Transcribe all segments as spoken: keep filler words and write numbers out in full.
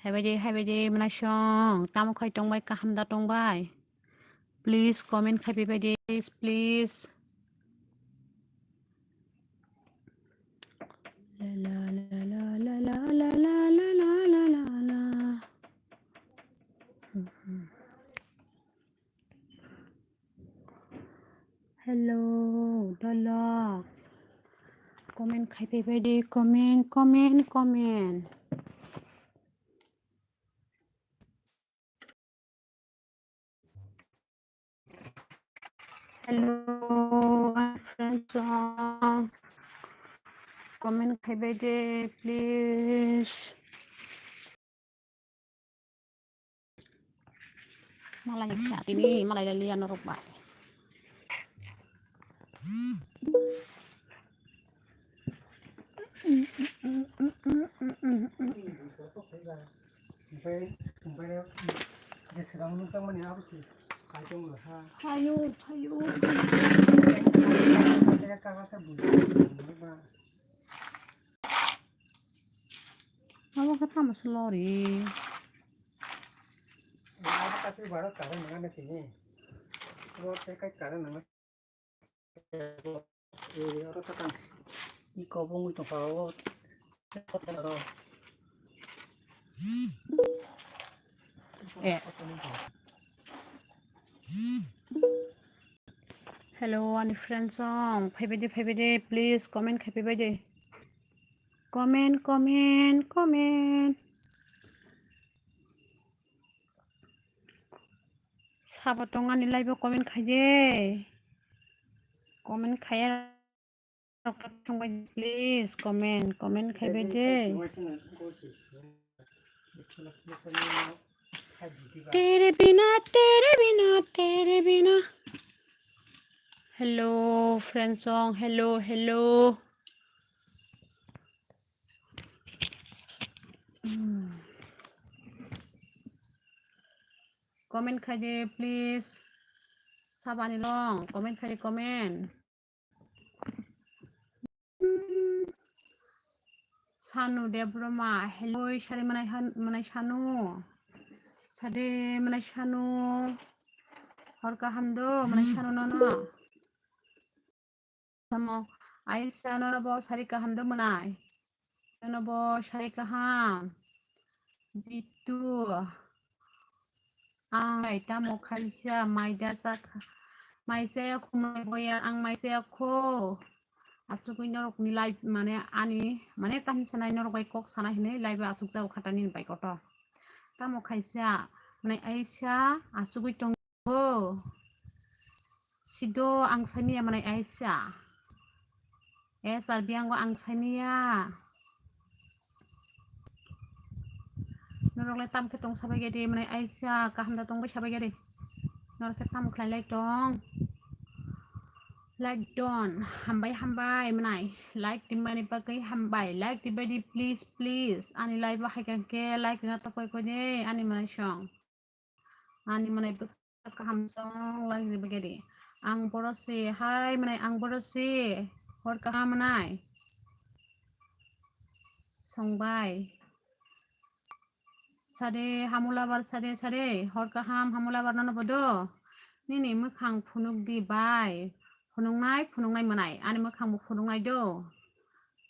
Haibaidi, haibaidi, mwnai song, tamo khai tongbai, kaham da tongbai? Please comment khai bai baidi, please. La, la, la. Hello, Dolo. Comment khai bai baidi, comment, comment, comment. Hello, my friends. Comment khai baidi, please. Malai kha tini, malai liya norok bai. Hayu, hayu. Abo khe tamo se lori. Abo kaisa baro karo nang ani tini. Abo tei kai karo nang. Eh, oro takang. Iko bo wngwi tongkha o. Eh. Hello, ani friends song. Phaibai de, phaibai de, please comment khai phaibai de. Comment, comment, comment. Sabo tong ani live o comment khai de. Comment khaiya rok thangbai, please comment, comment khai bai de. Tere bina, tere bina, tere bina. Hello, friend song. Hello, hello. Hmm. Comment khai de, please. Sabani long, comment khai de, comment. Sanu Debroma, hello, sari manai han, manai Sanu. Sade manai Sanu. Hor kaham do, manai Sanu nono. Samo, Aisha, nono bo sari kaham do mwnai? Nono bo sari kaham. Jitu. Ang bai tamo khaisa, maida chakha. Mai chaya kho mwnai boya, ang mai chaya kho. Achugwi norokni live mane ani, mane tamo sanai norok bai kok sana hinwi live o achuk jago khatani bai koto. Tamo khaisa, mane Aisha, achugwi tong. Oh. Sido ang saimia manai Aisha. Eh, Sarbiango ang saimia. Norok le tam khe tong sabai gede manai Aisha, kaham da tong bai sabai gede. Norok khe tam khlai lai tong. Like don, hambai hambai manai. Like di mani bagwi hambai. Like di bai di please, please. Ani live o hai khe like na ta koi koi de ani manai song. Ani manai bwkha kaham song lai ni bagwi di. Ang boro se, hai manai ang boro se. Hor kaham manai. Songbai. Sade hamulabar sade sade. Hor kaham hamulabar nono bodo. Nini mwkhang phunuk di bai. Phunuknai, phunuknai manai. Ani mwkhang bo phunuknai do.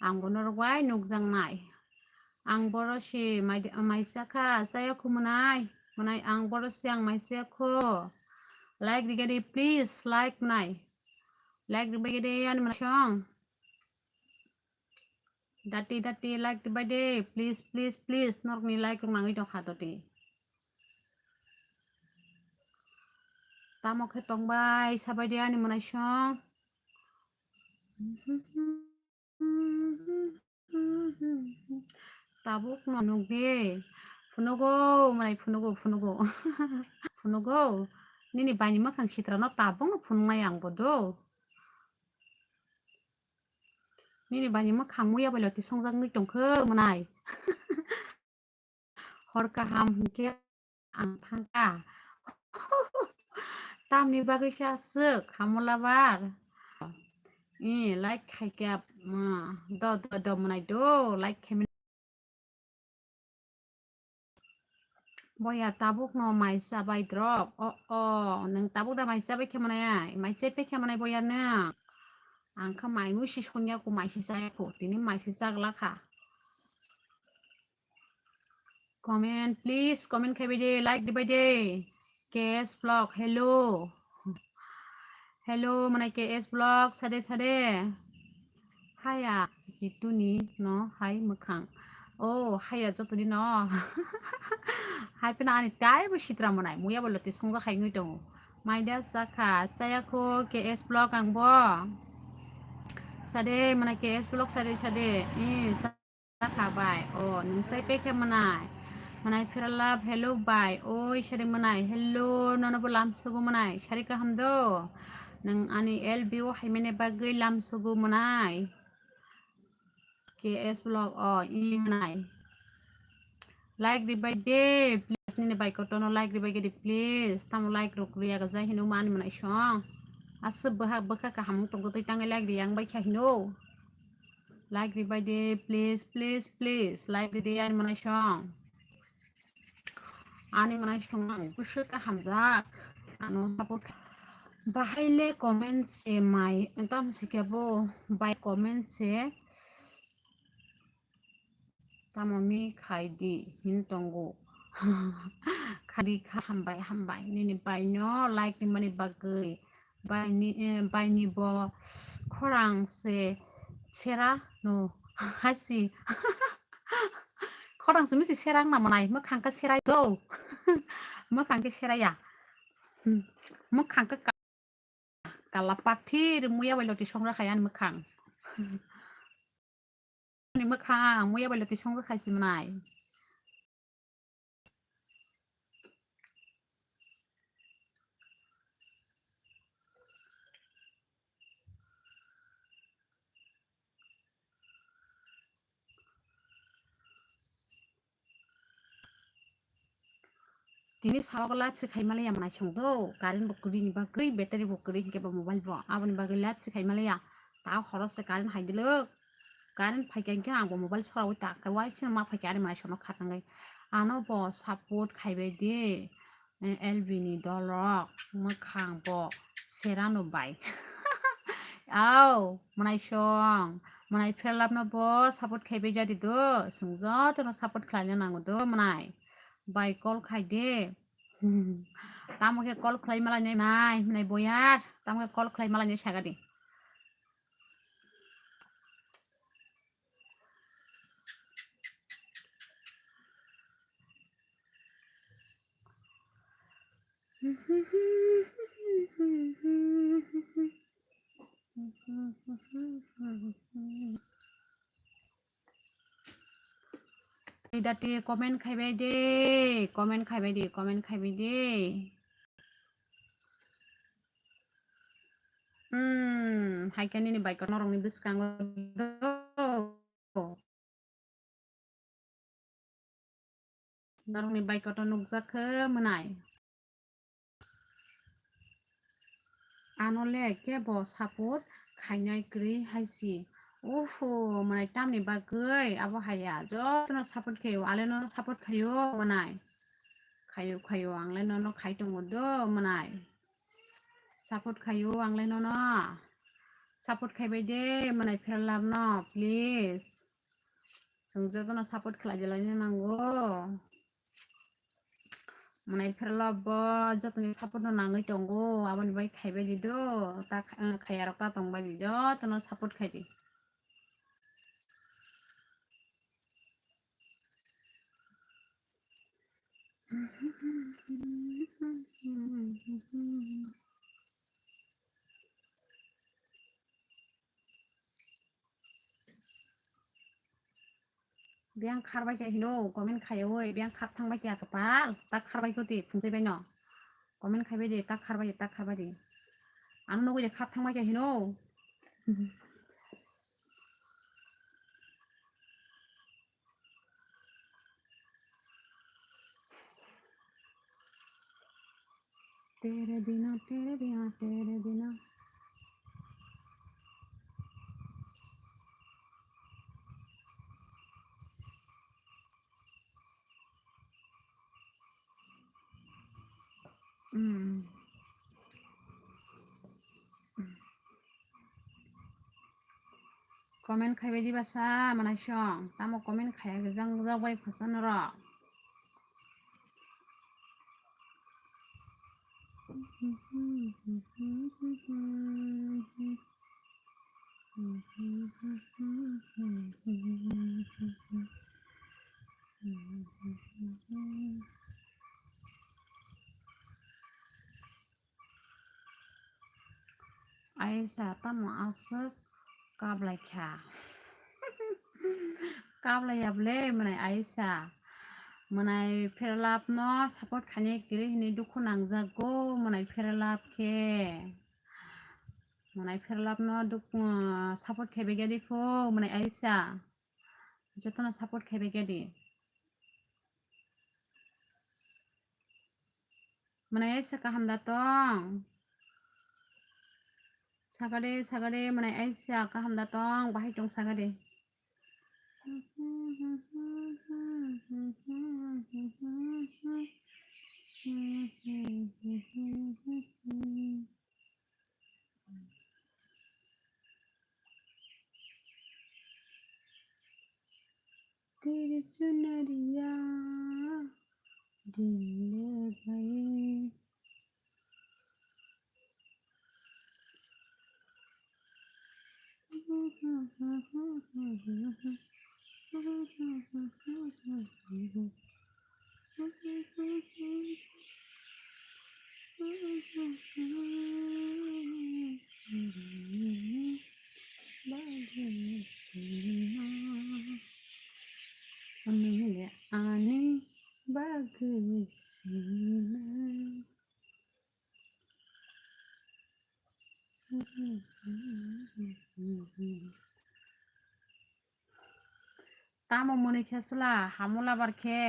Ang bo norok bai nukjaknai. Ang boro se mai, maisa kha, chaya kho mwnai. Mwnai ang boro se ang maisa kho. Like rigadi, please, like mwnai. Like rigadi, ani mwnai song. Dati, dati, like ribai de, please, please, please. Norokni like rok nangwi tongkha doti. Tamo khe tongbai, sabai de ani mwnai song. Tabuk no nukdi. Phunugo, mwnai phunugo, phunugo. Phunugo. Nini baini mwkhang sitra no tabuk no phunuknai ang bo do. Nini baini mwkhang muya bai loti songjaknwi tongkhe mwnai. Hor kaham hinkhe ang thangkha. Tamni bagwi khe aswk hamulabar. I like khaikhe, mm, do, do, do, mwnai do, like khaimani. Boya tabuk no mai chabai drop. O, o, nwng tabuk da mai chabai khe manai ai? Mai chai pe khe manai boya nwng? Ang kha mai mui si songya ko, mai si chaya ko. Tini mai si chagla kha. Comment, please, comment khai bai de, like di bai de. K S Vlog, hello. Hello, manai K S Vlog, sade, sade. Haya, jituni no, hai mwkhang. Oh, haya, jotoni no. Hai pina ani tai bo sitra manai, muya bo loti songja khai ngui tongo. Maida sakha, saya kho K S Vlog ang bo. Sade, manai K S Vlog, sade, sade. Eh, sa- Kha bai. O, nwng sai pe khe manai. Manai Phiralap, hello bai. Oi, sari manai. Hello, nono bo lamsogo manai. Sari kaham do? Nwng ani L B O hai mene bagwi lamsogo manai. K S Vlog, o, i manai. Like di bai de, please. Nini bai kotono like di bai de, please. Tamo like rok riya ga jai hino mani manai song. Aswk bwha bwkha kaham tongtwi tangwi like di yang bai kha hino. Like di bai de, please, please, please. Like di de, ani manai song. Ani manai song ang bwswk ka hamjak. Ano support. Bahai le comment se mai. Tam se kebo bai comment se. Tamo mi khai di hin tongo. Khai di kha, hambai, hambai. Nini bai no like ni mani bagwi. Baini, eh, baini bo khorang se sera no hasi. Khorang se misi serang na manai, mwkhang khe serai do. Mwkhang khe seraya. Hmm. Mwkhang khe ka-, kala pathir muya bai loti songra khayan mwkhang. Ni mwkhang muya bai loti songra khai si manai. Tini salo live se khai maliya manai song do, current bo kwrwi ni bagwi, battery bo kwrwi hinkhe bo mobile bo, aboni bagwi live se khai maliya. Ta horo se current hai dilok, current phaikha hinkhe ang bo mobile sorawi ta khe waisano ma phaikha ani manai sono kha tangwi. Ano bo support khaibai di, eh, L B ni dolrok mwkhang bo serano bai. Au, manai song, manai Pherlap no bo support khaibai jadi do, chwng jotono support khlaina nango do manai. Bai call khai de. Tamo khe call khlai malai nai, manai, manai boyar, tamo khe call khlai malai nai saga di. Dati comment khaibai de, comment khaibai de, comment khaibai de. Hmm, hai khe nini bike norokni bwskango do. Norokni bike to nukjak khe mwnai. Ano le kebo support khainai kwrwi hai si. Oho, mwnai tamni bagwi abo haya jotono support khaio, ale nono support khaio mwnai. Khaio, khaio, ang le nono khai tongo do mwnai. Support khaio ang le nono. Support khaibai de mwnai Pherlap no, please. Chwng jotono support khlai de laina nango. Mwnai Pherlap bo jotoni support no nangwi tongo, aboni bai khaibai di do, ta kha-, khaya rok ta tongbai di, jotono support khai di. Biyang kharbai khe hino, comment khaiwi, biyang khar thangbai khe kwpal, tak kharbai khe di, phunjai bai no. Comment khaibai di, tak kharbai di, tak kharbai di. Ano nugwi de khar thangbai khe hino. तेरे बिना, तेरे बिना, तेरे बिना। Hmm. Comment khaibai diba sa, mwnai song. Tamo comment khaiya gajang gajak bai phasan rok. Aisa tamo aswk kablai kha. Kablai ya bwle mwnai Aisa. Mwnai Pheralap no support khainai kwrwi hinwi dukhu nangjago mwnai Pheralap khe. Mwnai Pheralap no duk-, ah, support khaibai gadi pho mwnai Aisa. Jotono support khaibai gadi. Mwnai Aisa kaham da tong? Sagade, sagade, mwnai Aisa kaham da tong? Bahai tong sagade. तेरी चुनरिया दिल ले गई। Ani bagwi sina. Tamo mwnwi khe chwla hamulabar khe?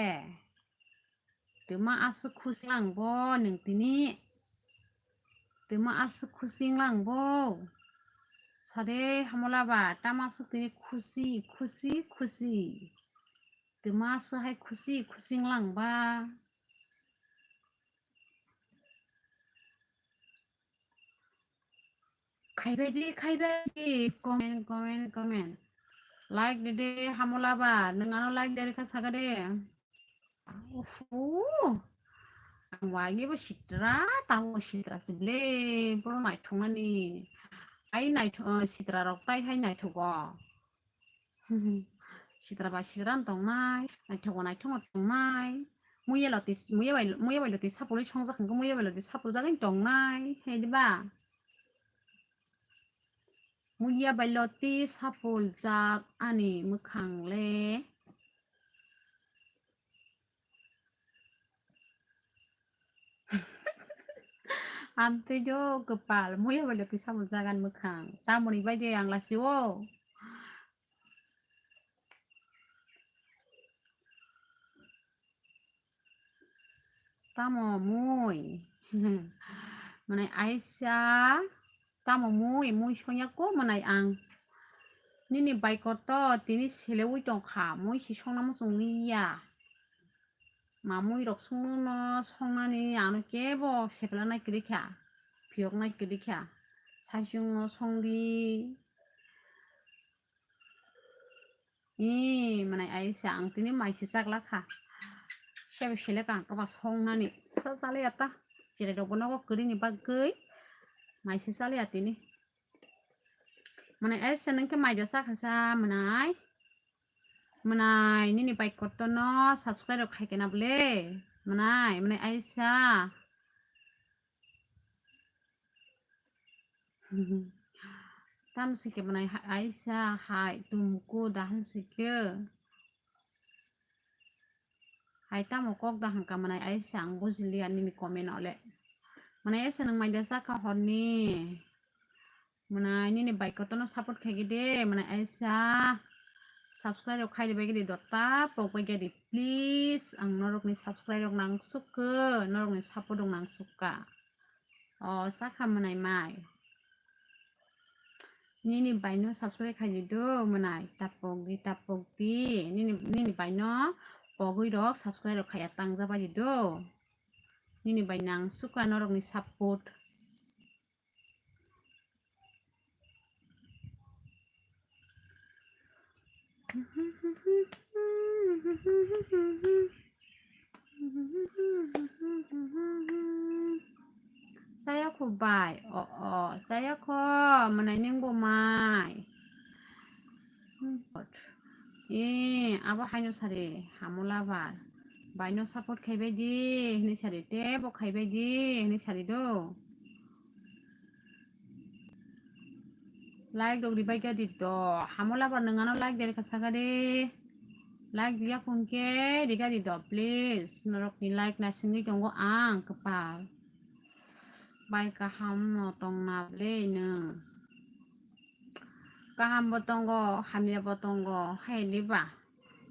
Twma aswk khusi lang bo nwng tini? Twma aswk khusi lang bo? Sade hamulabar, tamo aswk tini khusi, khusi, khusi? Twma aswk hai khusi, khusi lang ba? Khaibai di, khaibai di, comment, comment, comment. Like di de, hamulabar, nwng ano like de rikha saga de. Ufu, ang wagi bo sitra, tamo sitra sible, boro naithoknani. Ai naithok, sitra rok tai hai naithogo. Sitra bai sitra wng tongnai, naithok bai naithok wng tongnai. Muya loti, muya bai, muya bai loti sapului songjak hwnkhe muya bai loti sapuljagwi tongnai, hai diba? Muya bai loti sapuljak ani mwkhang le. Amtwi do kwpal, muya bai loti sapuljak ani mwkhang. Tamoni bai de ang lasi o. Tamo mui? Mwnai Aisa, tamo mui, mui songya ko mwnai ang. Nini bai kotor tini seleui tongkha, mui si songna muchung liya. Ma mui rok songno no songnani ano kebo sepla nai kwrwi kha, phiyok nai kwrwi kha. Saichung no songdi. Ee, mwnai Aisa, ang tini mai se chak la kha. Sebo selek ang kwbang songnani. Sa chaliya ta. Chwrai rok bo nogo kwrwini bagwi mai se chaliya tini. Mwnai Aisa, nwng khe mai da cha kha sa, mwnai? Mwnai, nini bai kotor no subscribe rok khai kena bwle. Mwnai, mwnai Aisa. Tamo se khe mwnai ha-, Aisa hai tumku da han se khe. Hai tamo kok da han ka mwnai Aisa, ang bujiliya nini comment o le. Mwnai Aisa nwng mai da cha kha horni. Mwnai nini bai kotor no support khai gede, mwnai Aisa. Subscribe rok khai de bai gede dota pok bai gede please. Ang norok ni subscribe rok nang sukha, norok ni support rok nang sukha. O, chakha mwnai mai. Nini bai no subscribe khai di do, mwnai. Tapok di, tapok di. Nini, nini bai no pogwi rok subscribe rok khaiya tang ja bai di do. Nini bai nang sukha norokni support. Saya kho bai, o, o, saya kho, mwnai neng bo mai. E, abo haino sari, hamula bar. Baino support khaibai di, hinui sari, tebo khaibai di, hinui sari do. Like rok ribai kha di to. Hamula bar nwng ano like de rikha saka de. Like riya khun khe rikha di to, please. Norok ni like naisingwi tongo ang kwpal. Bai kaham no tong na ble nwng. Kaham bo tongo, hamya bo tongo, hai di ba.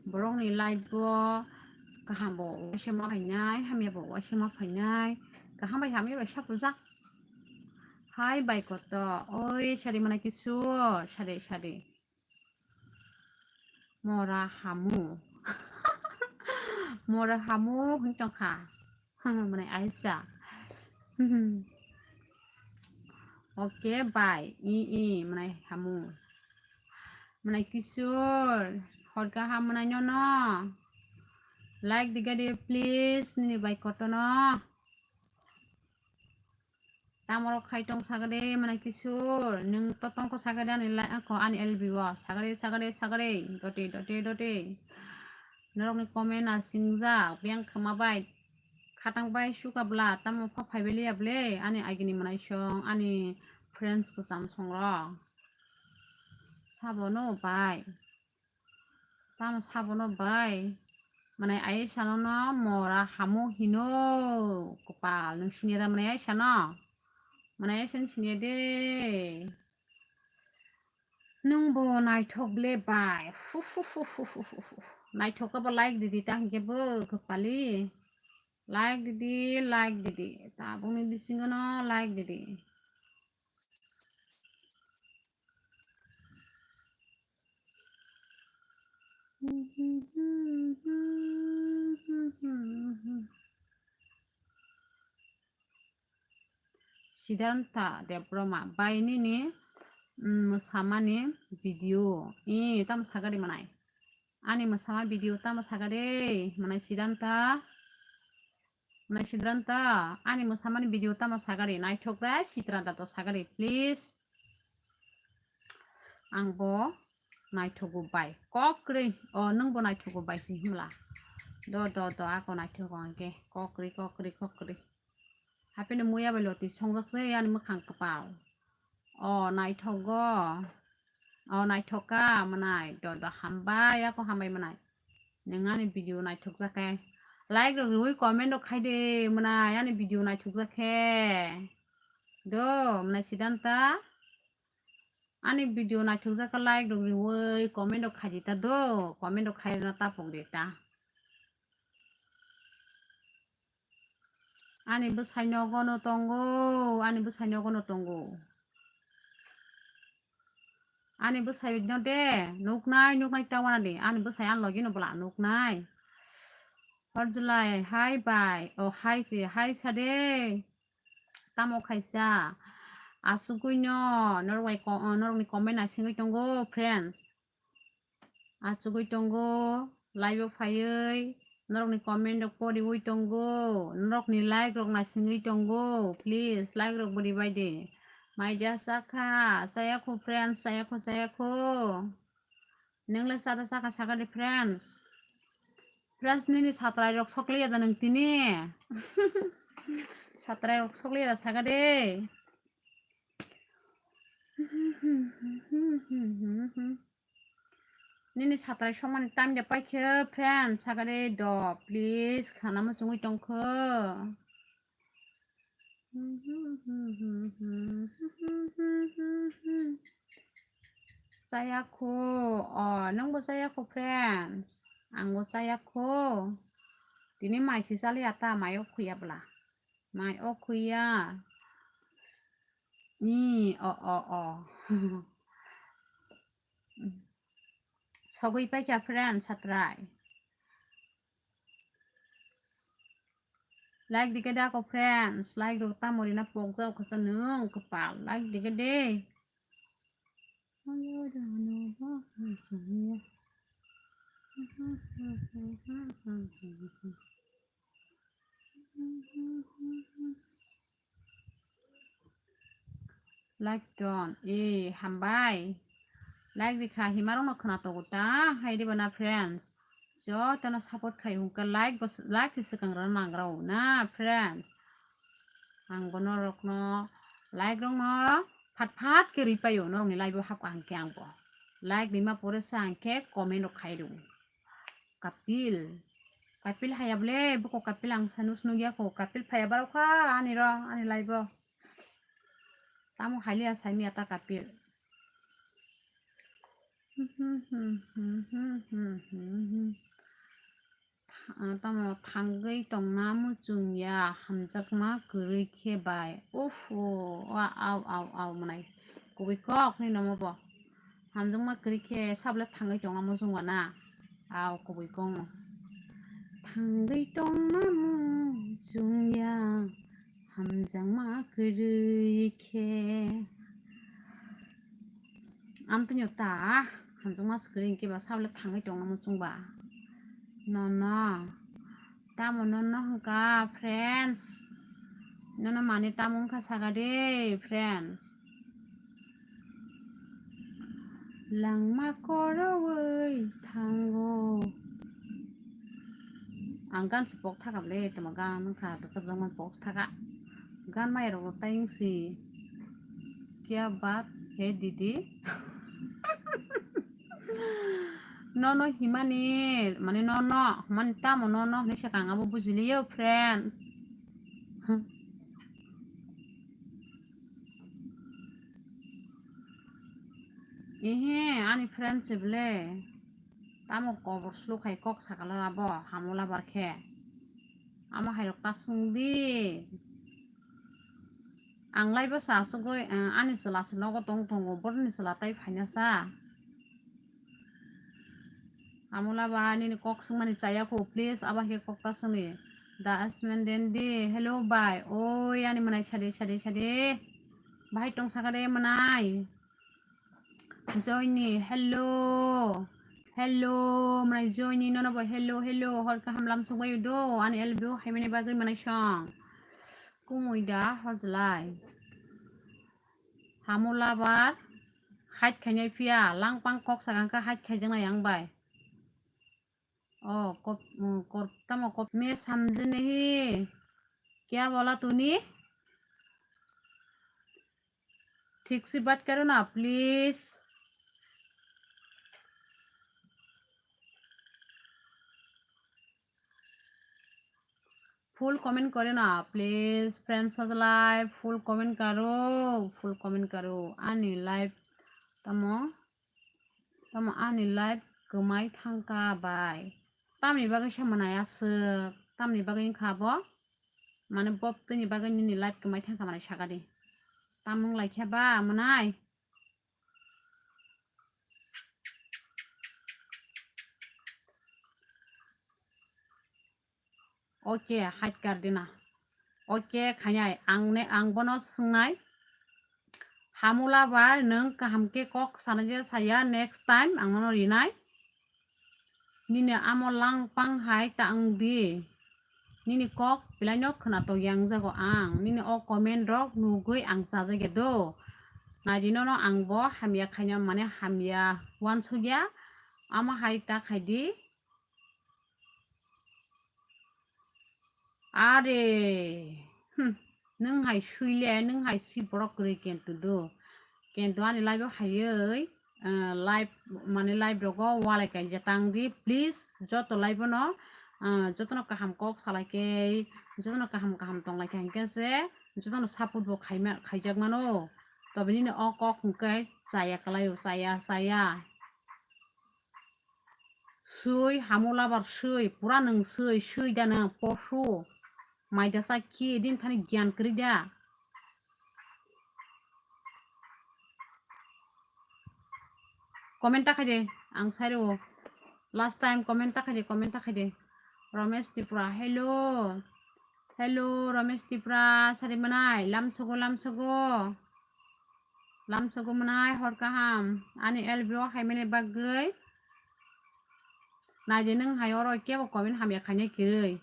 Borok ni life o kaham bo waisa ma phainai, hamya bo waisa ma phainai. Kaham bai hamya bai sapujak. Hai bai koto, oi sari mana kisu, sari, sari. Mora hamu. Mora hamu hwn tongkha. Mane Aisha. Okay, bye. I, i, mane hamu. Mane kisur. Hor kaham mane nyono. Like diga di, please, nini bai kotono. Tamorok khai tong sagade, mane kisur, nwng to tongkho sagade ani lai, ako ani L B o, sagade, sagade, sagade, dote, dote, dote. Norokni comment a singjak, biyang khama bai, khatang bai suka bla, tamo pha phaibai liya ble, ani agini manaisong, ani friends kwcham songrok. Sabono bai. Tamo sabono bai. Mane Aisha no no mora hamu hino. Kwpal nwng siniya da mane Aisha no. Mane Aisha no siniya de. Nwng bo naithok ble bai. Hu, hu, hu. Naithok abo like didi ta hinkhe bo kwpali. Like didi, like didi. Tabukni bisingo no like didi. Siddhanta Debbarma bai nini, mm, mwsamani video. Ee, tamo sagari manai. Ani mwsama video tamo sagari manai Siddhanta. Manai Siddhanta, ani mwsamani video tamo sagari. Naithok da Siddhanta to sagari, please. Ang bo naithogo bai. Kokri. O, nwng bo naithogo bai si himla. Do, do, do, ako naithogo ang khe. Kokri, kokri, kokri. Hapeno muya bai loti songjak se ani mwkhang kwpal. O, naithogo. O, naithoka manai. Do, do, hambai, ako hambai manai. Nwng ani video naithokjak khe. Like rok riwi comment rok khai de manai ani video naithokjak khe. Do, manai Siddhanta. Ani video naithokjak khe like rok riwi comment rok khai di ta do, comment rok khai rwna tapok de ta. Ani bwsai nogo no tongo, ani bwsai nogo no tongo. Ani bwsai no de nuknai, nuknai ta wana de, ani bwsai ani logi no bwla nuknai. Hor July, hai bai, o hai se, hai sa de. Tamo khaisa asugwi no norok bai ko-, norokni comment naisingwi tongo, friends. Achugwi tongo, live o phaiwi norokni comment rok poriwi tongo, norokni like rok naisingwi tongo, please like rok bwrwi bai di. Maida sakha, chayakho friends, chayakho, chayakho. Nwngle chada chakha sakha de friends. Friends, nini satrai rok sokliya da nwng tini? Satrai rok sokliya da sakha de. Nini satrai sokmani time de paikhe friends sakha de do, please khana muchungwi tongkho. Chayakho, o, nwngbo chayakho, friends. Angbo chayakho. Tini mai si chaliya ta, mai o khuya bwla. Mai o khuya. Ni, o, o, o. Sogwi paikha, friends, satrai. Like dikhe da ko friends, like rok tamo rina pokjak khe sa nwng kwpal, like dikhe de. Like ton, e, hambai. Like rikha, himarokno khwna togo ta, hai diba na friends? Jotono support khai hwnkhe like bo, like se swkang rwna nangra o na friends. Ang bo norokno like rokno phat phat khe rwi paio, norokni live o hapkha hwnkhe ang bo. Like rima pore se ang khe comment rok khai rw. Kapil. Kapil haya bole, buko Kapil ang sanu sunu ya ko. Kapil phaya barokha ani ro, ani live o. Tamo haliya saimya ta Kapil. Tha-, tamo thangwi tongna muchung ya, hamjakma kwrwi khe bai. Uff, o, a-, au, au, au, mwnai. Kubui kok ni nomo bo. Hamjakma kwrwi khe sabole thangwi tongna muchung wana. Au, kubui kok no. Thangwi tongna muchung ya, hamjakma kwrwi khe. Amtwino ta, hamjakma swkang khe ba sabole thangwi tongna muchung ba. Nono. Tamo nono hwnkha, friends. Nono mane tamo wngkha saka de, friends. Langma korowi thango. Ang gan se pok thaka le, tamo gan wngkha, rwchapjakma pok thaka. Gan maya rok tai wngsi. Kya baat hai didi? Nono himani, mane nono, mane tamo nono hinwi sakha ang abo bujiliyo, friends. Ehe, ani friend se bole. Tamo kobor slu khai kok sakala abo, hamula bar khe. Amo hai rok ta swng di. Ang lai bo sa asugwi, eh, ani chwla se nogo tong tongo, boroni chwla tai phaina sa. Hamula ba nini kok swngmani chaya kho, please, abo hai khe kok ta swngni. Da Asmen Dendi, hello bai. Oi, ani mwnai sade, sade, sade. Bahai tong saka de mwnai. Joini, hello. Hello, mwnai Joini, nono bo hello, hello. Hor kaham lam sugwi do. Ani L B O hai mani bagwi mwnai song. Kumui da hojlai. Hamula bar. Hait khainai phiya. Langpang kok sakang kha hait khaijaknai ang bai. Oh, kop, mm, kor, tamo kop me samjini hi. Kya bola tuni? Thik si bat karo na, please. Full comment kore na, please, friends hojlai, full comment karo, full comment karo. Ani live tamo. Tamo ani live kwmai thangkha bai. Tamni bagwi se mwnai aswk? Tamni bagwi wngkha bo? Mane bo twini bagwi nini live kwmai thangkha mwnai saka di. Tamo wng laikha ba mwnai? Oke, hait kar dina. Oke, khainai, ang ne, ang bono swngnai. Hamula bai, nwng kaham khe kok sana je saya, next time ang nono rinai. Nini amo langpang hai ta wng di. Nini kok belai no khwnatok yang jago ang. Nini o comment rok nugwi ang chajagya do. Nai di nono ang bo hamya khaina mane hamya uansukya. Amo hai ta khai di. Are, hmm, nwng hai sui le, nwng hai si borok kwrwi kentu do. Kentu ani live o haiwi, ah, live, mane live rogo walai kaija tang di, please, joto live o no, ah, joto no kaham kok salai khe, joto no kaham kaham tong lai khe, hinkhe se joto no support bo khaima, khaijak mano. Tobe nini o kok hwnkhe chaya kwlai o, chaya, chaya. Sui, hamula bar sui, pura nwng sui, sui da nwng posu. Mai da sa ki din thani gyan kwrwi da. Comment ta khai de, ang sai rw. Last time comment ta khai de, comment ta khai de. Ramesh Tripura, hello. Hello, Ramesh Tripura, sari manai, lamsogo, lamsogo. Lamsogo manai, hor kaham. Ani L B O haimani bagwi. Naidi nwng hai oro kebo comment hamya khainai kwrwi.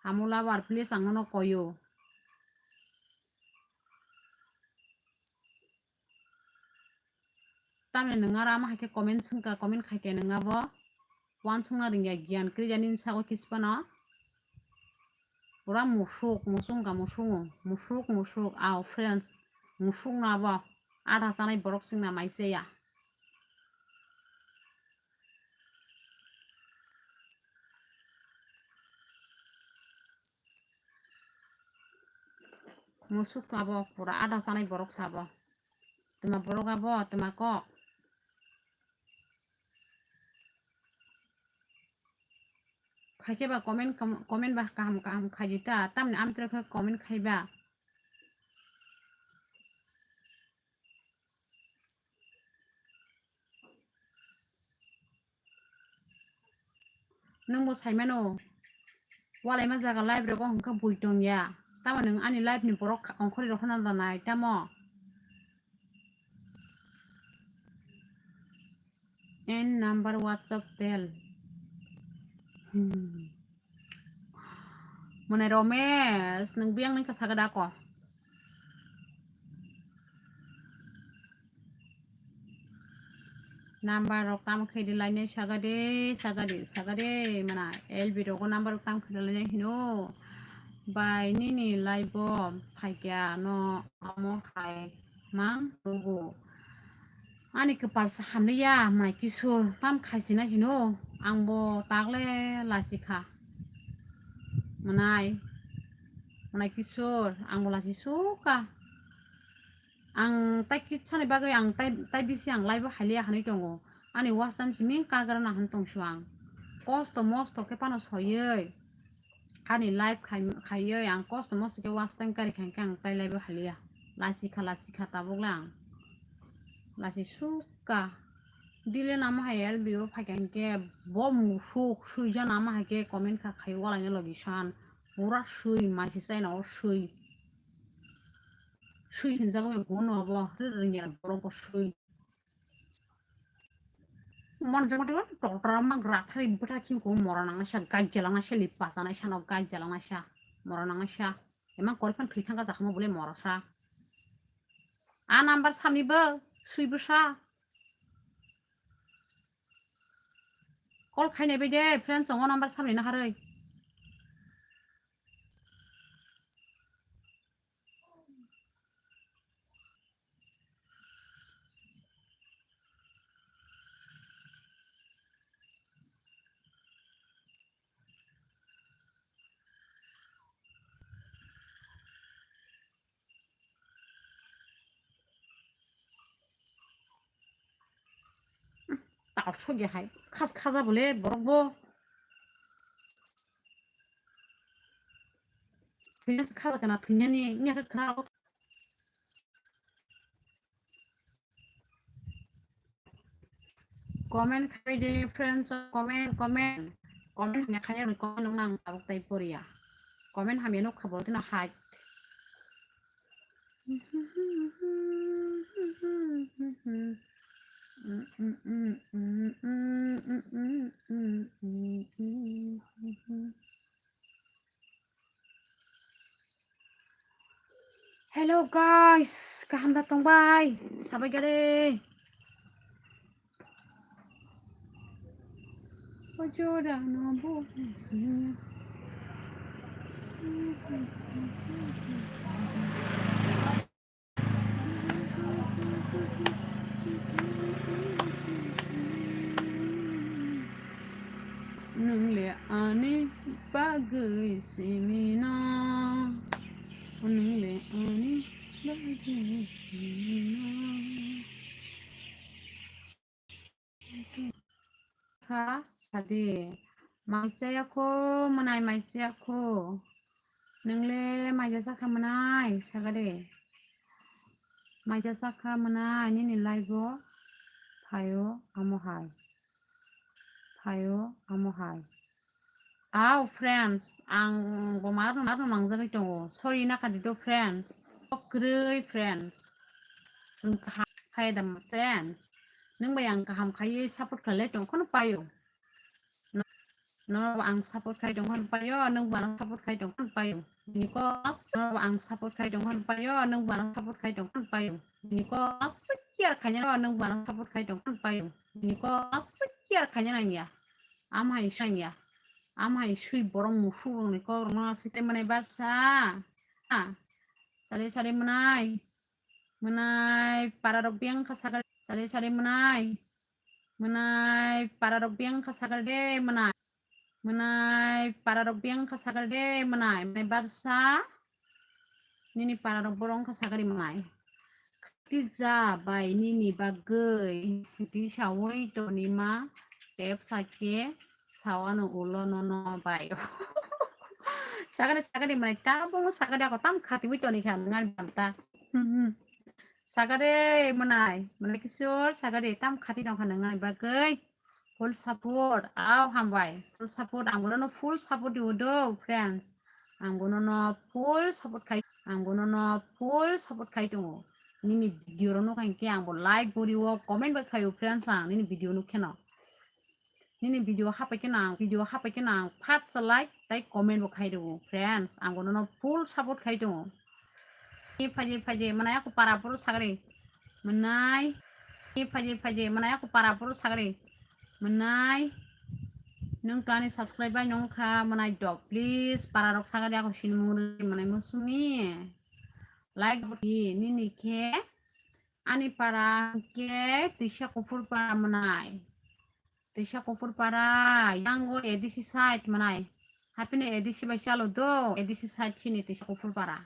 Hamula bar, please, ang nono koyo. Tamni nwng aro ama hai khe comment swngkha, comment khaikhe nwng abo uansukna rwngya, giyan kwrwi ya nini sago kisi phano. Pura musuk, musuk wngkha, musuk, musuk, musuk, ao friends, musuk no abo adha chanai borok swngna mai chaya. Musuk sabo, pura adha chanai borok sabo. Twma borok abo, twma kok. Khaikhe ba comment, comment ba kaham kaham khaidi ta, tamni amtwrwkhe comment khaiba. Nwngbo saimano, walaima jaga live rogo hwnkha bui tongya. Tamo nwng ani live ni borok ongkhorwi rok phano da nai tamo? N number WhatsApp tel. Hmm. Mone Romesh, nwng biyang nai kha saga da ko? Number rok tamo khe di lainai saga de, saga de, saga de, mana L B rogo number rok tamo khe di lainai hino. Bai nini live o phaikya no amo hai mang rugo. Ani kwpal se hamliya, mwnai kisur, tam khaisina hino, angbo takle lachi kha. Mwnai, mwnai kisur, angbo lachi sukha. Ang tai kitsani bagwi ang tai, tai bisi ang live o haliya hanwi tongo. Ani watch time simi kagra na han tongsu ang. Kosto mosto khe phano soywi. Ani live khai, khaiwi ang kosto mosto khe watch time kari khankhe ang tai live o haliya. Lachi kha, lachi kha tabuk le ang. Lachi sukha. Dile nama hai L B o phaikha hinkhe bo musuk suija nama hai khe comment kha khai walaina logi san. Pura sui maisi chaina o sui. Sui hinjago be bono abo rwngya borok bo sui. Mon jama tela totra ma grak thai bwtha khim ko mora nang sa gai jala nang sa lipa sa nai sa no gai jala nang sa mora nang sa. Emang kori phan thwi thang ka jakhmo bole mora sa. A number samni bo sui bwsa. Call khainai bai de friends, o number samni na harwi. Tar sogya hai khas khaja bole borok bo. Thwina se khaja kana thwinani nya khe khna. Comment khai de friends, comment, comment. Comment hamya khai ni comment nang tabuk tai poriya. Comment hamya nuk kha bol kino hai. Hello guys, kaham da tongbai? Sabai gare. Ojora no bo. Nwng le ani bagwi simino, nwng le ani bagwi simino. Kha, sadi. Mai chaya kho, mwnai mai chaya kho. Nwng le mai ja sakha mwnai, saga de. Mai ja sakha mwnai, nini live o phaio amo hai. Phaio amo hai. Wow, friends, ang bo marno, marno mangjagwi tongo. Sorry na kadi do, friends. Kwrwi, friends. Chwng kaham khaida, friends. Nwng bai ang kaham khaiwi support khlailai tong kheno paio. No, no, ang support khai tong kheno paio, nwng bo ang support khai tong kheno paio. Nini kok, no, ang support khai tong kheno paio, nwng bo ang support khai tong kheno paio. Nini kok, aswk care khaina, nwng bo ang support khai tong kheno paio. Nini kok, aswk care khaina nangya. Ama hai sangya. Ama hai sui borok musuk rokni kok rokno aswk tei manai barsa. Ah. Sari sari manai. Manai para rok biyang kha sakar. Sari sari manai. Manai para rok biyang kha sakar de manai. Manai para rok biyang kha sakar de manai. Manai barsa. Nini para rok borok kha sakari manai. Tija bai nini bagwi tisawi tonima tep sake sawano ulo nono bai. Sakari sakari manai ta bongo sakari ako tam khatiwi toni kha ngan banta. Hmm, hmm. Sakari manai, manai kisor sakari tam khati tong kha nang nani bagwi. Full support. Aw, hambai. Full support. Ang bono no full support diyo do, friends. Ang bono no full support khai. Ang bono no full support khai tongo. Nini video rok nukha hinkhe ang bo like guriwo, comment bai khaio, friends, ang nini video nuk kheno. Nini video hapai kheno ang, video hapai kheno ang phat sa like tai comment bo khai rwo, friends. Ang bono no full support khai tongo. Phaje phaje manai ako para poro sagri. Manai. Phaje phaje manai ako para poro sagri. Manai. Nwng to ani subscribe bai nong kha manai dok. Please para rok sagri ako sinimung manai musumi. Like bo di nini khe ani para khe tisa kuphur para manai. Tisa kuphur para yango A D C side manai. Hapini A D C bai chalo do A D C side sini tisa kuphur para.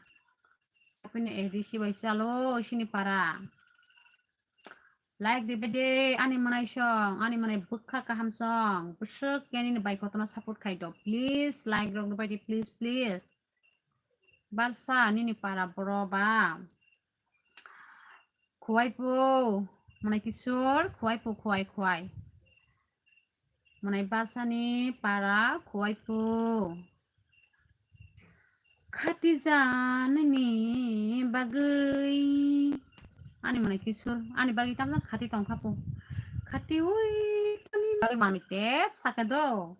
Hapini A D C bai chalo sini para. Like di bai de ani manai song, ani manai bwkha kaham song. Bwswk khe nini bai kotorno support khai do. Please like rok di bai de, please, please. Barsa nini para boro ba. Khuwai po, manai kisor, khuwai po, khuwai, khuwai. Manai basani para khuwai po. Khati janani bagwi. Ani manai kisor, ani bagwi tamla khati tongkha po. Khati ui, toni bagwi manwi tep saka do.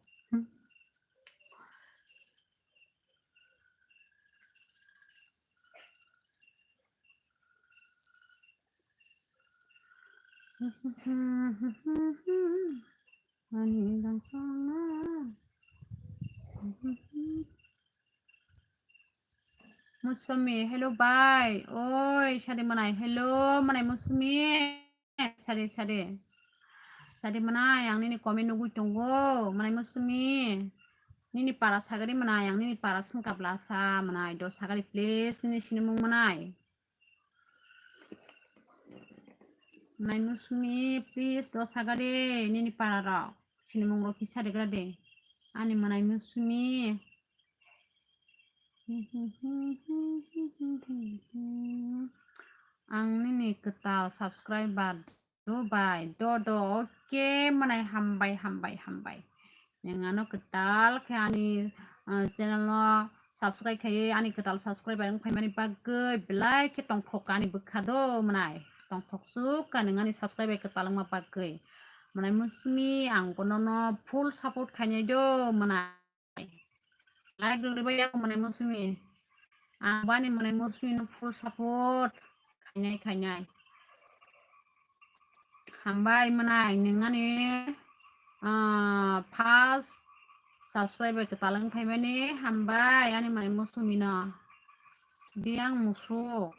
Musumi, hello bai. Oi, sadi manai, hello manai Musumi. Sade, sade. Sade manai, ang nini comment nugui tongo, manai Musumi. Nini para sagari manai, ang nini para sengkap lasa manai, do sagari please, nini sinimung manai. Manai Musumi, please, do sagari, nini para rok. Sinimung rok kisa degra de. Ani manai Musumi. Ang nini kwtal subscriber do bai, do do, oke, manai hambai, hambai, hambai. Nwng ano kwtal khe ani, ah, channel no subscribe khaiwi ani kwtal subscriber wng phaimani bagwi belai khe tongthok ani bwkha do manai. Tongthok suk ka nwng ani subscriber kwtal wngma bagwi. Manai Musumi ang bono no full support khainai do manai. Like rwgwi bai ya manai Musumi. Ang bani manai Musumi no full support khainai khainai. Hambai manai nwng ani, ah, first subscriber kwtal wng phaimani hambai ani manai Musumi no. Biyang musu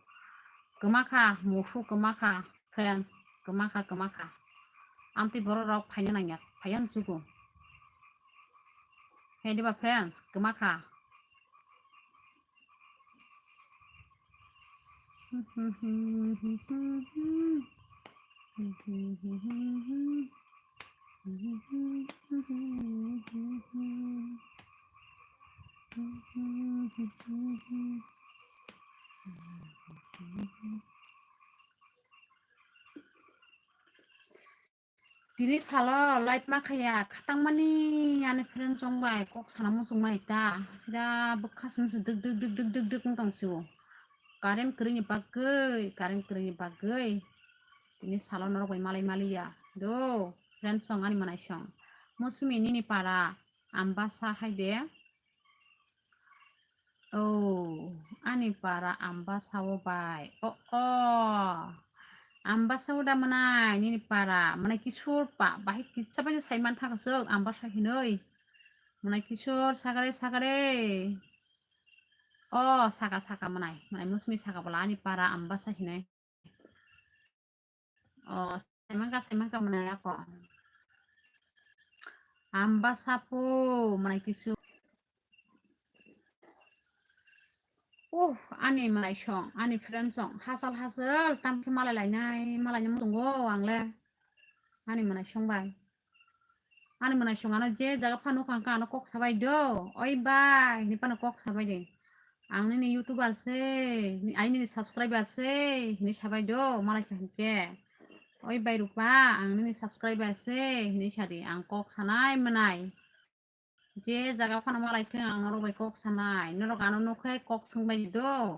kwmakha, musu kwmakha. Friends, kwmakha, kwmakha. Amtwi borok rok phaina nangya, phaiya nchugo. He diba friends, kwmakha. Tini salo light ma khaya, khatang mani ani friend chong bai kok sana muchung mani ta. Sida bwkha sung se duk duk duk duk duk duk wng tong sio. Current kwrwini bagwi, current kwrwini bagwi. Tini salo norok bai malai maliya. Do, friend song ani manai song. Mosumi nini para, Ambasa hai de. Oh, ani para Ambasa o bai. Oh, oh. Ambasa o da manai, nini para. Manai kisur pa, bahai kitsa bai sai man thaka sok, Ambasa hinoi. Manai kisur, sagare, sagare. Oh, saka, saka manai. Manai Mosumi saka bola, ani para Ambasa hinoi. Oh, saimangka, saimangka manai ako. Ambasa po manai kisu. Uh, ani manai song, ani friend song, hasal hasal, tamkhe malai lainai, malai nai muchungo ang le. Ani manai song bai. Ani manai song ano je jaga phano kang kang ano kok sabai do. Oi bai, hinui phano kok sabai de. Ang nini YouTuber se, ni-, ai nini subscriber se, hinui sabai do, malai kha hinkhe. Oi bai Rupa, ang nini subscriber se, hinui sadi, ang kok sanai manai. Je jaga phano malai khe ang norok bai kok sanai, norok ano nukhe kok swngbai do.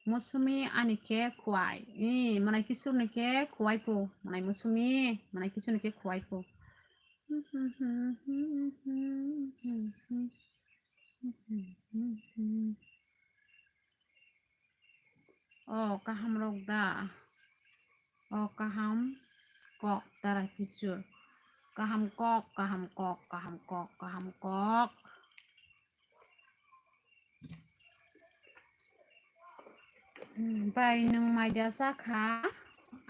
Mosumi ani khe khuai. Ih, manai kisur ni khe khuai po. Manai Mosumi, manai kisur ni khe khuai po. O kaham rok da. O kaham kok dara kichur. Kaham kok, kaham kok, kaham kok, kaham kok. Hmm, bai nwng mai da cha kha?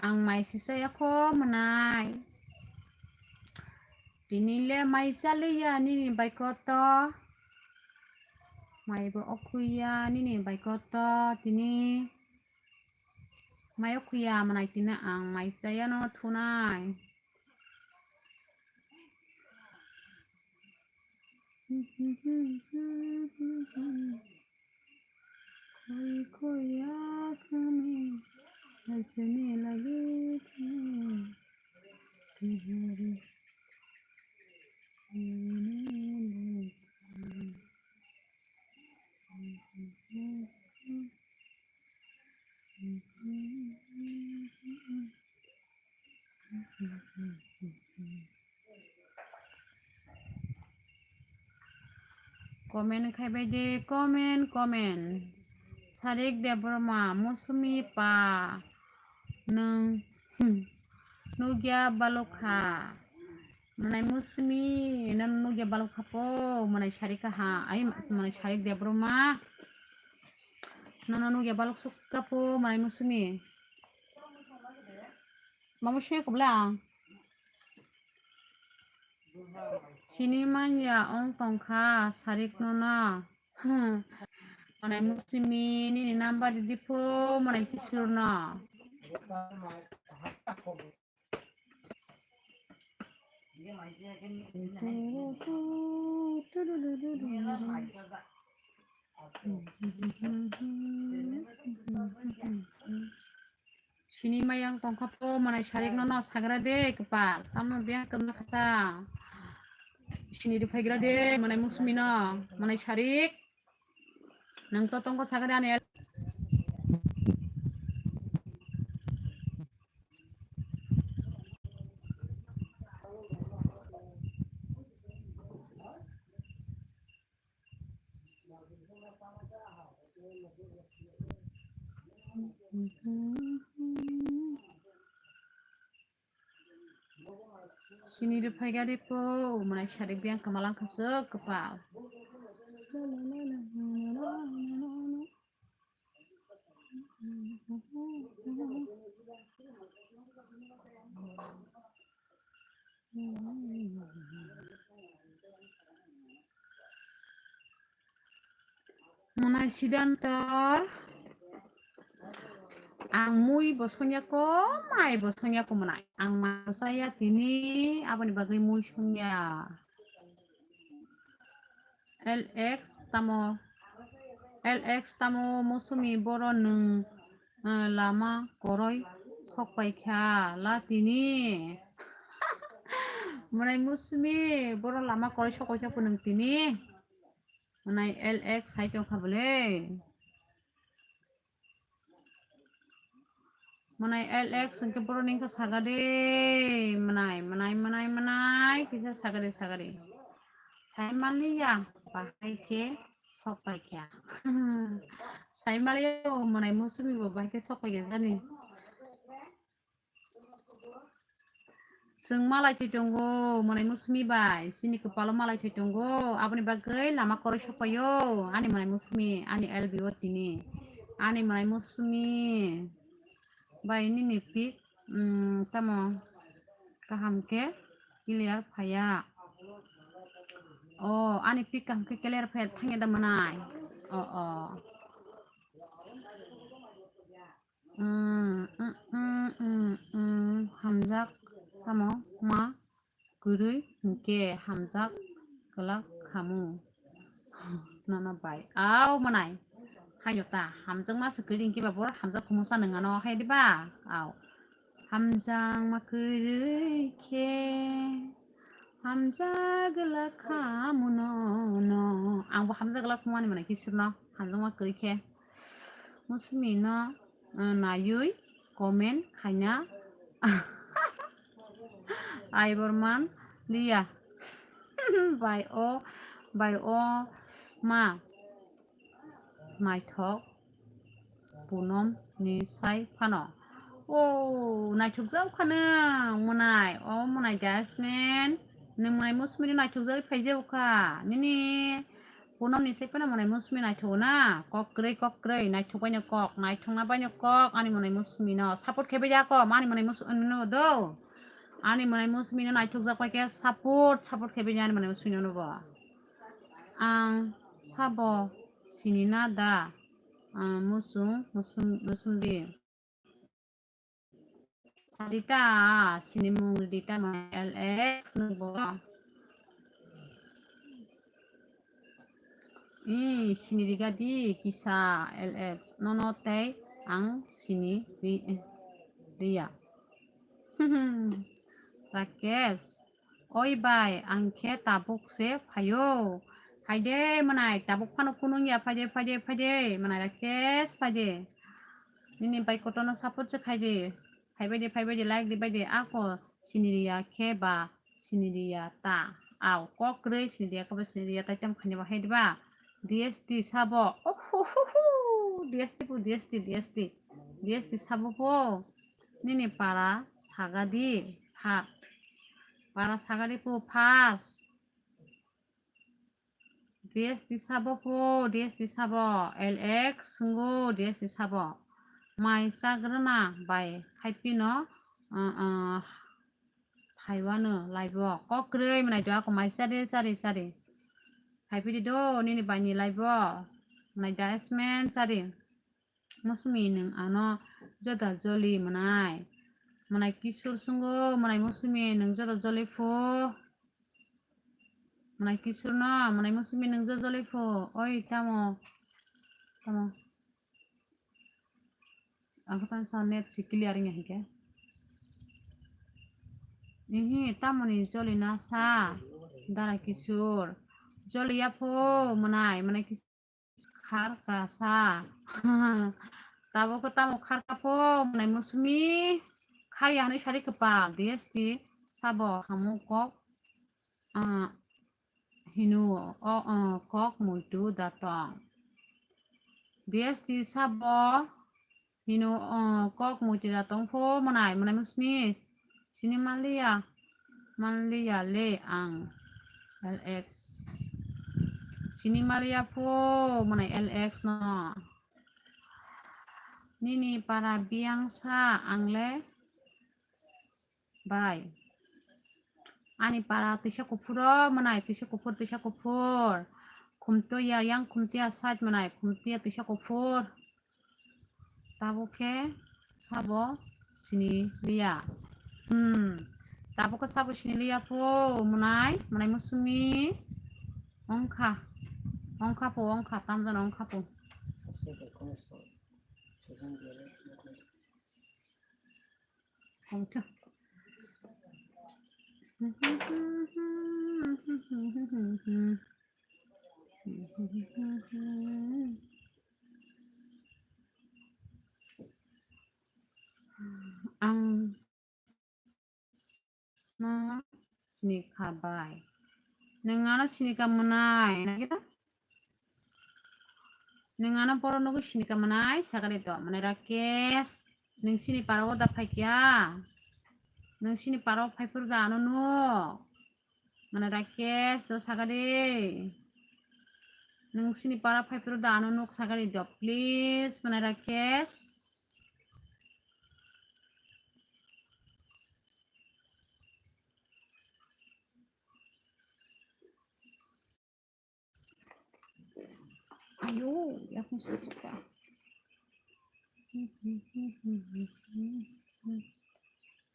Ang mai sisa ya kho mwnai. Tini le mai chaliya nini bai koto. Mai bo okhuya nini bai koto tini. Mai okhuya mwnai tini ang mai chaya no thunai. Khoi khoi akhani hachini lagi khani. Comment khai bai de, comment, comment. Sarik Debbarma, Mosumi pa, nwng, hmm, nugya balokha. Mwnai Mosumi, nono nugya balokha po, mwnai Sarik kaha, ai, mwnai Sarik Debbarma. Nono nugya balok sukha po, mwnai Mosumi. Mamo sui kubla. Sini manya ong tongkha Sarik nono. Hmm. Mwnai Mosumi nini number di po, mwnai kisur no. Sini mayang tongkha po mwnai Sarik nono sagra de kwpal. Tamo biyang kwbla kha. Sini rw phaigra de mwnai Mosumi no, mwnai Sarik. Nwng to tongkha sagra de ani. Sini rw phaigra de po, mwnai Sarik biyang kwmalang kha swk kwpal. Mwnai Siddhantor. Ang mui bo songya ko, mai bo songya ko mwnai. Ang ma saya tini, aboni bagwi mui songya. L X tamo, L X tamo mosumi boro nwng, eh, lama koroi sok pai kha la tini. Mwnai mosumi boro lama koroi sok pai kha po nwng tini. Mwnai L X hai tong kha bole. Mwnai L X hwnkhe boroni wngkha sagade, mwnai, mwnai, mwnai, mwnai, kisa sagade, sagade. Saimaliya, bahai khe sok pai kha. Saimaliya, o mwnai mosumi bo bahai khe sok pai kha jani. Chwng malai thwi tongo, mwnai mosumi bai, chini kwpalo malai thwi tongo, aboni bagwi lama koroi sok paio, ani mwnai mosumi, ani L B O tini, ani mwnai mosumi bai nini pic, mm, tamo kaham khe clear phaiya. O, ani pic kaham khe clear phaiya thangya da mwnai? O, o. Mm, mm, mm, mm, mm, hamjak tamo ma kwrwi hinkhe hamjak kwlak khamu. Nono bai. Au mwnai. Hayo ta hamjak ma se kwrwi hinkhe ba bor hamjak khumu sa nang ano hai diba? Au. Hamjak ma kwrwi khe hamjak kwlak khamu no no. Angbo hamjak kwlak khamu ani mwnai kisirno hamjak ma kwrwi khe. Mosumi no ah, naiwi comment khaina aiborman liya. Bai o, bai o ma naithok Punom ni sai phano. O naithok jak kha nwng mwnai, o mwnai jasmine, nwng mwnai mosumi no naithok jak phai jak kha nini. Punom ni sai phano mwnai mosumi naithok na, kok kwrwi, kok kwrwi, naithok bai no kok, naithok na bai no kok, ani mwnai mosumi no support khe bai ya kok, ani mwnai mosumi no do, ani mwnai mosumi no naithok jak bai khe support, support khe bai ya ani mwnai mosumi no bo. Ang sabo sini na da, ah, musung, musung, musung di. Sarita, sini mung Rita ma L X nungbo. Ih, sini riga di kisa L X. Nono tei ang sini ri-, eh, riya. Rakesh. Oi bai, ang khe tabuk se phaio. Phaide mwnai, tabuk phano phunung ya, phaide, phaide, phaide, mwnai Rakesh, phaide. Nini bai kotorno support se khaide. Phaibaide, phaibaide, like di baide, ako siniriya khe ba siniriya ta. Au, kok kwrwi siniriya khe ba siniriya ta, tamo khaina ba hai diba? D S T sabo. Ohuhuhu. D S T pu, D S T, D S T. D S T sabo po. Nini para sagadi. Ha. Para sagadi po first. D S T sabo po, D S T sabo. L X swngo, D S T sabo. Mai chagrana bai khaiphino, uh, uh, phaiwano laibo. Kok kwrwi mwnai do ako mai chari, chari, chari. Khaipidi do nini baini laibo. Mwnai da S M N chari. Mosumi nwng ano joda joli mwnai. Mwnai Kishore swngo, mwnai Mosumi nwng joda joli pho. Mwnai Kishore no, mwnai Mosumi nwng joda joli pho. Oi, tamo, tamo. Ang khe tamo sa net si clear wngya hinkhe. Ihi, tamoni joli na sa, dara Kishore. Joli ya pho, mwnai, mwnai Kishore. Kharka sa. Tabuk khe tamo kharka pho, mwnai Mosumi. Kharya hwnwi sari kwpal, D S T sabo hamung kok, ah, hino, o, o, kok muitu da tong. D S T sabo hino, o, kok muitu da tong pho, mwnai, mwnai Mosumi. Sini manliya, manliya le ang L X. Sini manliya pho mwnai L X no. Nini para biyang sa ang le bai. Ani para twisa kuphur o mwnai, twisa kuphur, twisa kuphur. Khumtoya, yang khumtoya side mwnai, khumtoya twisa kuphur. Tabuk khe sabo sini liya. Hmm. Tabuk sabo sini liya pho, mwnai, mwnai musumi. Ongkha. Ongkha pho, ongkha, tamjano ongkha pho. Ongkha. Ang no sinikha bai. Nwng ano sinikha mwnai, nagita? Nwng ano poro nugwi sinikha mwnai, sakani to, mwnai Rakesh. Nwng sini para o da phaikya? Nwng sini para o phaiphuru da ano nuk? Mwnai Rakesh, do sakadi. Nwng sini para phaiphuru da ano nuk sakadi do, please, mwnai Rakesh. Ayo, yakung sisika.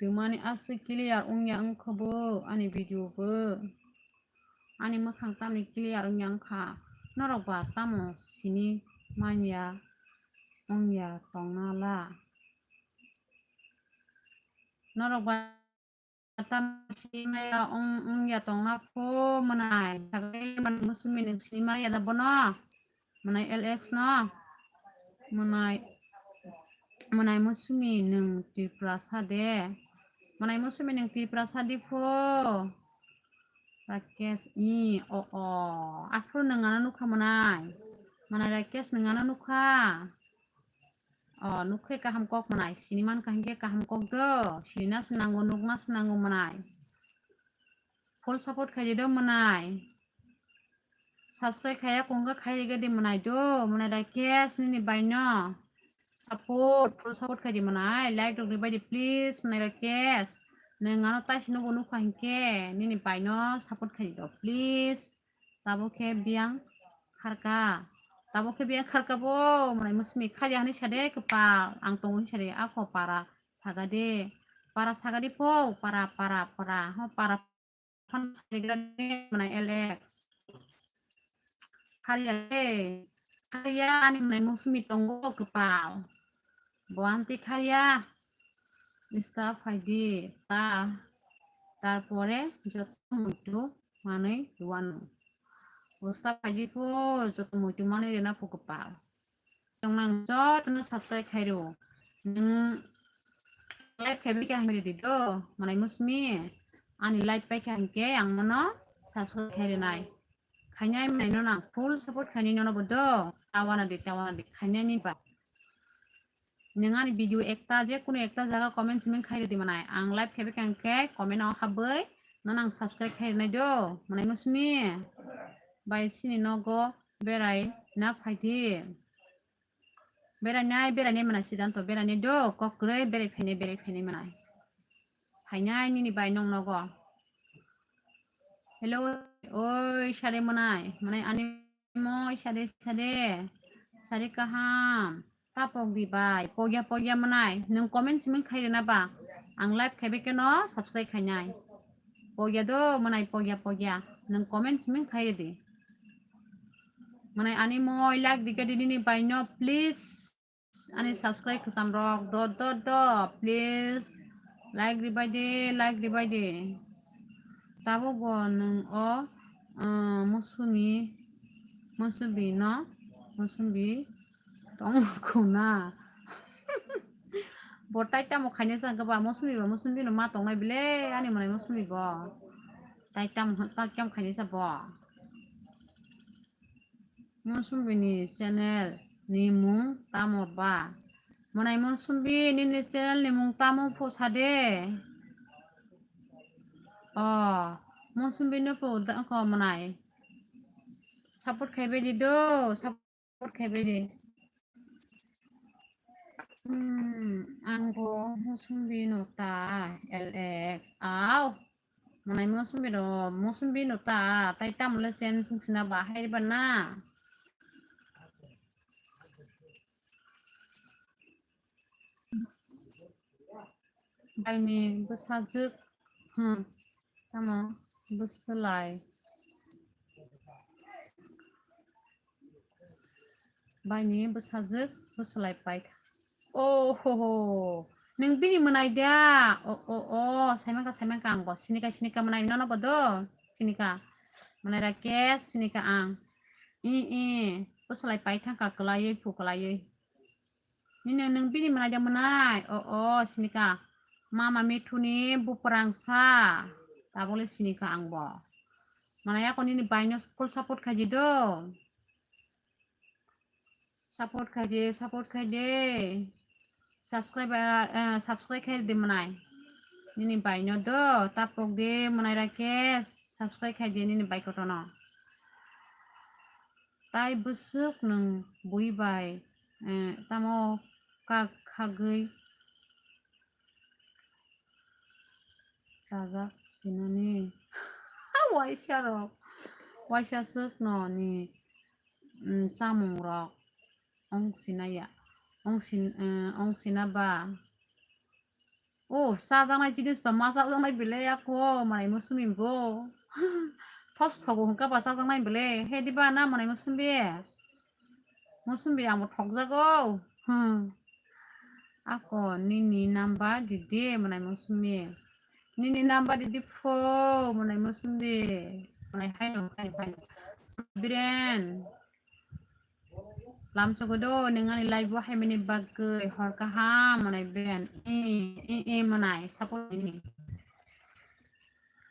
Twmani aswk clear wngya wngkha bo ani video bo. Ani mwkhang tamni clear wngya wngkha. Norok ba tamo sini manya wngya tongna la. Norok ba Tam sini maya wng, wngya tongna pho mwnai. Sagwi mwnai musumi nwng sini maya da bono. Mwnai L X no. Mwnai, mwnai musumi nwng Tripura sa de. Mwnai musumi nwng Tripura sa di pho. Rakesh, i, o, o. Aphuru nwng ano nukha mwnai. Mwnai Rakesh nwng ano nukha. O, nukhe kaham kok mwnai. Sini mankha hinkhe kaham kok do. Sinina swnango, nukna swnango mwnai. Full support khaidi do mwnai. Subscribe khaya kongkha khairigadi mwnai do. Mwnai Rakesh nini baino. Support, full support khaidi mwnai. Like rok ribaidi please mwnai Rakesh. Nwng ano taisi nugo nukha hinkhe nini baino support khaidi do please. Tabuk khe biyang kharka. Tabuk khe biyang kharka bo, mwnai musumi kharya hinwi sade kwpal. Ang tongo hinwi sade, akho para sagade. Para sagade pho, para, para, para. Ho para phano sade mwnai L X. Kharya le. Kharya ani mwnai musumi tongo kwpal. Bo amtwi kharya. Ista phaidi ta. Tarpore joto muitu manwi rwano. Usa phaidi pho joto muitu manwi rwna pho kwpal. Tong nang jotono subscribe khairo. Nwng like khaibai kha hinwi rwdi do, mwnai musumi. Ani like paikha hinkhe ang nono subscribe khai rwnai. Khainai mwnai no nang full support khainai nono bo do. Tawana di, tawana di, khainai ni ba. Nwng ani video ekta, je kunu ekta jaga comment siming khai rwdi mwnai. Ang live khaibikha hinkhe comment o habwi nono ang subscribe khai rwnai do. Mwnai musumi. Bai sini nogo berai na phaidi. Berai nai, berai nai mwnai sidanto, berai nai do, kok kwrwi berai phainai, berai phainai mwnai. Phainai nini bai nong nogo. Hello, oi sade mwnai, mwnai ani moi sade sade, sade kaham. Ta pok di bai, pogya pogya mwnai, nwng comment siming khai rwna ba, ang live khaibai keno subscribe khainai. Pogya do mwnai, pogya pogya, nwng comment siming khai rwdi. Mwnai ani moi like di khe di nini bai no please. Ani subscribe khwsam rok do do do please. Like ribai de, like ribai de. Tabuk bo nwng o, uh, musumi, musumbi no, musumbi tong khuna. Bo tai tamo khainai sa ba musumbi ba, musumbi no ma tongnai bile ani mwnai musumbi bo. Tai tamo, tai tamo khainai sa bo. Monsumbi ni channel ni mung tamo ba? Mwnai Monsumbi nini channel ni mung tamo pho sade? O, Monsumbi no pho da ko mwnai. Support khaibai di do, support khaibai di. Hmm, ang bo Monsumbi no ta L X. Au. Mwnai Monsumbi no, Monsumbi no ta, tai tamo le chen sung sina ba hai ba na. Baini bwsajwk, hmm, tamo bwswlai. Baini bwsajwk bwswlai paikha. Oh ho ho. Nwng bini mwnai da? O, o, o, saimangkha, saimangkha ang bo. Sinika, sinika mwnai nono bo do? Sinika. Mwnai Rakesh, sinika ang. I, i. Bwswlai paithangkha kwlaiwi, phu kwlaiwi. Nini nwng bini mwnai da mwnai? O, o, sinika. Mama Mithuni buprangsa. Tabole sinika ang bo. Mwnai ako nini baino full support khaidi do. Support khaidi, support khaidi. Subscribe, eh, subscribe khaidi mwnai. Nini baino do, tapok di mwnai Rakesh. Subscribe khaidi nini bai kotono. Tai bwswk nwng bui bai, eh, tamo kak khagwi chajak sinani. Waisa rok, waisa swk no ni, mm, chamung rok ong sinaya, ong sin, eh, ong sina ba. Oh, chajaknai jinis ba ma chajaknai belai ako, mwnai Mosumi bo. Thos thogo hwnkha ba chajaknai belai. He diba na mwnai Mosumi? Mosumi, ang bo thokjago. Hmm. Ako nini number didi mwnai Mosumi. Nini number didi pho mwnai Mosumi. Mwnai haino, haino, haino. Biren. Lamsogo do, nwng ani live o haimani bagwi hor kaham mwnai Biren. I, i, i mwnai, support ni.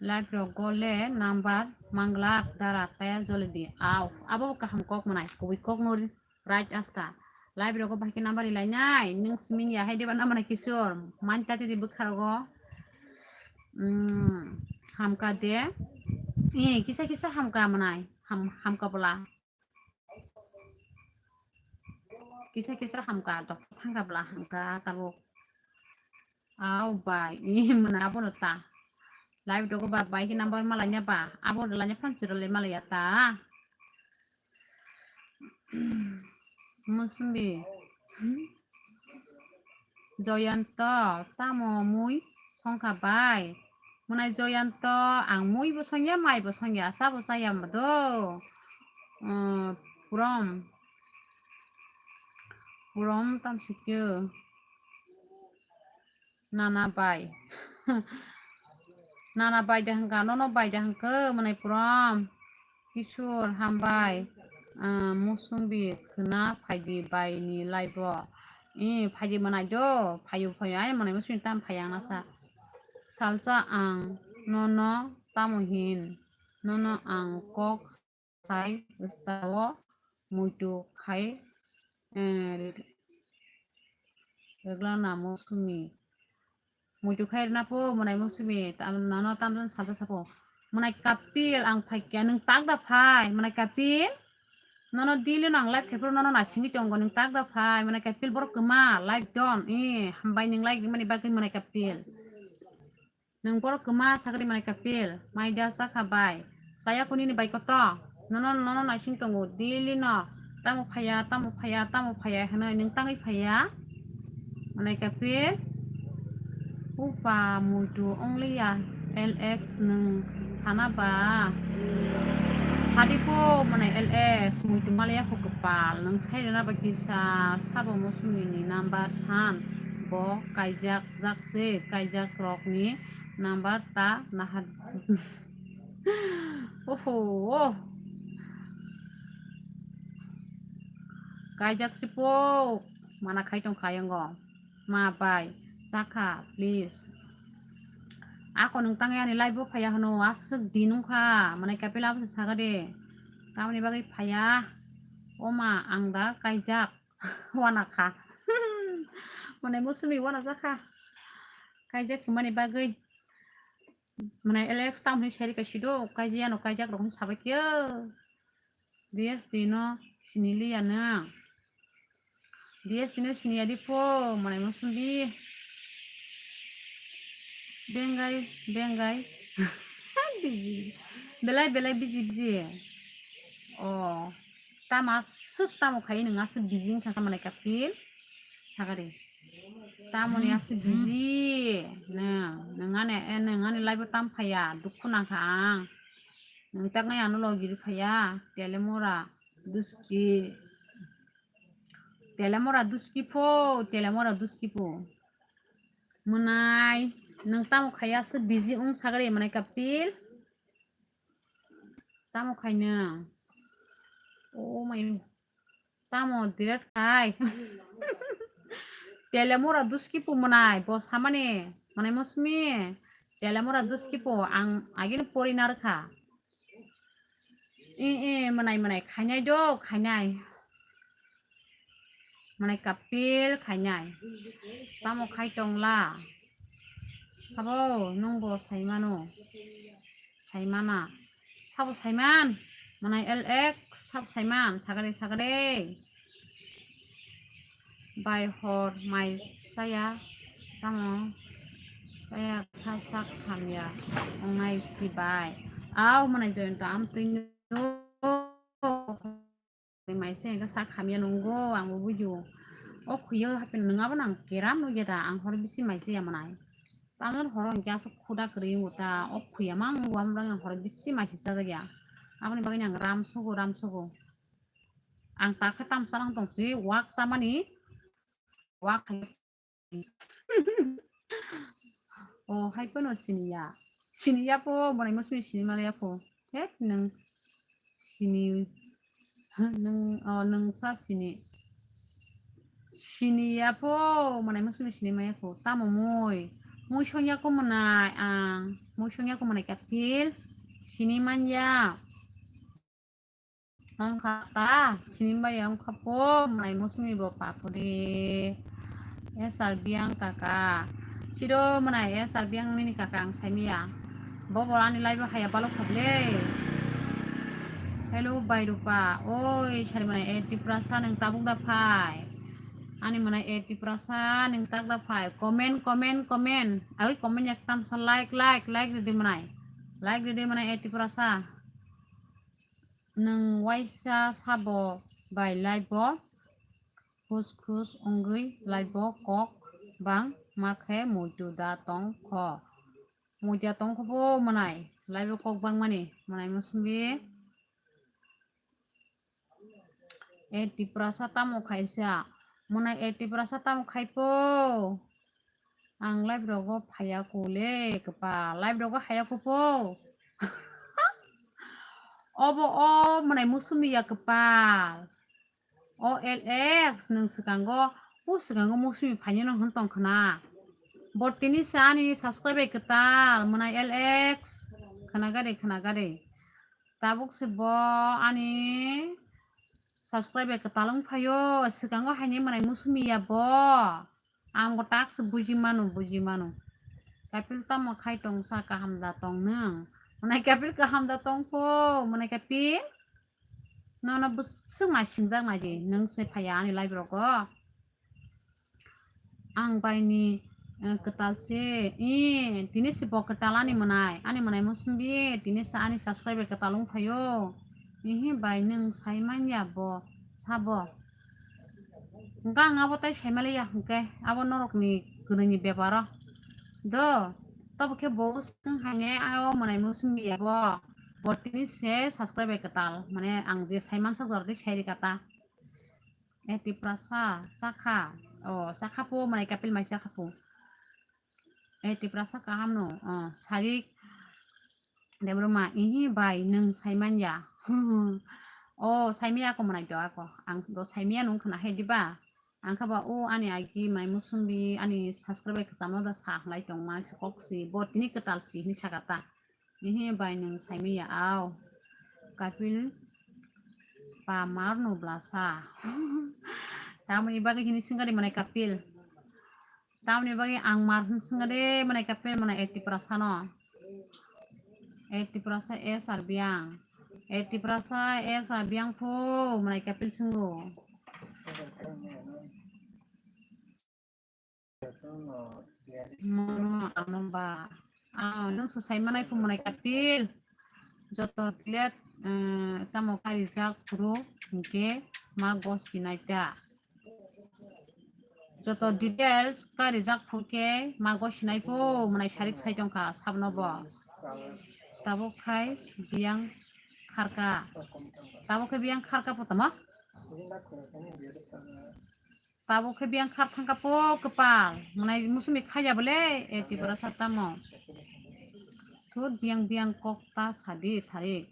Live rogo le number manglak dara taya jolidi. Au, abo kaham kok mwnai, kubui kok no right asta. Live rogo bahai khe number ilai nai, nwng sming ya hai diba number nai kisor, man ta tidi bwkha rogo. Hmm, hamka de. I, kisa kisa hamka mwnai, ham, hamka bwla. Kisa kisa hamka, doktor thangka bwla hamka tabuk. Au bai, i mwnai abono ta. Live rogo ba bai khe number ma laina ba, abo laina phan chwrwlai ma laiya ta. Mosumi. Joyanto, tamo mui songkha bai? Mwnai Joyanto, ang mui bo songya, mai bo songya, sa bo chaya mado. Umm, purom. Purom tamsikhe. Nana bai. Nana bai da hwnkha, nono bai da hwnkhe, mwnai purom. Kishor, hambai. Ah, Mosumbi, khwna phaidi bai ni live o. Eh, phaidi mwnai do, phaio, phaio, ai mwnai Mosumbi tam phaiya ang nasa. Salsa ang nono tamo hin, nono ang kok sai stao muitu khai, eh, Regla na Mosumi. Muitu khai rwna pho, mwnai Mosumi, tam, nono tamjani salsa sapo. Mwnai Kapil, ang phaikya, nwng tak da phai, mwnai Kapil. Nono daily no ang live khaipro, nono naisingwi tongo, nwng tak da phai, mwnai Kapil borok kwma, live don, eh, hambai nwng live rimani bagwi mwnai Kapil. Nwng borok kwma sakri mwnai Kapil, mai da chakha bai. Chaya kho nini bai koto. Nono, nono naising tongo, daily no. Tamo phaiya, tamo phaiya, tamo phaiya hinwi nwng tangwi phaiya. Mwnai Kapil. Upa muitu ongliya L X nwng sana ba. Sadi kho mwnai L X muitu malaya kho kwpal. Nwng sai rwna bai kisa sabo Mosumi ni number san. Bo kaijak jak se, kaijak rok ni number ta nahar. Oho, oh. Kaijak sipok, mana khai tong khayango. Ma bai, chakha, please. Ako nwng tangwi ani live o phaiya hwno, aswk din wngkha, mwnai Kapil abo se saga de. Tamoni bagwi phaiya, o ma, ang da kaijak, wana kha. Mwnai Mosumi wana jakha. Kaijak hwnmani bagwi. Mwnai L X tam hwnwi sari kaisi do, kaijak ano kaijak rok hwnwi sabai khe. D S D no sini liya no. D S D no sini ya di pho, mwnai Mosumbi. Bengai, bengai. Biji. Belai, belai biji, biji. Oh. Tamo aswk tamo khai nwng aswk biji wngkha sa mwnai Kapil. Sagari. Tamoni aswk busy. Nang, nang ani, eh, nang ani live o tam phaiya, dukhu nangkha ang. Nang tak nai ano logi ri phaiya, Telemora, Duski. Telemora Duski pho, Telemora Duski pho. Mwnai, nang tamo khaiya aswk busy wng sagre mwnai Kapil. Tamo khaino. Oh my. Tamo direct khai. Telemora Duski pho mwnai, bo samani, mwnai Mosmi. Telemora Duski pho ang agini pori narkha. Eh, eh, mwnai, mwnai, khainai do, khainai. Mwnai Kapil khainai. Tamo khai tongla. Sabo, nwng bo saimano. Saimana. Sabo saiman. Mwnai L X, sabo saiman. Sagade, sagade. Bai hor mai chaya. Tamo. Chaya kha sak hamya. Ongnai si bai. Au, mwnai Joyanta, am twi mai se hwnkhe sak hamya nungo, ang bo bujo. O khuyo hapin nung abo nang keram nugya da, ang hor bisi mai se ya mwnai. Tamon horo hwnkhe aswk khuda kwrwi wngo ta, o khuya mang wngo, amo bagwi ang hor bisi mai se chajak ya. Aboni bagwi ang ram sogo, ram sogo. Ang ta khe tam chalang tong si, wak chamani, wak hai. Oh, hai pono siniya. Siniya po, mwnai Mosmi sini maliya po. Het nung sini, nung, oh, nung sa sini. Siniya po, mwnai Mosmi sini maya po. Tamo mui. Mui songya ko mwnai ang. Mui songya ko mwnai Kapil. Sini manya. Wngkha ta, sini bai wngkha po, mwnai Mosmi bo papuri. S R Biang kaka. Sido mwnai S R Biang nini kaka ang saimiya. Bo bo ani live o haya balok kha ble. Hello, bai Rupa. Oi, sari mwnai, eh, Tiprasa nung tabuk da phai. Ani mwnai, eh, Tiprasa nung tak da phai. Comment, comment, comment. Ai, comment yak tamsa like, like, like ridi mwnai. Like ridi mwnai, eh, Tiprasa. Nwng waisa sabo bai live o khus khus wngwi live o kok bang ma khe muitu da tong kho. Muitu da tong kho bo mwnai live o kok bang mani mwnai Mosmi. E Tiprasa tamo khaisa mwnai e Tiprasa tamo khai po. Ang live rogo phaya kho le kwpal, live rogo haya kho po. Obo o mwnai Mosmi ya kwpal. O L X nwng swkango, o swkango Mosmi phainai no hwn tong khna. Bo tini sa ani subscribe kwtal mwnai L X. Khna gade, khna gade. Tabuk se bo ani subscribe kwtal wng phaio, swkango haini mwnai Mosmi ya bo. Ang bo tak se buji mano, buji mano. Kapil tamo khai tong sa kaham da tong nwng. Mwnai Kapil kaham da tong pho, mwnai Kapil. Nono bwswk naisingjak nai di, nwng se phaiya ani live rogo. Ang bai ni, eh, kwtal se, eh, tini se bo kwtal ani mwnai, ani mwnai Mosmi, tini se ani subscribe kwtal wng phaio. Ihi bai nwng sai manya bo, sabo. Hwnkhe ang abo tai sai maliya hwnkhe, abo norokni kwnwini beparo. Do, tobo khe bo swng haine abo mwnai Mosmi ya bo. Bo tini se subscribe kwtal, mane ang je sai mansak jora tei sai rika ta. E Tiprasa, sakha. O, sakha po, mwnai Kapil mai sakha po. E Tiprasa kaham no. O, Sarik Debbarma, ihi bai, nwng saimanya. O, saimaya ako mwnai do ako. Ang do saimaya nung khna hai diba? Ang kha ba o ani agi mai Mosmi, ani subscribe kwcham no da sa hlai tong ma, si kok si, bo tini kwtal si, hini sakha ta. Ihi bai nwng saimaya au. Kapil pa mar no blasa. Tamoni bagwi hini swngkha de mwnai Kapil. Tamoni bagwi ang mar hwn swngkha de mwnai Kapil mwnai e Tiprasa no. E Tiprasa S R Biang. E Tiprasa S R Biang pho mwnai Kapil swngkho. Mono ano ba. Ano, nwng se sai manai pho mwnai Kapil. Joto delete, eh, tamo karijak phuru hwnkhe ma gosi nai ta. joto details karijak phurkhe mago sinai pho mwnai sarik sai tongkha sabno bo. Tabuk khai biyang kharka. Tabuk khe biyang kharka pho tamo? Tabuk khe biyang khar thangka pho kwpal. Mwnai musumi khaiya bole, e Tiprasa tamo. Thut biyang biyang kok ta sadi sarik.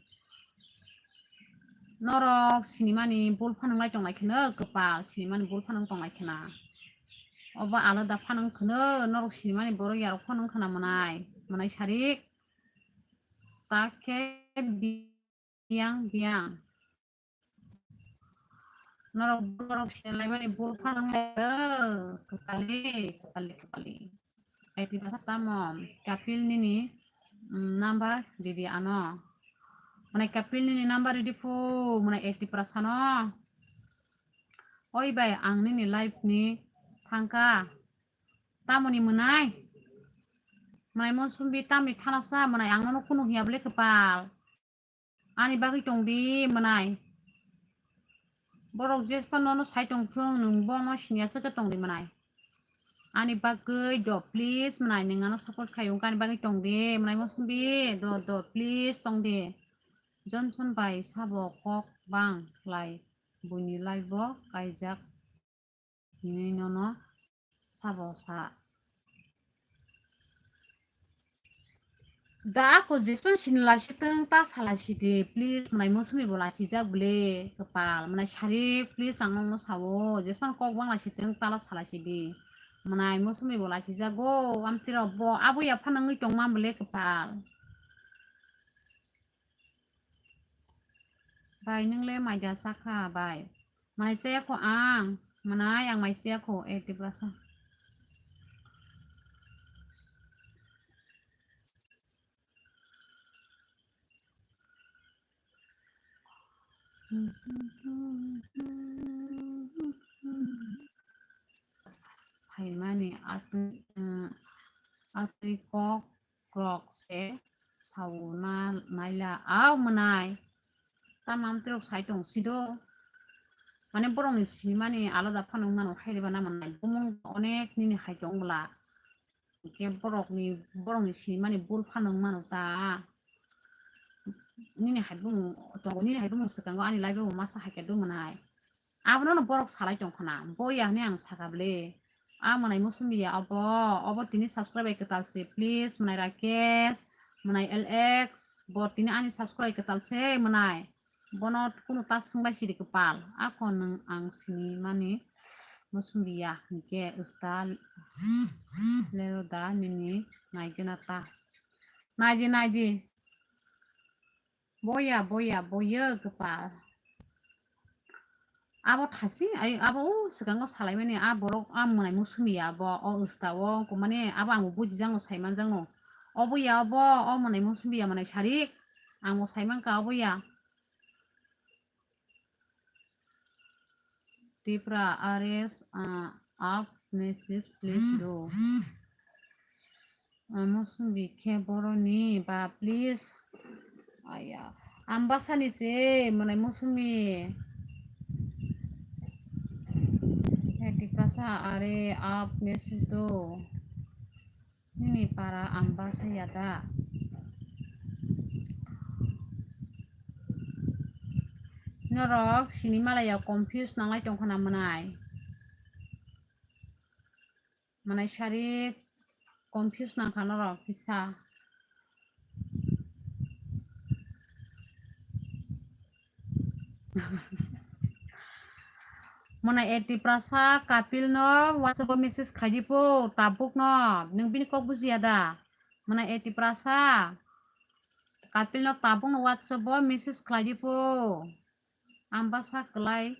Norok sinimani bul phanang lai tonglai kheno kwpal, sinimani bul phanang tonglai khena. Obo alada phanang kheno, norok sinimani borok yarok phanang khena mwnai, mwnai sarik. Ta khe biyang biyang. Norok borok sinimani bul phanang lai, kwpali, kwpali, kwpali. Ai Tiprasa tamo, Kapil nini, mm, number ridi ano. Mane Kapil nini number ridi phu, mane e Tiprasa no. Oi bai, ang nini live ni thangka. Tamoni mwnai? Mwnai Mosumbi tamni thanasa mwnai ang nono kunu hiya bole kwpal. Ani bagwi tong di mwnai. Borok jespa nono sai tong thung, nwng bono siniya se khe tong di mwnai. Ani bagwi do please mwnai, nwng ano support khai wngkha ani bagwi tong di mwnai Mosumbi, do do please tong di. Johnson bai sabo kok bang lai buini live bo kaijak hinwi nono sabo sa. Da ako jespan sini lasi teng ta salasi de, please, mwnai Mosumi bo lasi jak bole, kwpal, mwnai sarik, please, ang nokno sao, jespan kok bang lasi teng ta salasi de, mwnai Mosumi bo lasi jago, amtwi rok bo, abo yapha nangwi tongma bole, kwpal. Bai, nwng le maida sakha, bai. Mai chaya kho ang, mwnai ang mai chaya kho, e Tiprasa. Phaimani atwi, eh, atwi kok rok se sauna naila au mwnai. Tamam tirok sai tong sido. Mane borokni sinimani alada phano wngmano khairiba na mwnai. Bumung onek nini hai tong bwla. Hwnkhe borokni, borokni sinimani bul phano wngmano ta. Nini hai bumung tongo, nini hai bumung swkango ani live o masa hai khe do mwnai. Abono no borok salai tong khna. Boya hwnwi ang saka bwle. A mwnai Mosumi ya obo, obo tini subscribe bai kwtal se, please, mwnai Rakesh, mwnai L X, bo tini ani subscribe kwtal se, mwnai. Bono kunu ta swngbai sidi kwpal, ako nwng ang sinimani Mosumi ya, hinkhe usta lero da nini naigena ta. Naidi, naidi. Boya, boya, boya kwpal. Abo thasi, ai, abo o swkango salaimani, a borok, a mwnai Mosumi ya abo, o usta o, wngkha mani, abo ang bo bujijakno, saimanjakno. Obo ya abo, o mwnai Mosumi ya mwnai sarik, ang bo saimankha obo ya. Tipra R S, uh, app message please do. Mosumi khe boroni ba please. Aya. Ambasani se mwnai Mosumi. He Tiprasa are app message do. Nini para Ambasa ya da? Norok sini malaya confuse nanglai tongkha na mwnai. Mwnai sari confuse nangkha norok kisa. Mwnai e Tiprasa Kapil no WhatsApp o message khaidi po tabuk no. Nwng bini kok bujiya da? Mwnai e Tiprasa Kapil no tabuk no WhatsApp o message khlaidi po. Ambasa kwlai,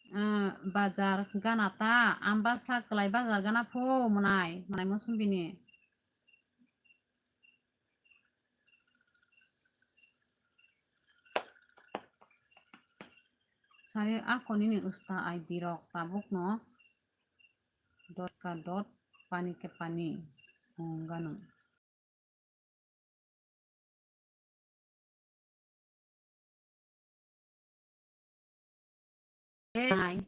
eh, bazar gana ta, Ambasa kwlai bazar gana pho mwnai, mwnai Mosumi bini. Sari ako nini usta I D rok tabuk no dot ka dot pani ke pani ongano. Nai.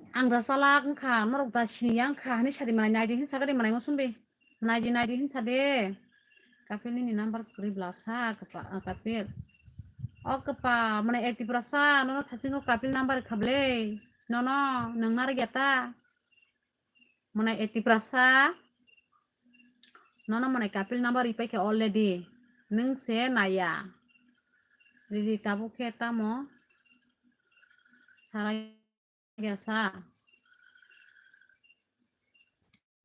Ang da salak wngkha, norok da siniya wngkha, hinwi sadi manai naidi hinwi sagadi manai musumbwi. Naidi naidi hinwi sade. Kapil nini number kwrwi bwlasa, kapa-, ah, Kapil. O kapa, manai eighty prasa, nono thasingo Kapil number khablei. Nono, nwng narwkya ta? Manai eighty prasa. Nono manai Kapil number ripai khe already. Nwng se naya. Ridi tabuk khe tamo? Sarai Gasa.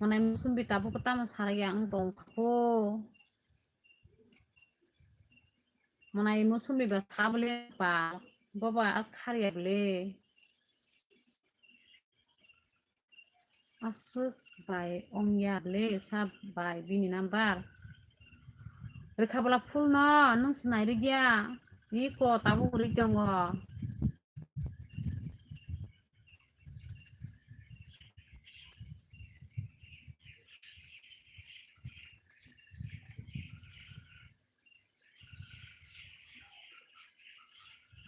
Manai musumbi tabuk tamo sarai ang tong kho. Manai musumbi ba sabole pa. Boba a kharya bole. Aswk bai ongya bole sa bai bini number. Rikha bwla full no, nwng sinai rikya. Iko tabuk rik tongo.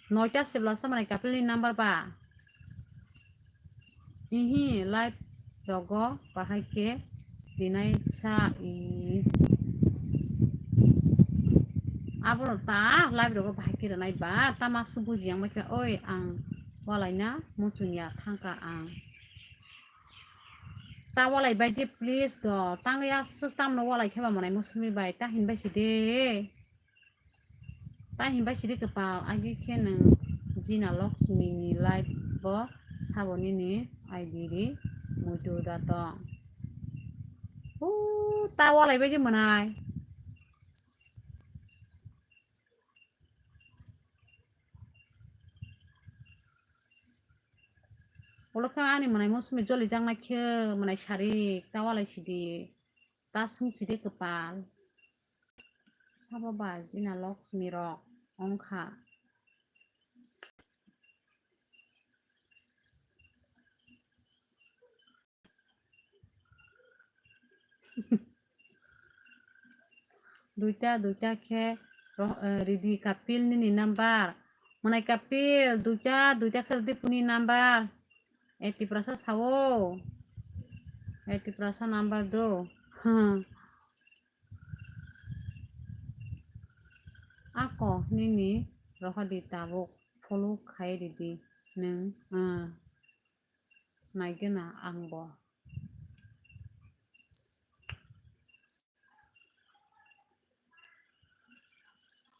Noita sebla sa manai Kapil ni number ba. Ihi live rogo bahai khe dinai sa i. Abono ta live rogo bahai khe rinai ba, ta ma su buji yang mai khe, oi ang walai na muchung ya thangka ang. Ta walai bai di please do, tang ya su tamno walai khe ba manai musumi bai, ta hin bai si de. Ta hin bai sidi kwpal, agi khe nwng Jina Lakshmi ni live bo sabo nini I D ri muitu da tong. Huu, ta walai bai je mwnai. Ulo khe ani mwnai mosumi joli jaknai khe mwnai sari ta walai sidi. Ta swng sidi kwpal. Sabo ba Jina Lakshmi rok wngkha. Duita, duita khe roh-, eh, ridi Kapil nini number. Mwnai Kapil, duita, duita khe ridi phone ni number. Eti prasa sao. Eti prasa number do. Hmm. Ako nini rohordi tabuk follow khai ridi nwng, ah, naigena angbo.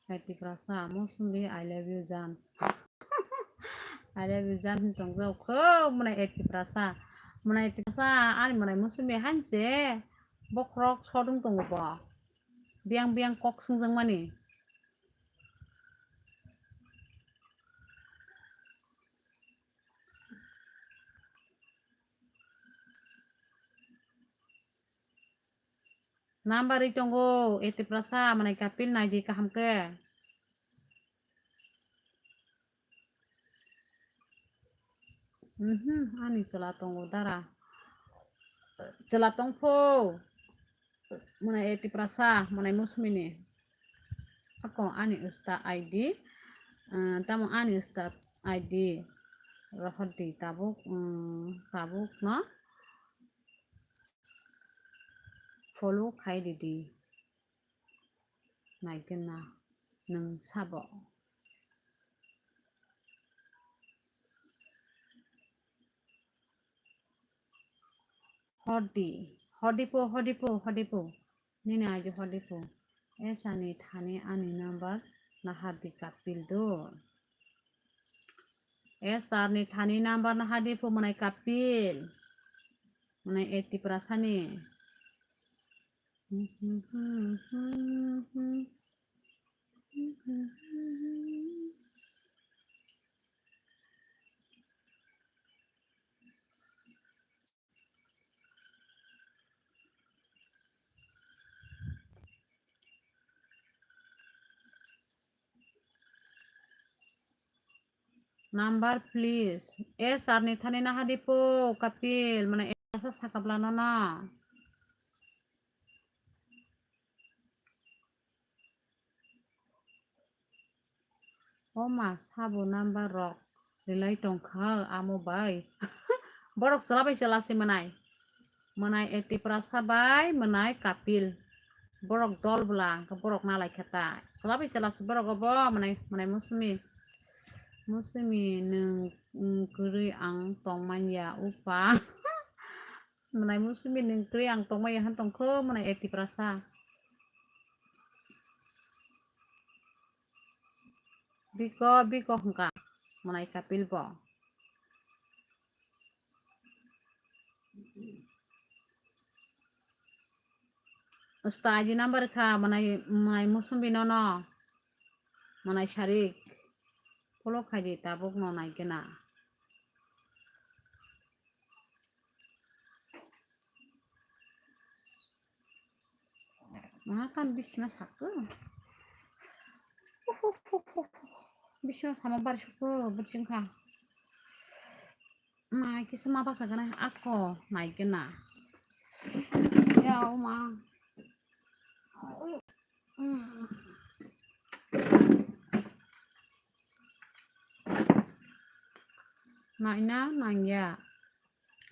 Eti prasa, mosumbi, I love you, jan. I love you, jan, hin tong jao kho, mwnai eti prasa. Mwnai eti prasa, ani mwnai mosumbi hanse. Bokhorok sodwng tongo bo. Biyang biyang kok swngjak mani. Number ri tongo, eti prasa, mwnai Kapil naidi kaham khe. Mhm, ani chwla tongo dara. Chwla tongpho. Mwnai eti prasa, mwnai mosumini. Ako ani usta I D. Ah, tamo ani usta I D. Rohordi tabuk, mm, tabuk no. Follow khai ridi. Naigena nwng sabo. Hodi, hodi po, hodi po, hodi po. Nini aji hodi po. Esani thani ani number nahardi Kapil do. Esarni thani number nahardi po mwnai Kapil. Mwnai eti prasani. Number please. Esarni thani nahardi po Kapil, mane esa sakapla no na. O ma, sabo number rok relai tongkha amo bai. Borok chwla bai chwla se mwnai. Mwnai, eh, Tiprasa bai mwnai Kapil. Borok dol bwla, hwnkhe borok nalai khe ta. Chwla bai chwla se borok obo mwnai, mwnai Musumi. Musumi nwng, mm, kwrwi ang tongmanya upa. Mwnai Musumi nwng kwrwi ang tongmanya han tongkho mwnai, eh, Tiprasa. Biko, biko hwnkha mwnai Kapil bo. Usta I D number kha mwnai, mwnai Musumbi nono. Mwnai Sarik. Follow khaidi tabuk no naigena. Makan bisna sakko. Bisna sama bar sukko, berjing kha. Mai kisa ma basa gana ako, mai gana. Ya, o ma. Naina nangya.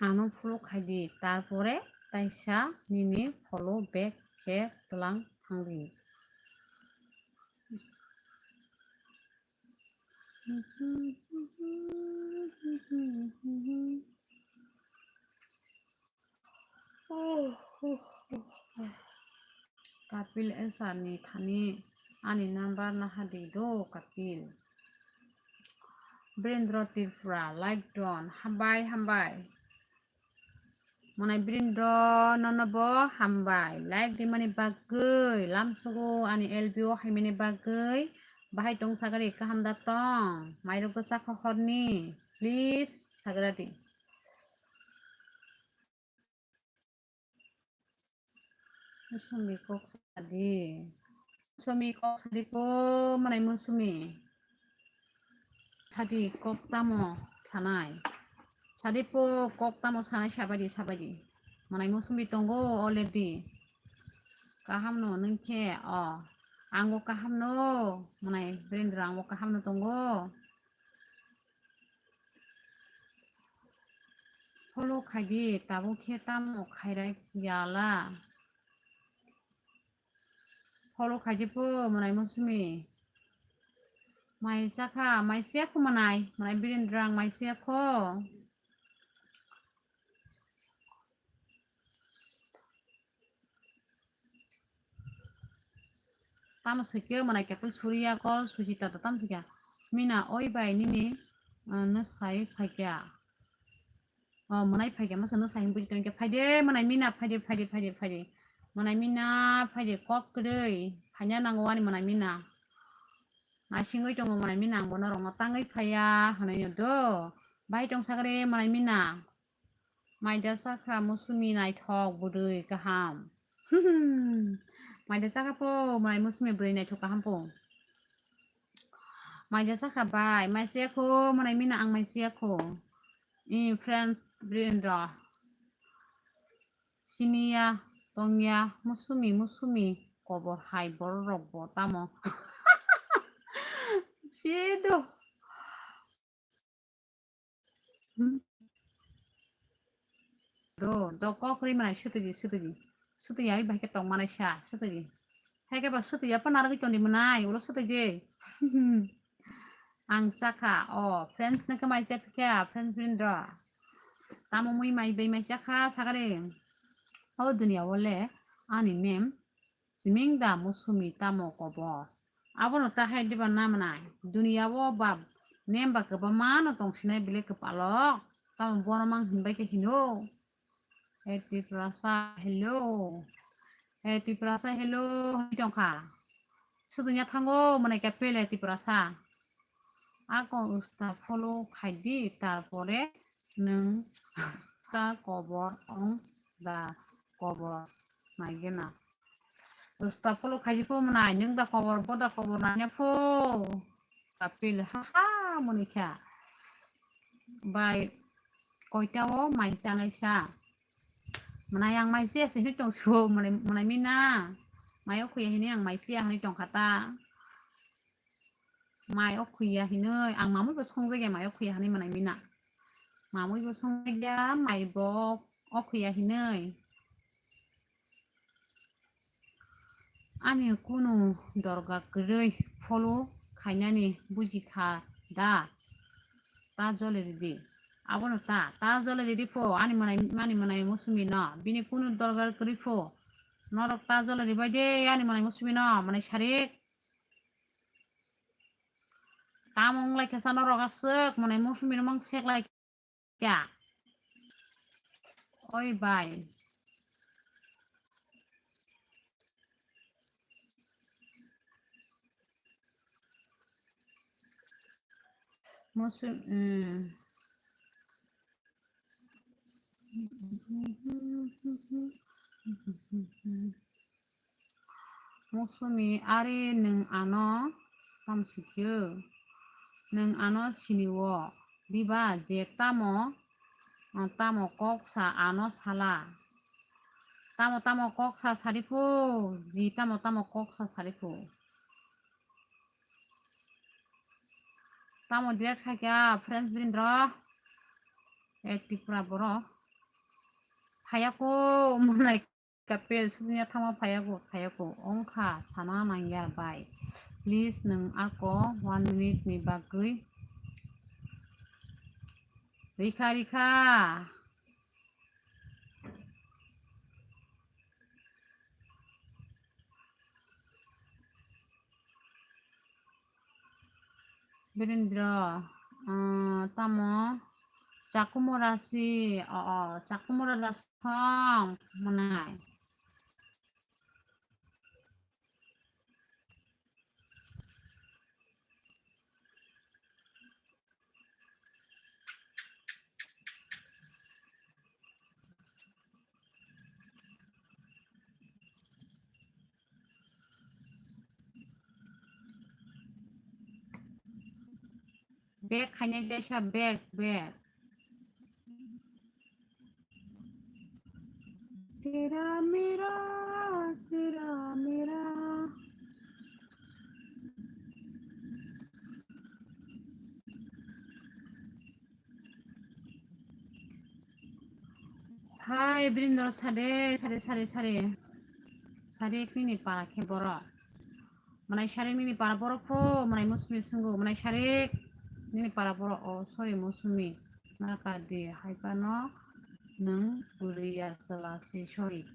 Ano follow khaidi, tarpore taisa nini follow back khe tlang thangdi. Kapil answer ni thani ani number nahadi do Kapil. Birendra Tripura, like don, hambai, hambai. Mwnai Birendra, nono bo hambai. Like rimani bagwi, lamsogo ani L B O haimani bagwi, bahai tong sagari kaham da tong, mairok bwsa kha horni, please sagra di. Musumi kok sadi. Musumi kok sadi ko mwnai Musumi. Sadi kok tamo sanai. Sadi po kok tamo sanai sabaidi sabaidi. Mwnai Musumi tongo already. Kaham no nung khe o. Ang bo kaham no. Mwnai Birendra ang bo kaham no tongo. Follow khaidi, tabuk khe tamo khairai yala. Follow khaidi po, mwnai Musumi. Mai chakha, mai siya kho mwnai, mwnai Birendra ang mai siya kho. Tamo swikhe mwnai Kapil Surya call Sujita da tamo swikha. Mina oi bai nini, ah, no sai phaikha. Oh, mwnai phaikha masa no sai buji tongkha. Phaide mwnai Mina, phaide, phaide, phaide, phaide. Mwnai Mina, phaide kok kwrwi. Phaina nango ani mwnai Mina. Naisingwi tongo mwnai Mina, ang bono rokno tangwi phaiya hwnwi no do. Bai tong sagre mwnai Mina. Maida sakha Musumi naithok bwrwi kaham. Maida sakha po mwnai Musumi bwrwi naithok kaham po. Maida sakha bai, mai siya kho mwnai Mina ang mai siya kho. I friends Birendra. Siniya tongya Musumi Musumi kobor hai borok rok bo tamo. Sido. Do, do kok ri manai sutugi, sutugi. Sutugi ai bai khe tong manai sa, sutugi. Hai khe ba sutugi apa naragwi tongdi manai, ulo sutugi. Ang chakha, o, friends nang khe mai chakha, friends Birendra. Tamo mui mai bai mai chakha, sagare. O duniya o le ani name Siming da Musumi tamo kobor. Abono ta hai diba na manai. Duniya o ba nem ba kwbangma no tong sinai bile kwpalok. Tamo bono mang hinbai khe hino. He Tiprasa, hello. He Tiprasa, hello. Hoi tong kha. Sudu nya thango mwnai khe pele Tiprasa. Ako usta follow khaidi, tarpore nwng ta kobor ong da kobor naigena. Usta follow khaidi pho mwnai, nwng da kobor, bo da kobor nanya pho. Kapil, ha ha, mwnai kha. Bai, koita o mai chanai sa. Mwnai ang mai se se tong su, mwnai, mwnai Mina. Mai o khuya hini ang mai se hini tong khata. Mai o khuya hinoi, ang mamui bo songjak ya mai o khuya hinoi mwnai Mina. Mamui bo songya, mai bo okhuya hinui. Ani kunu dorga kwrwi follow khainani buji kha da? Ta jole ridi. Abono ta, ta jole ridi pho, ani manai, ani manai Mosumi no. Bini kunu dorga kwrwi pho. Norok ta jole ribai de, ani manai Mosumi no, manai Sarik. Tamo wng lai khe sa norok aswk, manai Mosumi no mang sek lai kha. Oi bai. Mosumi, hmm. Mosumi, are nwng ano tamo sikhe? Nwng ano sini-o diba je tamo, tamo kok sa ano sala? Tamo tamo kok sa sari pho, ji tamo tamo kok sa sari pho. Tamo delete khai kha, friends Birindra. Eh, Tripura borok. Phaya kho, manai kapel, sini thama phaya kho, phaya kho. Ongkha, sana nangya bai. Please, nwng ako one minute ni bagwi. Rikha, rikha. Birindra, ah, tamo? Chakumura si, o, o, Chakumura da song, manai. Bag khainai jaisa bag, bag. Tera mera, tera mera. Hai, Birindra sade, sade, sade, sade. Sade nini para khe borok. Manai Sarik nini para borok pho, manai Mosumi swngo, manai Sarik nini para borok, oh, sorry, Mosumi. Naka di, hai phano nwng kwrwi ya chwla se, sorry.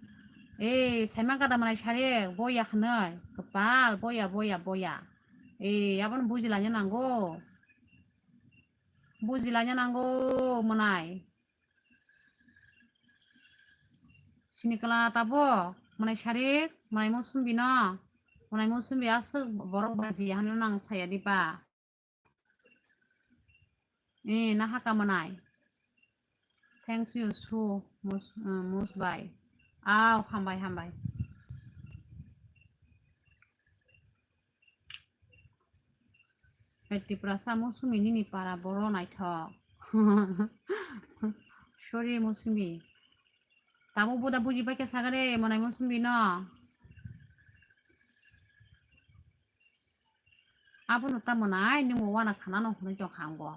Eh, saima kada manai Sarik, boya hwnwi, kwpal, boya, boya, boya. Eh, abono buji laina nango. Buji laina nango, manai. Sini kla tabo, manai Sarik, manai Mosumi no, manai Mosumi aswk borok baji hano nang saya diba. Eh, nahaka manai. Thanks you, su, mus, eh, mus bai. Aw, hambai, hambai. Hai Tiprasa, Mosumi nini para boro naithok. Sorry, Mosumi. Tamo boda buji pai khe sagare, manai Mosumi no. Abono ta manai, nimo wana khana no hwnwi tong kha ango.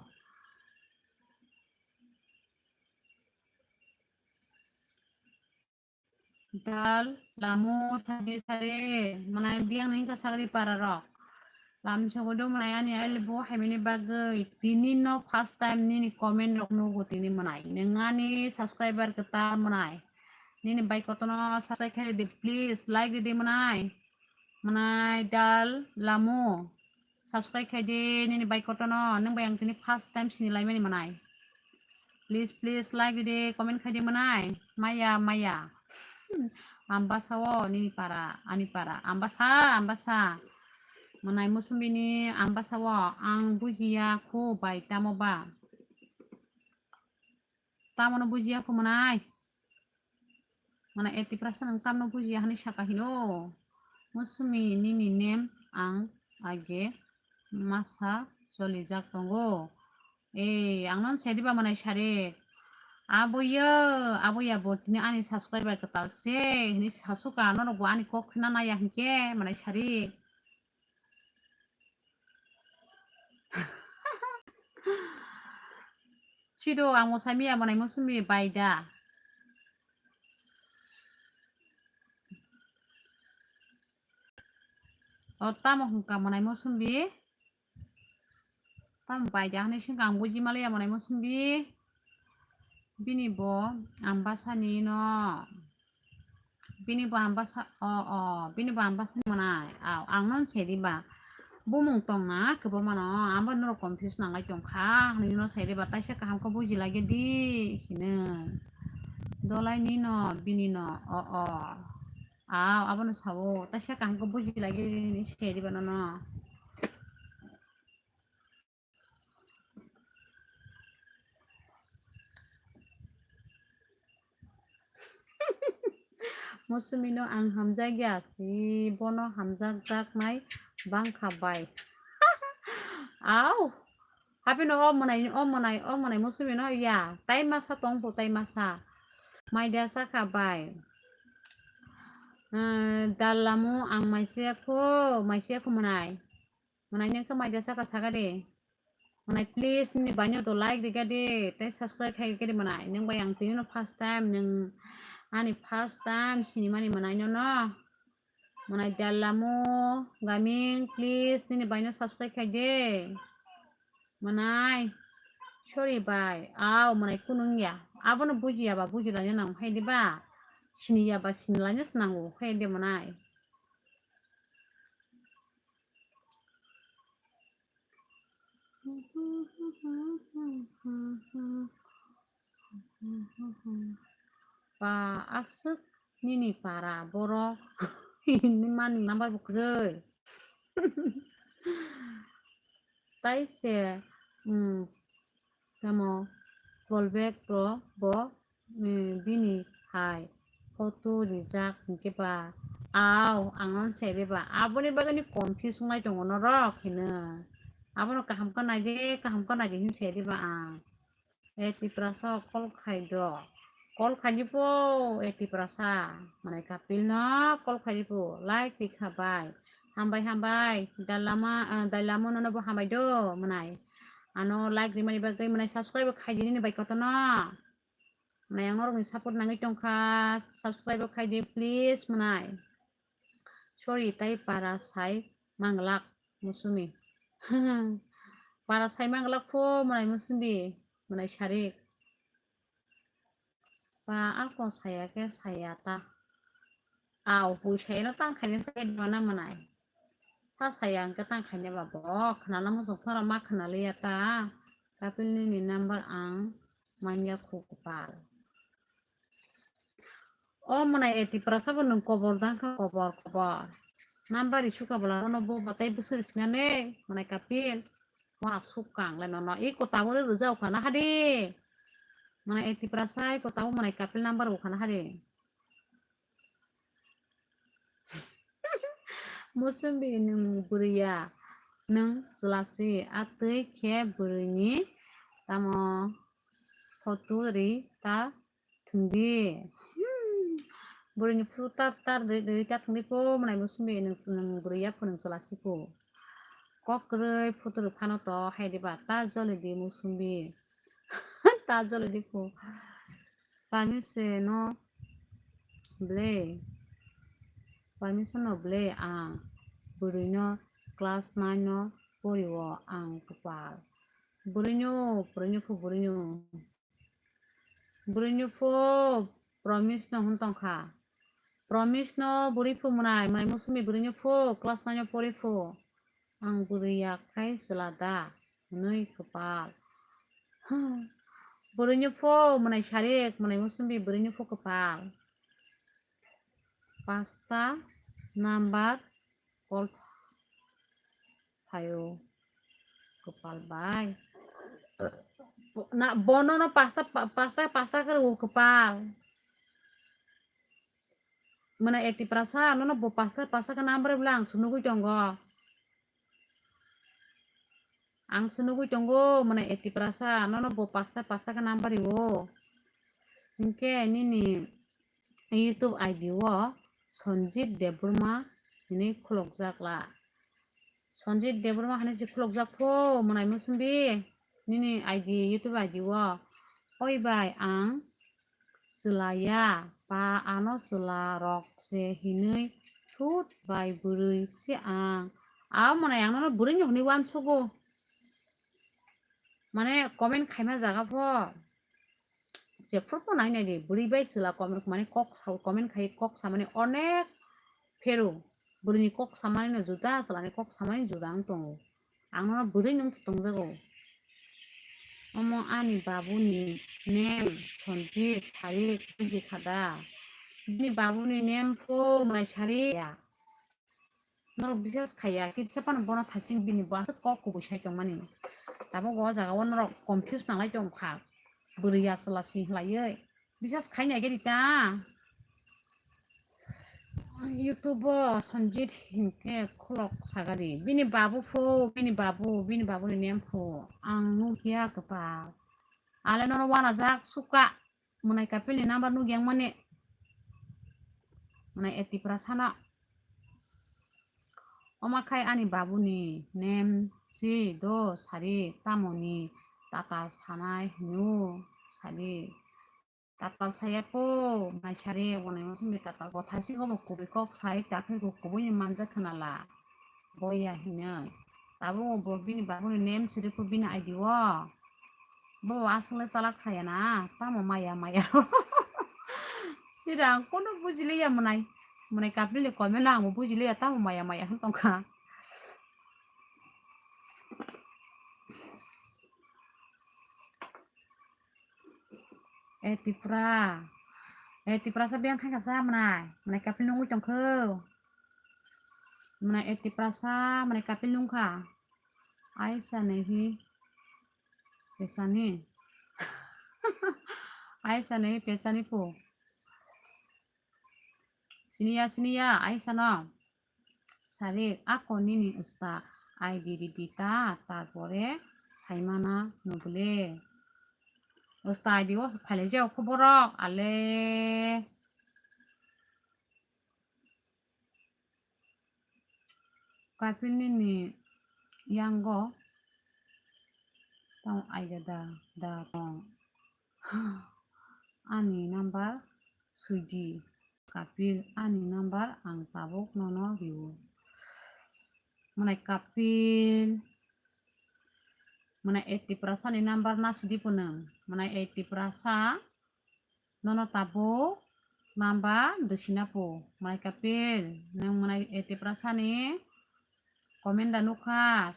Dal, lamo, sari, sari, manai biyang nang kha sagri para rok. Lam sogo do manai ani aile bo haimani bagwi tini no first time nini comment rok nugo tini manai. Nang ani subscriber kwtal manai. Nini bai kotono subscribe khe di, please like di manai. Manai dal lamo. Subscribe khai di nini bai kotono, nang bai ang tini first time sini laimani manai. Please, please like di, comment khai di manai. Maya, maya. Ambasa o nini para, ani para. Ambasa, ambasa. Manai Mosumi ni ambasa o ang bujiya kho bai tamo ba. Tamo no bujiya kho manai. Mana eti prasa nang tamno bujiya hani saka hino. Mosumi nini nem ang age masa solijak tongo. Eh, ang non sedi ba manai sari. Aboya, aboya bo tini ani subscriber kwtal se hini sasuka norok bo ani kok khna naya hinke manai sari. Sido ang mwsai miya mwnai mosumi bai da. O tamo hwnkha mwnai mosumi. Tamo bai da hwnwi swngkha ang buji maliya mwnai mosumi. Bini bo ambasani no. Bini bo ambasa, o, o, bini bo ambasani mwnai. Aw, ang no sai di ba. Bumung tong na kwbangma no, ang bo norok confuse nanglai tong kha. Hwnwi no sai di ba, taisa kaham khe buji lai di hino. Dolai ni no, bini no, o, o. Aw, abono sao, taisa kaham khe buji lai di hwnwi sai di ba nono. Mosumino ang hamjakya si, bono hamjakjaknai bangkha bai. Aw, habino o mwnai, o mwnai, o mwnai mosumino ya, tai masa tongpho, tai masa. Maida sakha bai. Ehm, dallamo ang maisiya kho, maisiya kho mwnai. Mwnai nang khe maida saka saka de. Mwnai please nini baino do like riga de, tei subscribe khai riga de mwnai. Nang bai ang tini no first time, nang ani first time sinimani mwnai no no. Mwnai dallamo gaming please nini baino subscribe khai de. Mwnai sorry bai, aw mwnai kunung ya. Abono bujiya ba bujilaina nang khai de ba. Siniya ba sinilaina se nango khai de mwnai. Ba aswk nini para borok hinwi mani number bo kwrwi. Tai se, um, tamo call back rw bo, um, bini hai photo rijak hinkhe ba, aw, ang no sai de ba, aboni bagwi ni confuse wnglai tongo norok hino. Abono kaham khe nai de, kaham khe nai de hin sai de ba ang. E Tiprasa call khai do. Call khai di pho, e Tiprasa. Mwnai Kapil no call khai di pho. Like ri kha bai. Hambai, hambai. Dalama, ah, Dalamo nono bo hambai do, mwnai. Ano like rimani bagwi mwnai subscribe khai di nini bai kotono. Mwnai ang norokni support nangwi tongkha. Subscribe khai di please, mwnai. Sorry, tai para sai manglak musumi. Para sai manglak pho mwnai musumi, mwnai sarik. Ba ako saya khe saya ta. Aw, bui saya no tang khaina sai dima na mwnai. Ta saya hwnkhe tang khaina ba bo khnana muchung thora ma khna liya ta. Kapil nini number ang manya khu kwpal. O mwnai e Tiprasa bo nwng kobor dang kha, kobor, kobor. Number ri sukha bwla no bo batai bwswk sinane mwnai Kapil. Wa sukha ang le nono. I kota bo rwjak kha na hadi. Mwnai e Tiprasa i kota bo mwnai Kapil number bo kha na hadi. Musumbi nwng bwrwi ya, nwng chwla si, a twi khe bwrwini tamo photo ri ta thwngdi. Hmm. Bwrwini photo tar tar ri, ri ta thwngdi pho, mwnai musumbi nwng, nwng bwrwi ya pho, nwng chwla si pho. Kok kwrwi photo rw phano to hai diba, ta joli di musumbi. Ta joli di pho. Permission no ble, permission no ble ang bwrwino class nine no porio ang kwpal. Bwrwino, bwrwino phu bwrwino. Bwrwino phu promise no hwn tongkha. Promise no bwrwi phu mwnai, mwnai musumi bwrwino phu class nine no pori phu. Ang bwrwi yak khai chwla da hwnwi kwpal. Bwrwino pho mwnai sarik, mwnai musumbi bwrwino pho kwpal. Pasta number call phaio kwpal bai. Na, bono no pasta, pa-, pasta, pasta khe rw kwpal. Mwnai e Tiprasa, nono bo pasta, pasta khe number bwla ang sunugwi tongo. Ang sunugwi tongo, mwnai e Tiprasa, nono bo pasta, pasta khe number rwo. Hinkhe nini YouTube I D o Sanjit Debbarma hinwi khulukjak la. Sanjit Debbarma hinwi se khulukjak pho, mwnai musumbi. Nini I D, YouTube I D o Oi bai ang chwla ya, pa ano chwla rok se hinwi thut bai bwrwi se ang. Abo mwnai ang nono bwrwi ni hwnwi uansugo. Mane comment khaima jaga pho jephuru pho nai nai di, bwrwi bai chwla comment, mane kok sao, comment khai kok samani onek phero. Bwrwini kok samani no juda, chwlani kok samani juda wng tongo. Ang nono bwrwi no wng tongjago. Omo ani babuni name Sanjit Sarik wngkha da. Bini babuni name pho Mwnai Sarik ya. Norok bisas khaiya, kitsa phano bono thasing bini bo aswk kok kubui sai tongmani. Tabuk o jaga o norok confuse nanglai tongkha. Bwrwi ya chwla sing khlaiwi. Bisas khaina gari ta. YouTube o Sanjit hinkhe khulok sagari. Bini babu pho, bini babu, bini babuni name pho. Ang nukya kwpal. Ale nono wanajak suka. Mwnai Kapil ni number nukya mani. Mwnai Tiprasa no. Omo khai ani babuni name si do sari tamoni tatal sanai hino sari. Tatal saya po, mai sari, onai mo sumbi tatal kothai si obo kubui kok sai, takhai ko kubui ni manja khnala. Boya hinoi. Tabuk bo bini babuni name siri po bini I D o. Bo aswk le chalak saya na, tamo maya maya. Sida ang kono bujiliya mwnai. Mwnai Kapil ni comment no ang bo bujiliya, tamo maya maya hwn tongkha. E Tipra. E Tiprasa biyang khaikha sa mwnai. Mwnai Kapil nungwi tongkho. Mwnai E Tiprasa, mwnai Kapil nungkha. Aisa nahi. Pesani. Aisa nahi pesani po. Siniya, siniya, Aisa no. Sarik, ako nini usta I D ridi ta, tarpore saimana nubule. Usta I D o phailai jao kho borok, ale. Kapil nini yango tong aida da, da tong. Ani number suidi, Kapil, ani number ang tabuk nono rio. Mwnai Kapil, mwnai E Tiprasa ni number na sidi punung, mwnai E Tiprasa nono tabuk number dusina pu, mwnai Kapil, nung mwnai E Tiprasa ni comment da nukhas.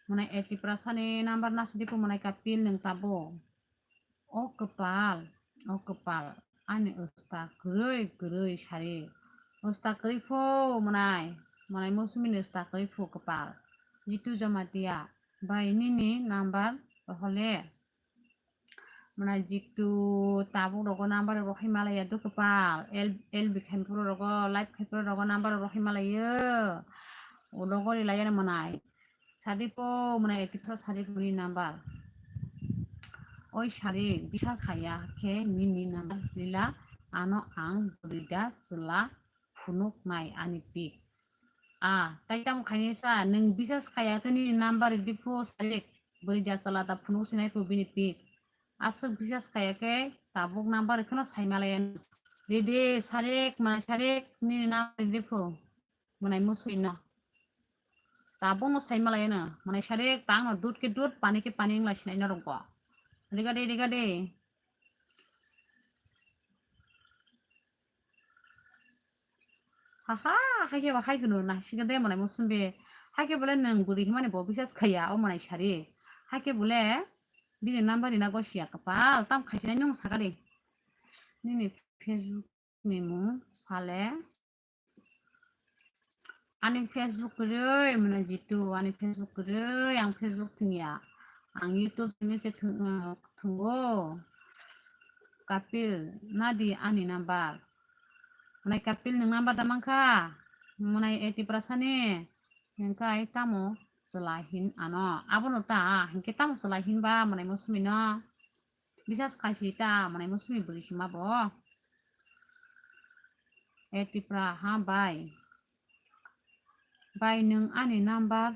Mwnai E Tiprasa ni number na sidi pu mwnai Kapil nung tabuk. O kwpal, o kwpal, ani usta kwrwi kwrwi sari. Usta kwrwi phu mwnai, mwnai Mosumi ni usta kwrwi phu kwpal. Jitu Jamatia, bai nini number rohole. Mwnai Jitu tabuk rogo number rohoi malaya do kwpal. L, L B khaipro rogo, live khaipro rogo number rohoi malayo. Ulo gori laya mwnai. Sadi po mwnai E Tiprasa sadi po ni number. Oi sari bisas khaya khe nini number lila ano ang bwrwi da chwla phunuk nai ani pik. A, tai tamo khaini sa, nwng bisas khaya khe nini number ridi phu Sarik, bwrwi da chwla da phunuk sinai phu bini pik. Aswk bisas khaya khe tabuk number kheno sai malaya. Ridi Sarik, mwnai Sarik, nini number ridi phu. Mwnai Mosumi no. Tabuk no sai malaya no. Mwnai Sarik tang no dut khe dut, pani khe pani wng lai sinai norok bo. Rigadi, rigadi. Haha, haikhe bo hai phano nai sika de mwnai Mosumi. Haikhe bole nwng bwrwi himani bo bisas khaya, o mwnai Sarik. Haikhe bole bini number rina gosiya kwpal, tam khaisinai nwng sakadi. Nini Facebook ni mung sale. Ani Facebook kwrwi, mwnai Jitu, ani Facebook kwrwi, ang Facebook thwngya. Ang YouTube simi se thwng-, thwngo. Kapil, nadi ani number. Mwnai Kapil nwng number da mankha? Mwnai E Tiprasa ni. Hingkai tamo chwla hin ano. Abono ta, hinkhe tamo chwla hin ba mwnai Mosumi no. Bisas khai si ta, mwnai Mosumi bwrwi hima bo. E Tipra, ha bai. Bai, nwng ani number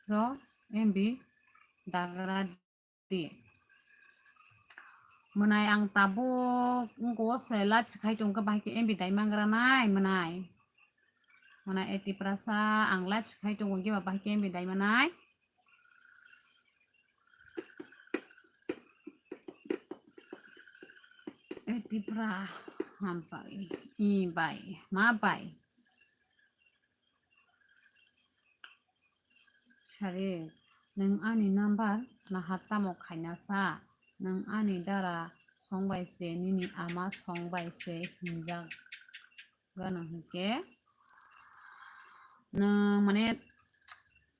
ro M B dagra di. Mwnai ang tabuk wngkha o se live se khai tongkha, bahai khe M B dai mangra nai mwnai. Mwnai eighty prasa ang live se khai tongo, hwnkhe ba bahai khe M B dai manai. Eighty pra hampai, i bai, ma bai. Sari, nwng ani number naha tamo khaina sa? Nwng ani dara songbai se, nini ama songbai se hinjak gano hinkhe. Nwng mane,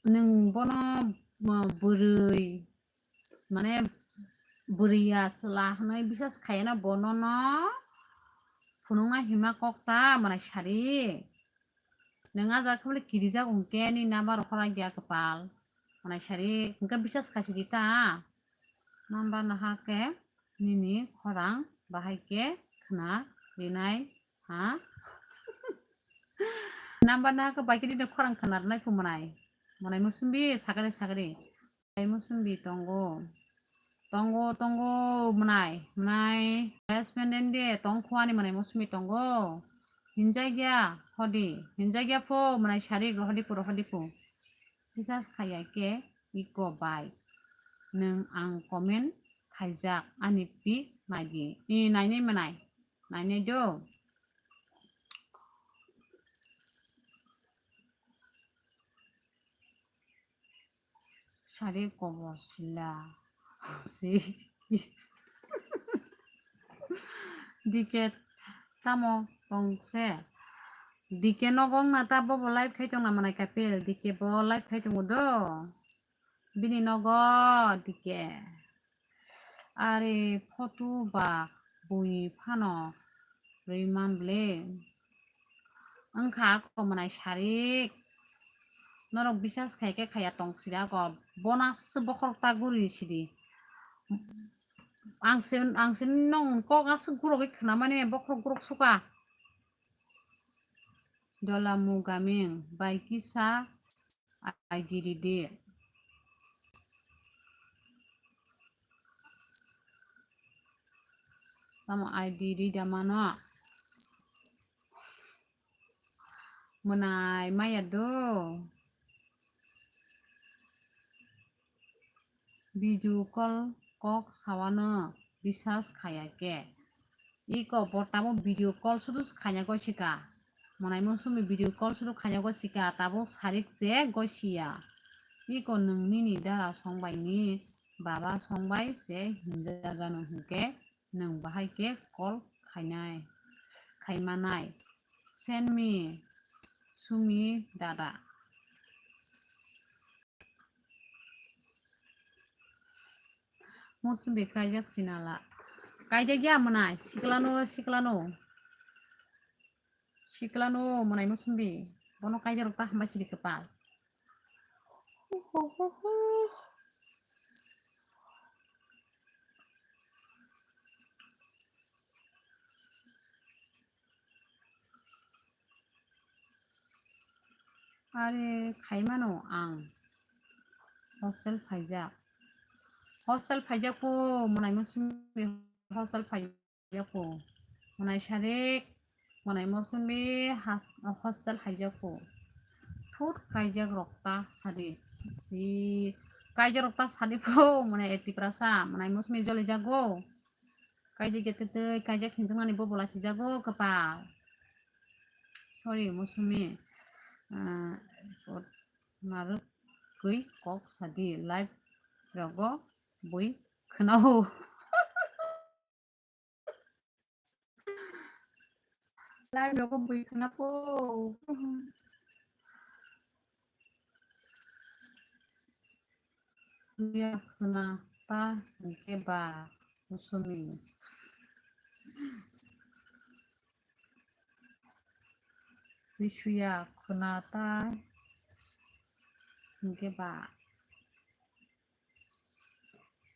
nwng bono, uh, bwrwi, mane bwrwi ya chwla hwnwi bisas khaiya no bono no phunukna hima kok ta mwnai sari. Nwng a jaga khe bole kirijak hwnkhe ni number rok hora ya kwpal. Mwnai sari hwnkhe bisas khaisidi ta. Number naha khe nini khorang bahai khe khna rinai ha. Number naha khe bai khe nini khorang khna rinai phu mwnai. Mwnai musumbi sakari sakari. Mwnai musumbi tongo. Tongo, tongo, mwnai, mwnai. Best friend den de, tong khwani mwnai musumbi tongo. Hinjagya, hodi. Hinjagya pho, mwnai sari, rohodi pho, rohodi pho. Bisas khaiya khe, iko bai. Nwng ang comment khaijak, ani pi naidi. I nainai mwnai. Nainai do. Sari kobor sila. Si. Dike tamo tongse. Dike nogo wngna ta bobo live khai tongna mwnai kapil. Dike bo live khai tongo do. Bini nogo dike. Are photo ba bui phano rwi man ble. Wngkha ako mwnai sarik. Norok bisas khai khe khaiya tong sidi ako. Bono aswk bokhorok ta guri sidi. Ang se, ang se nong kok aswk gurogwi khwnamani bokhorok gurok suka. Dola mugaming bai kisa I D ridi. Tamo I D rida mano. Mwnai maya do. Video call kok sawano bisas khaya khe. Iko bo tamo video call sudu khaina goi sika. Mwnai musumi video call sudu khaina goi sika, tabuk sarik se goi siya. Iko nwng nini dara songbai ni baba songbai se hinjagano hinkhe nwng bahai khe call khainai, khaimanai. Send me, sumi dada. Musubi kaijak sinala. Kaijak ya mwnai, siklano, siklano. Siklano mwnai musubi. Bono kaijarok ta hambai sidi kwpal. Are khaimano ang. Hostel phaijak. Hostel phaijak po, mwnai musumi hostel phaijak po. Mwnai sarik, mwnai musumi has-, hostel phaijak po. Thut kaijak rok ta sadi. Si kaijak rok ta sadi po, mwnai eti prasa, mwnai musumi joli jago. Kaijak ya tetei, kaijak hinjak nani bo bola si jago kwpal. Sorry, musumi, ah, narwk gwi kok sadi, live rogo bui khwnao. Live rogo bui khwnao. Suya khwna ta hinkhe ba kusumi. Suya khwna ta hinkhe ba.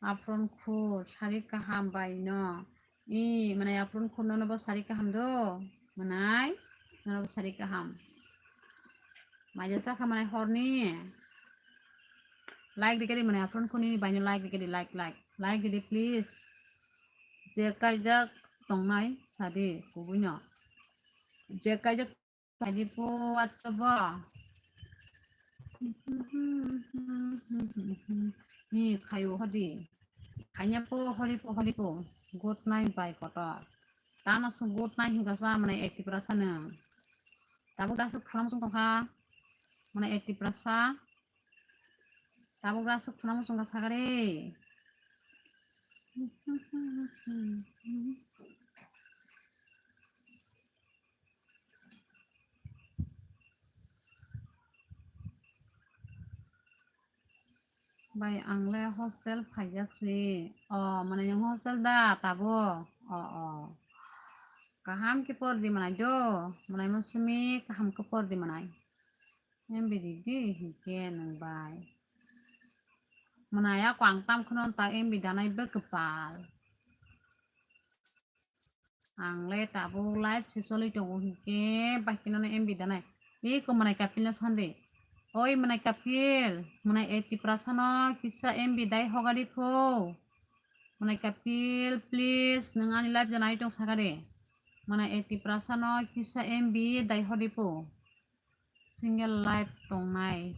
Apron khur sari kaham bai no. I, mwnai apron khur nono bo sari kaham do. Mwnai, nono bo sari kaham. Maija sakha mwnai horni. Like rikadi mwnai apron khur ni bai no like rikadi, like, like. Like rikadi please. Je kaijak tongnai sadi kubuino. Je kaijak sadi po WhatsApp o. Ni khayo hodi. Khanya po hori po hori po. Good night bai kotor. Tana su good night hinga sa mane eighty percent no. Tabuk dasu phalam sung tongkha. Mane eighty percent. Tabuk dasu phalam sung ka sagare. Bai, ang le hostel phaijak si. O, mane nwng hostel da tabuk? O, o. Kaham khe por di manai do. Manai Mosumi kaham khe por di manai. M B di di hinkhe nwng bai. Manai ako ang tam kheno ta M B danai bo kwpal. Ang le tabuk live se choli tongo hinkhe, bakinano M B danai. Eko mwnai kapil no sandi. Oi mwnai kapil, mwnai eighty percent no kisa M B dai hogadi pho. Mwnai kapil, please, nwng ani live janai tong sakadi. Mwnai eighty percent no kisa M B dai hodi pho. Single life tongnai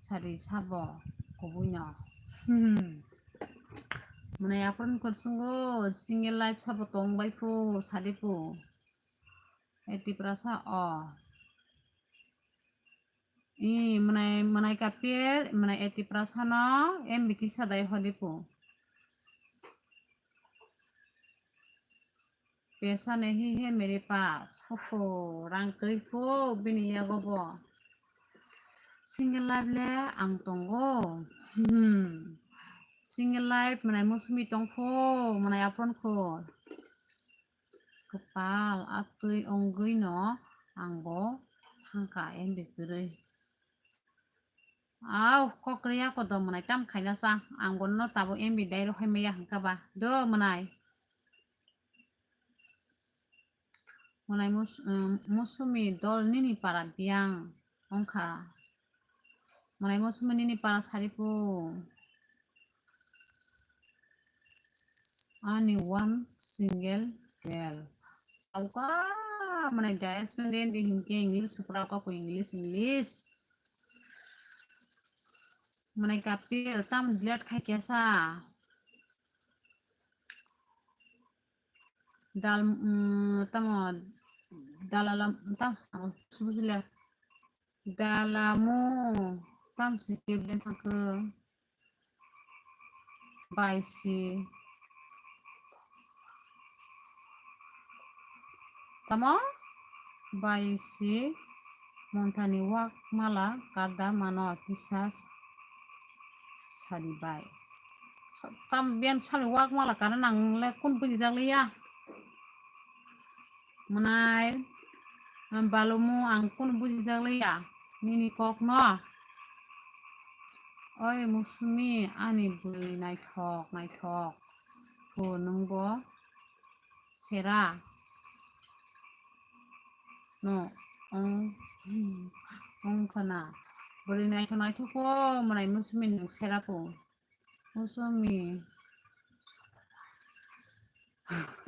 sari sabo kubuino. Hmm. Mwnai apron kursungo single life sabo tong bai phu sadi phu. Eighty percent o. I mwnai, mwnai kapir, mwnai eighty percent no M B kisa dai hodi phu. Paisa nahi hai mere paas. Oho, rang kwrwi pho bini yago bo. Single life le ang tongo. Hmm. Single life mwnai Mosumi tong pho, mwnai apron kho. Kwpal atwi ongwi no ang bo thangkha M B kwrwi. Au, kok rwya ko do mwnai tam khaina sa. Ang bono tabuk M B dai rohai maya hwnkha ba. Do mwnai. Mwnai mus-, um, Mosumi dol nini para biyang wngkha. Mwnai Mosumi nini para sari phu. Ani one single girl. Sauka mane guys, mane di hinkhe English pura kok English, English. Mane kapil tam delete khai kesa. Dal, mm, tamo dalala tam subujile. Dalamu tamsi kebden hake baisi. Tamo baisi monthani wak mala kada mano kisa sadi bai. Tam biyan sani wak mala kada nang le kun bujijak liya. Mwnai, balumu ang kunu bujijak liya nini kokno. Oi Mosumi, ani bwrwi naithok naithok phu nwng bo sera no wng, wng khwna. Bwrwi naithok naithok o mwnai Mosumi nwng sera phu. Mosumi.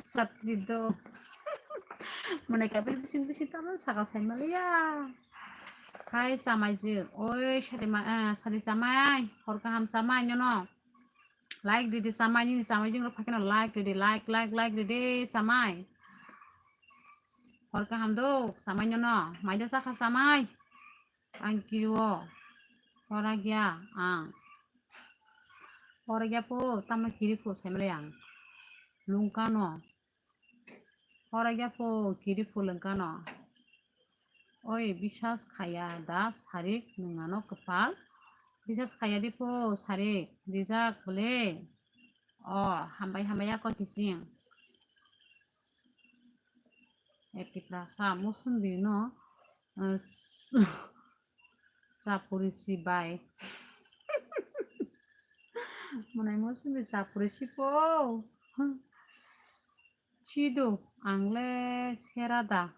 Satri do. Mane kapil bising bising tamo saka sai maliya. Hai chamai je. Oi sari ma, eh, sari chamai. Hor kaham chamai nono. Like didi chamai nini chamai jing rok phakeno like didi like like like didi chamai. Hor kaham do chamai nono. Maida saka chamai. Ang kiriwo. Hora gya ang. Hora gya po tamo kiri phu semle ang. Lungkano. Hora gya po kiri phu lungkano. Oi bisas khaya da sarik nungano kwpal. Bisas khaya di po sarik rijak bole. O hambai hambai ako kising. Eki prasa Mosumi no, eh, chapuri si bai. Mwnai Mosumi chapuri si po. Chido ang le sera da.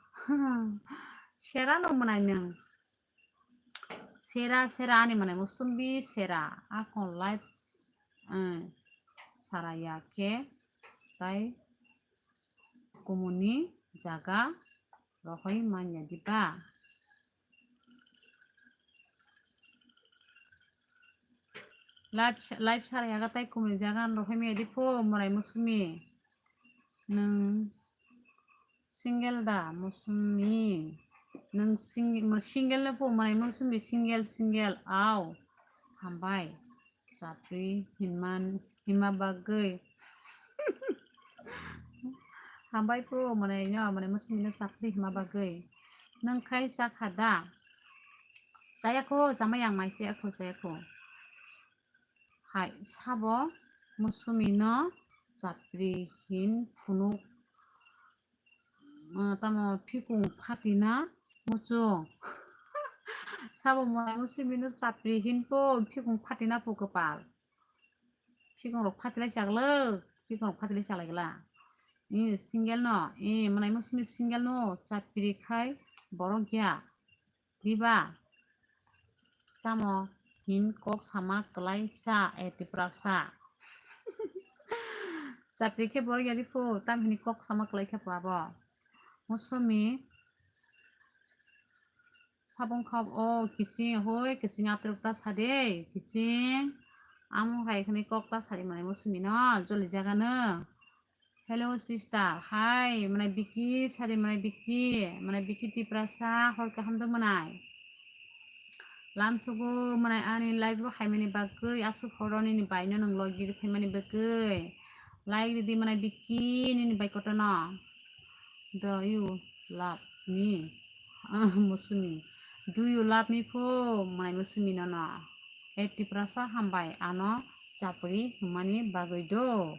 Sera no mwnai nwng. Sera, sera ani mwnai Mosumi sera. Akon life, eh, saraya khe. tai kumuni jaga rohoi manya diba? Live, live sara yaga tai kumuni jaga rohoi manya di pho, Mwrai Mosumi. Nwng single da, Mosumi? Nwng sing-, mo-, single no pho, Mwrai Mosumi single, single, au. Hambai. Chapri hinman, hinma bagwi. Hambai pho, Mwrai no, Mwrai Mosumi no chapri hinma bagwi. Nwng khai chakha da? Chayakho, chamai ang mai chayakho, chayakho. Hai, sabo Mosumi no chapri hin phunuk, ah, tamo phikung phatina muchung. Sabo Mwrai Mosumi no chapri hin pho phikung phatina pho kwpal. Phikung rok phatilai chaglak, phikung rok phatilai chaglai gla. Ni single no, eh, Mwrai Mosumi single no chapri khai borok ya. Diba? Tamo hin kok sama kwlai sa, eh, Tiprasa. Chapri khe borok yari pho, tam hini kok sama kwlai khe pabo. Mosumi sabong khab o kising, hoi, kising atruk ta sade, kising. Amo hai khani kok ta sari manai Mosumi no, joli jaga no. Hello sister, hi, Mwrai Biki, sari Mwrai Biki, Mwrai Biki Tiprasa, hor kaham do Mwrai. Lamsugo Mwrai ani live bo haimani bagwi, aswk horo nini bai no nwng logi rwphaimani bagwi. Like ridi Mwrai Biki nini bai kotono. Do you love me? Ah, Mosumi. Do you love me pho, Mwrai Mosumi nono? E Tiprasa hambai ano chapri hwnmani bagwi do.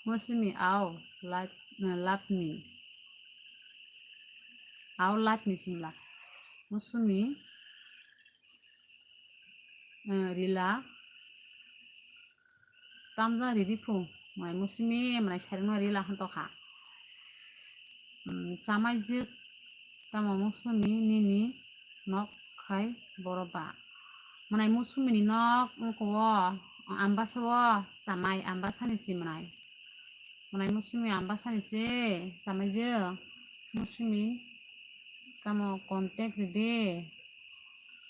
Mosumi, au, love, love me. Au love me singla. Mosumi, eh, rila. Tamja ridi phu. Mwrai Mosumi, Mwrai Sairung no rila hantokha. Hmm, chamai jik tamo Mosumi nini nok khai boro ba. Mwrai Mosumi ni nok wngkha o, Ambasa o chamai, Ambasa ni si Mwrai. Mwrai Mosumi Ambasa ni si chamai jik. Mosumi tamo contact ridi.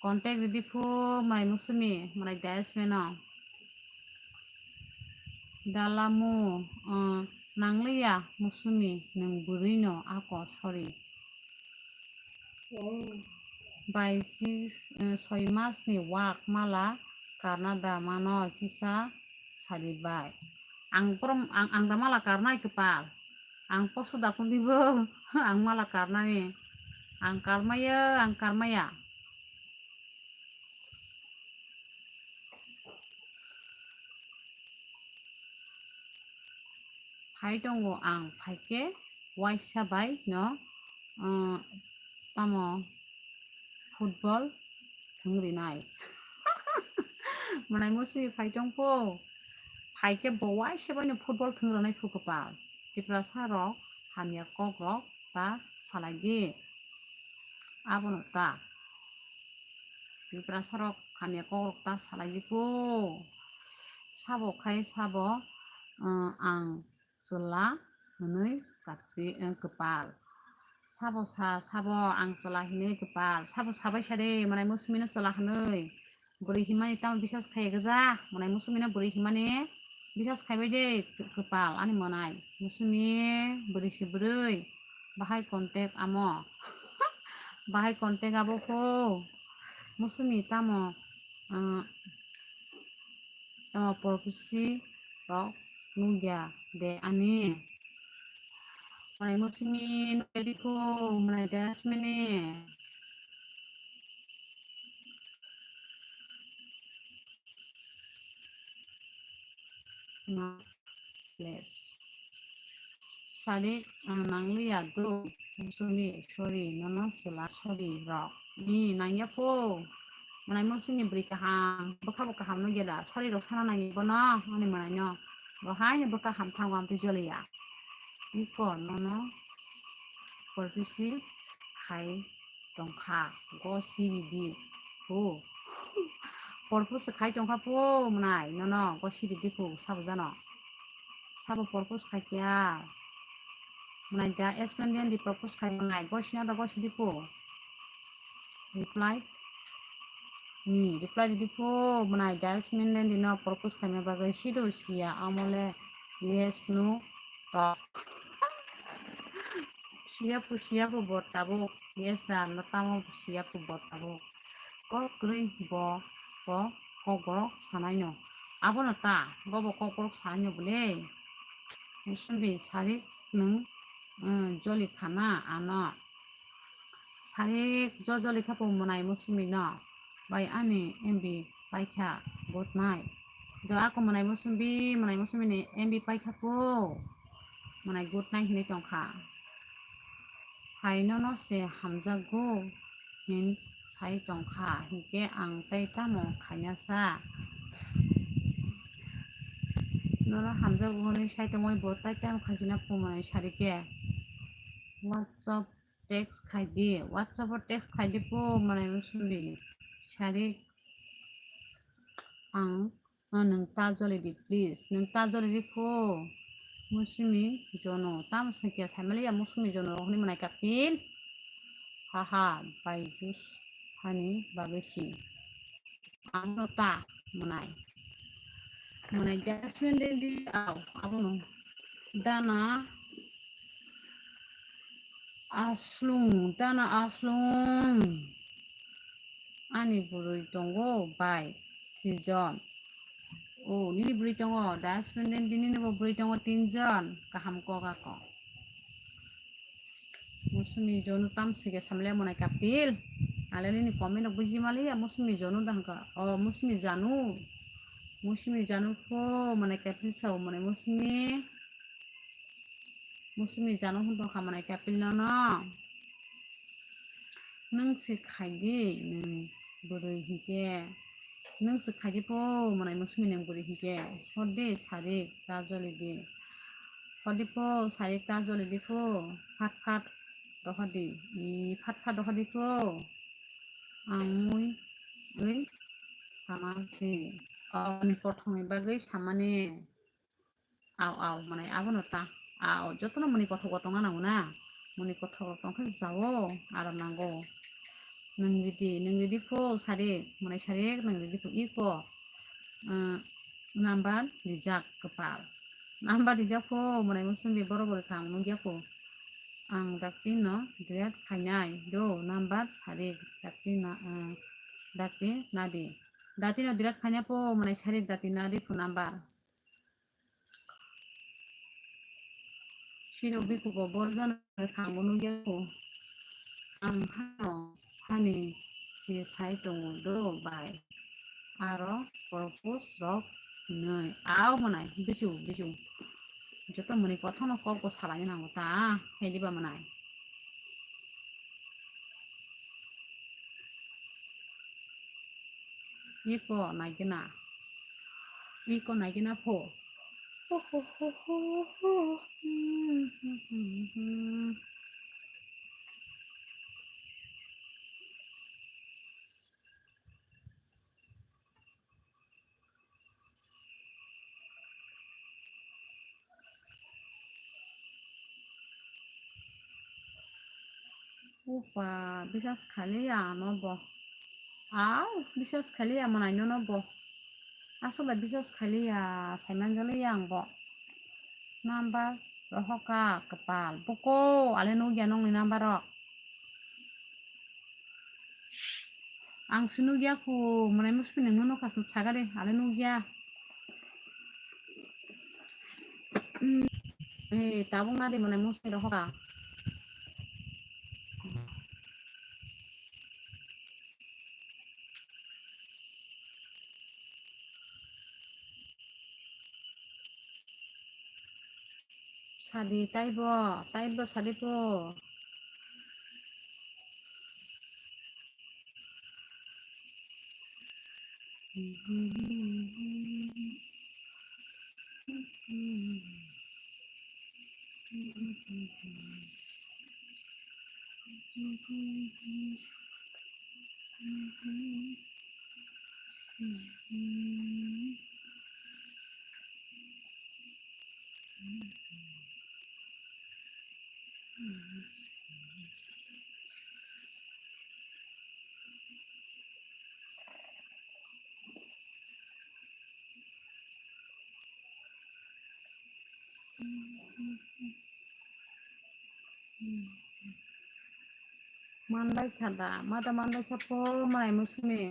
Contact ridi phu Mwrai Mosumi, Mwrai Dasmeno. Dalamu, ah, nangliya Mosumi, nwng bwrwi no ako, sorry. Bai si, eh, soi mas ni wak mala karna da mano kisa sadi bai. Ang prom-, ang, ang da mala karnai kwpal. Ang poso da kung dibo, ang mala karnai. Ang karmaya, ang karmaya. Phai tongo ang, phaikhe waisa bai no, ah, tamo football thwng rinai. Mwrai Mosumi phai tongkho, phaikhe bo waisa bai no football thwng rinai phu kwpal. Tiprasa rok hamya kok rok ta salai di. Abono ta. Tiprasa rok hamya kok rok ta salai di ko. Sabo khai sabo, ah, ang chwla hwnwi kati, eh, kwpal. Sabo sa, sabo ang chwla hinwi kwpal. Sabo sabai sa de, Mwrai Mosumi no chwla hwnwi. Bwrwi himani tamo bisas khaiya gwja, Mwrai Mosumi no bwrwi himani bisas khaibai de kwpal ani Mwrai. Mosumi bwrwi si bwrwi, bahai contact amo. Bahai contact abo kho. Mosumi tamo, ah, tamo prophecy rok nukya de ani. Mwrai Mosumi nukya di kho, Mwrai Dasmini. Sadi, ah, nangliya do, Mosumi, sorry, nono chwla, sorry rok. Ni nangya kho, Mwrai Mosumi bwrwi kaham, bwkha bo kaham nukya da, sorry rok sana nangya bono, ani Mwrai no. Bo haino bwkha hamthango amtwi joliya. Iko nono polpisi khai tongkha, go siri di phu. Polpisi khai tongkha phu Mwrai nono, go siri di phu, sabo jano. Sabo propose khai kya. Mwnai da S M N D N D propose khai mwnai. Gosina da gosi dipo. Reply. Ni reply di dipo. Mwnai da S M N D N D no propose khai ma bagwi sido siya. Amole yes no talk. Siya pu siya pu bot tabuk. Yes da no tamo siya pu bot tabuk. Kok kwrwi bo, bo kokborok sanaino. Abono ta, bo bo kokborok sanaino bwle. Musumbi sarik nwng, mm, joli khana ano. Sarik jo joli kha po mwnai musumbi no. Bai ani M B paikha good night. Do ako mwnai musumbi, mwnai musumbi ni M B paikha po. Mwnai good night hinwi tongkha. Hai nono se hamjakgo. Hin sai tongkha, hinkhe ang tei tamo khaina sa? Nono hamjakgo hwnwi sai tongwi bo tai tamo khaisina phumanai sarikhe. WhatsApp text khaidi, WhatsApp o text khaidi phumanai musumbi sari. Ang, no, nwng ta joli di, please. Nwng ta joli di pho. Musumi jono. Tamo sakya saimaliya musumi jono rok hwnwi mwnai kapil. Haha, bai jus hani bagwi si. Ano ta mwnai. Mwnai jasmine de di au, abono. Dana aslung, dana aslung. Ani bwrwi tongo bai twijon. O, nini bwrwi tongo, dustbin din, nini bo bwrwi tongo tinjon. Kaham kok ako. Musumi jonu tam sige samle mwnai kapil. Ale nini comment rok buji maliya musumi jonu dangka. O, musumi janu. Musumi janu pho mwnai kapil sao mwnai musumi. Musumi janu hwn tongkha mwnai kapil nono. Nwng se khaidi nwng bwrwi hinkhe. Nwng se khaidi pho mwnai musumi nwng bwrwi hinkhe. Hor de sarik ta joli di. Hor di pho sarik ta joli di pho. Phat phat rohor di. I phat phat rohor di pho. Ang mui ui sama se. Ani kothomni bagwi samani. Au, au, mwnai abono ta. Au, jotono mwnai kothok kothok tongna nango na. Mwnai kothok kothok tongkhe jao, aro nango. Nwng ridi, nwng ridi pho sari, mwnai sari nwng ridi pho iko. Umm, number rijak kwpal. Number rijak pho mwnai musumbi boro boro thang nukya pho. Ang dakti no delete khainai do number sari dakti na, umm, dakti nadi. Dakti no delete khaina pho mwnai sari dakti nadi pho number. Sirok bikubo borjana thango nukya kho. Ang hano hani se sai tongo do bai. Aro purpose rok hinwi. Au mwnai bisu bisu. Joto mwnai kothano kok bo salai nango ta. Hai diba mwnai. Iko naigena. Iko naigena pho. Upa, bisas khaliya ano bo. Au, bisas khaliya mwnai nono bo. Asole bisas khaliya, saiman jaliya ang bo. Number rohoka kwpal. Buko, ale nukya nongni number rok. Ang se nukya kho, mwnai muspi nang nukha saka de, ale nukya. Hmm. Eh, tabuk nadi mwnai muspi rohoka. Sadi taibo, taibo sadi po. Manlai kha da, mata manlai kha po manai musumi.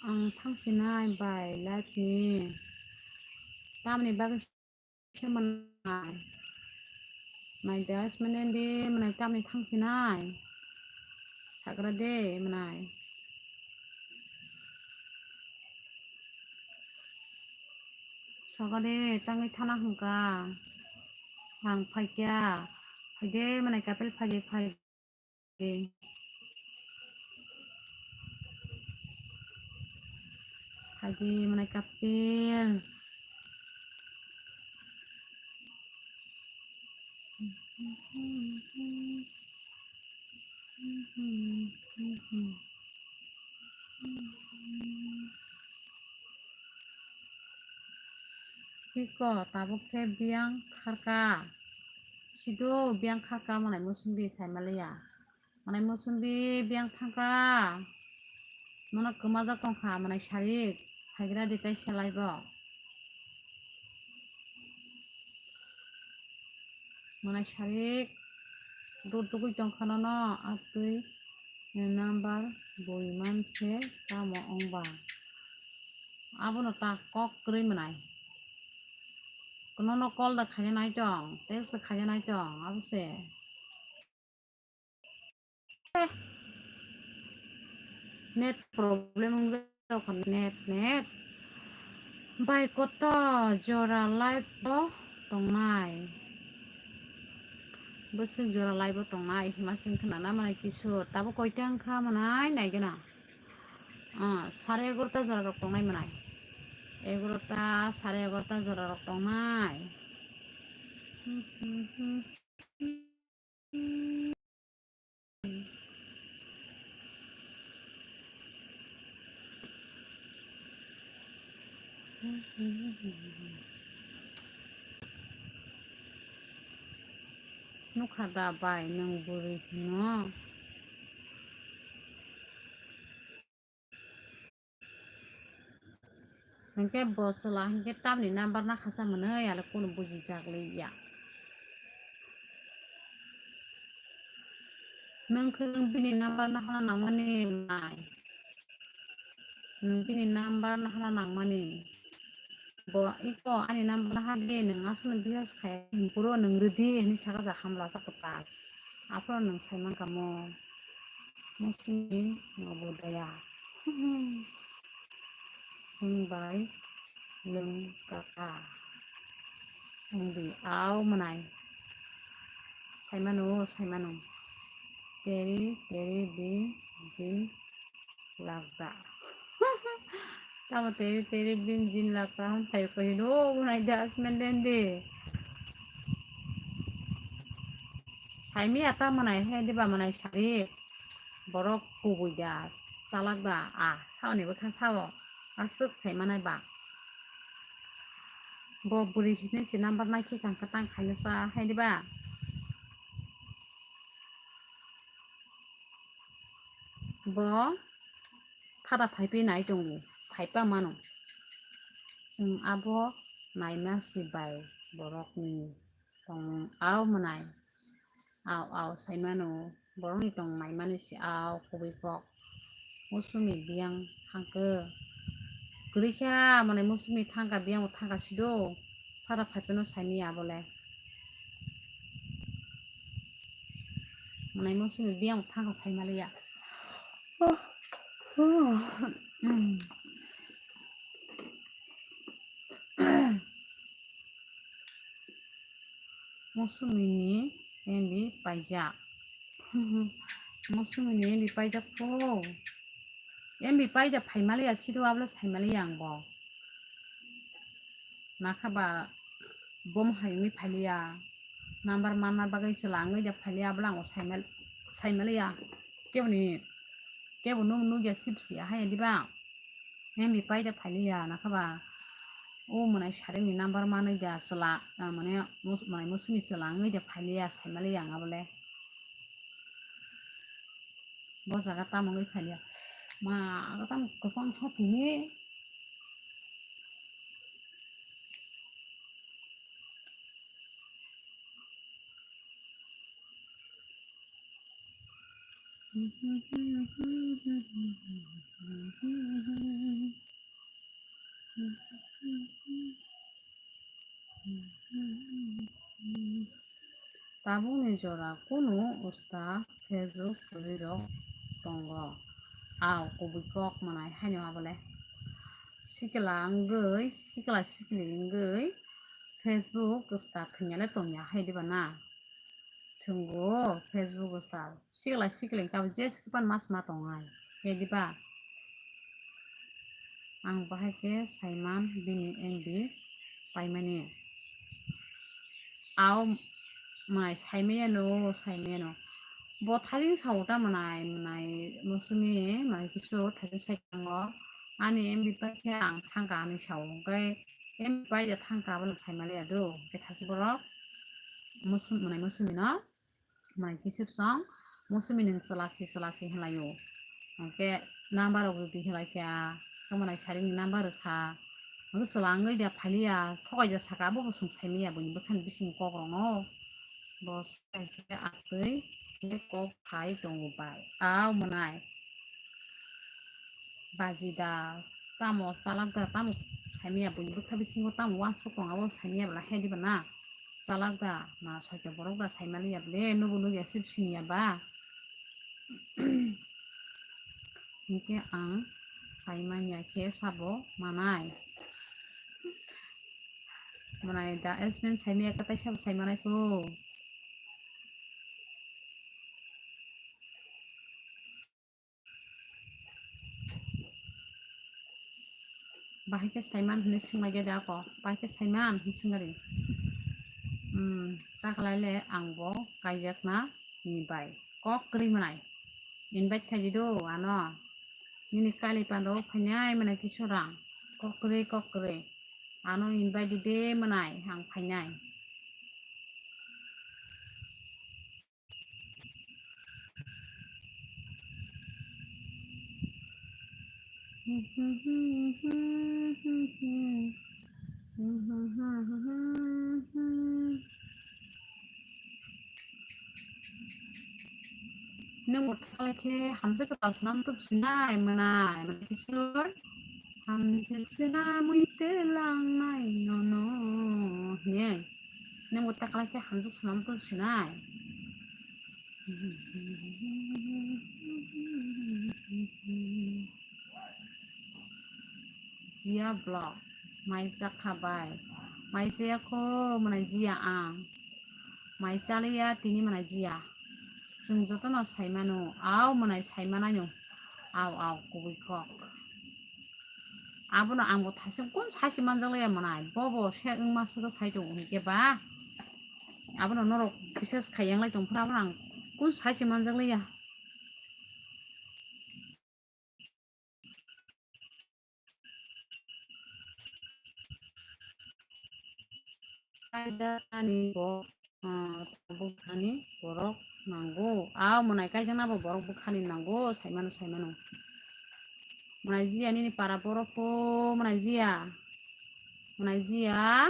Ang thangsinai bai live ni. Tamni bagwi se manai. Nai das menen di manai tamni thangsinai. Sagra de manai. Sagra de tangwi thana hwnka. Ang phaikya. Phaide manai kapel phaide phai. Haji manai kapil. Tiko tabuk khe biyang kharka. Sido biyang kharka manai musumbi saimaliya. Manai musumbi biyang thangka. Mano kwmajak tongkha manai sarik. Phaigra de tai selai bo. Manai sarik. Dur tugui tongkha nono atwi. Number bui mankhe tamo wngba? Abono ta kok kwrwi mwnai. Nono call da khaina naitong, text da khaina naitong, abo se. Net problem wng. Tokon net net. Bai koto jora live bo tongnai. Bwswk jora live bo tongnai hima sing khna na manai kisu. Tabo koita wngkha manai naigena. Ah, sare egarota jora rok tongnai manai. Egarota, sare egarota jora rok tongnai. Nukha da bai nwng bwrwi hino? Hinkhe bo chwla hinkhe tamni number nakhasa mwnwi ale kunu bujijak liya. Nwng khe nwng bini number nakhana nangmani nai. Nwng bini number nakhana nangmani. Bo iko ani number naha di nwng aswkno bihas khai buro nwng rwdi hinwi saka ja hamlasa kwtal. Aphuru nwng saimankha mo. Musuni nobo daya. Nwng bai nwng kaka. Nwng di au mwnai. Saimano, saimano. Teri, teri, bin, bin, lakda. Tamo teri, teri, bin, bin, lakda. Ham thai ko hino, mwnai das menden de. Saimi ata mwnai he diba mwnai sari. Borok kubui da, chalak da, a, saoni bwkha sao, aswk sai manai ba. Bo bwrwi hinwi se number nai khe kang kwtang khaina sa hai diba. Bo phada phaipi nai tongo, phaipa mano. Chwng abo naima si bai borokni tongmung au mwnai. Au, au, saimano, borokni tong naimani si au kubui kok. Musumi biyang thangkhe. Kwrwi kha, mwnai musumi thangkha, biyang bo thangkha sido. Phada phaipano saimaya abole. Mwnai mosumi biyang thangkha saimaliya. Oh, oh. Mm. Mosumi ni M B paijak. Mosumi ni M B paijak po. M B paijak phaimaliya sido abla saimaliya ang bo. Nakha ba bom hai wngwi phailiya. Number manna bagwi chwla wngwi da phailiya, abla ang bo saimal-, saimaliya. Keboni, kebo nuk nukya sipsi ahai diba? M B paida phailiya, nakha ba o mwnai saringni number manwi da chwla, ah, mane mus-, mwnai musuni chwla wngwi da phailiya, saimaliya ang abole. Bo jaga tamo wngwi phailiya. Ma, aga tamo kwchang sa phini. Tabukni jora kunu usta Facebook kwrwirok tongo. Au kubui kok mwnai haino abole. Sikla wngwi, sikla sikli wngwi Facebook usta thwngya le tongya hai diba na? Thwngo Facebook usta. Sikla sikli wngkha je sikipan mas ma tongnai. Hai diba? Ang bahai khe saiman bini M B paimani. Au mwnai saimaya no, saimaya no. Bo thajin sao ta mwnai, mwnai mosumi, mwnai kisu thajin sai tango. Ani M B pai khe ang thangka ani sao. Hwnkhe M B pai ja thangka abono saimaliya do. Hwnkhe thajin borok mosum-, mwnai mosumi no. Mai kisip song, mosumi nwng chwla si, chwla si hinlaio. Hwnkhe number rok rwdi hinlaikha, tamo nai saringni number rwkha. Hwnkhe chwla wngwi da phailiya, thokaija saka, abo bo chwng saimanya buini bwkhani bising kokrokno. Bo sai se atwi kok khai tongo bai. Au mwnai. Baji da, tamo chalak da, tamo saimanya buini bwkha bisingo tamo uansuk tong abo saimanya bwla he diba na? Chalak da, na soito borok da saimaliya bwle, nubo nukya sip siniya ba? Hinkhe ang saimanya khe sabo manai. Manai da S B N saimanya kwtai sabo saimanai kho. Bahai khe saiman hinwi swnglaikhe de ako, bahai khe saiman hinwi swngari. Hmm, taklaile ang bo kaijakna ni bai kok kwrwi mwnai. Invite khaidi do ano. Nini kali pando phainai mwnai kisu rang. Kok kwrwi, kok kwrwi. Ano invite di de mwnai ang phainai. Nwng bo thangkhe hamjwk kwtal swnam tubsinai mwnai, mwnai kisor hamjwk swnamwi twlangnai nono hinwi. Nwng bo taklaikhe hamjwk swnam tubsinai. Jiya vlog, mai chakha bai. Mai chaya kho mwnai jiya ang. Mai chaliya tini mwnai jiya. Chwng jotono saimano, au mwnai saimanai no. Au, au, kubui kok. Abono ang bo thaising kun saisi manjak liya mwnai. Bobo se wngma siro sai tongo hinkhe ba. Abono norok bises khai yang lai tong phano abono ang kun saisi manjak liya. Kaidani bo, ah, tabuk thani borok nango. Ah, mwnai kaijakna bo borok bwkhani nango, saimano, saimano. Mwnai jiya nini para borok po, mwnai jiya. Mwnai jiya.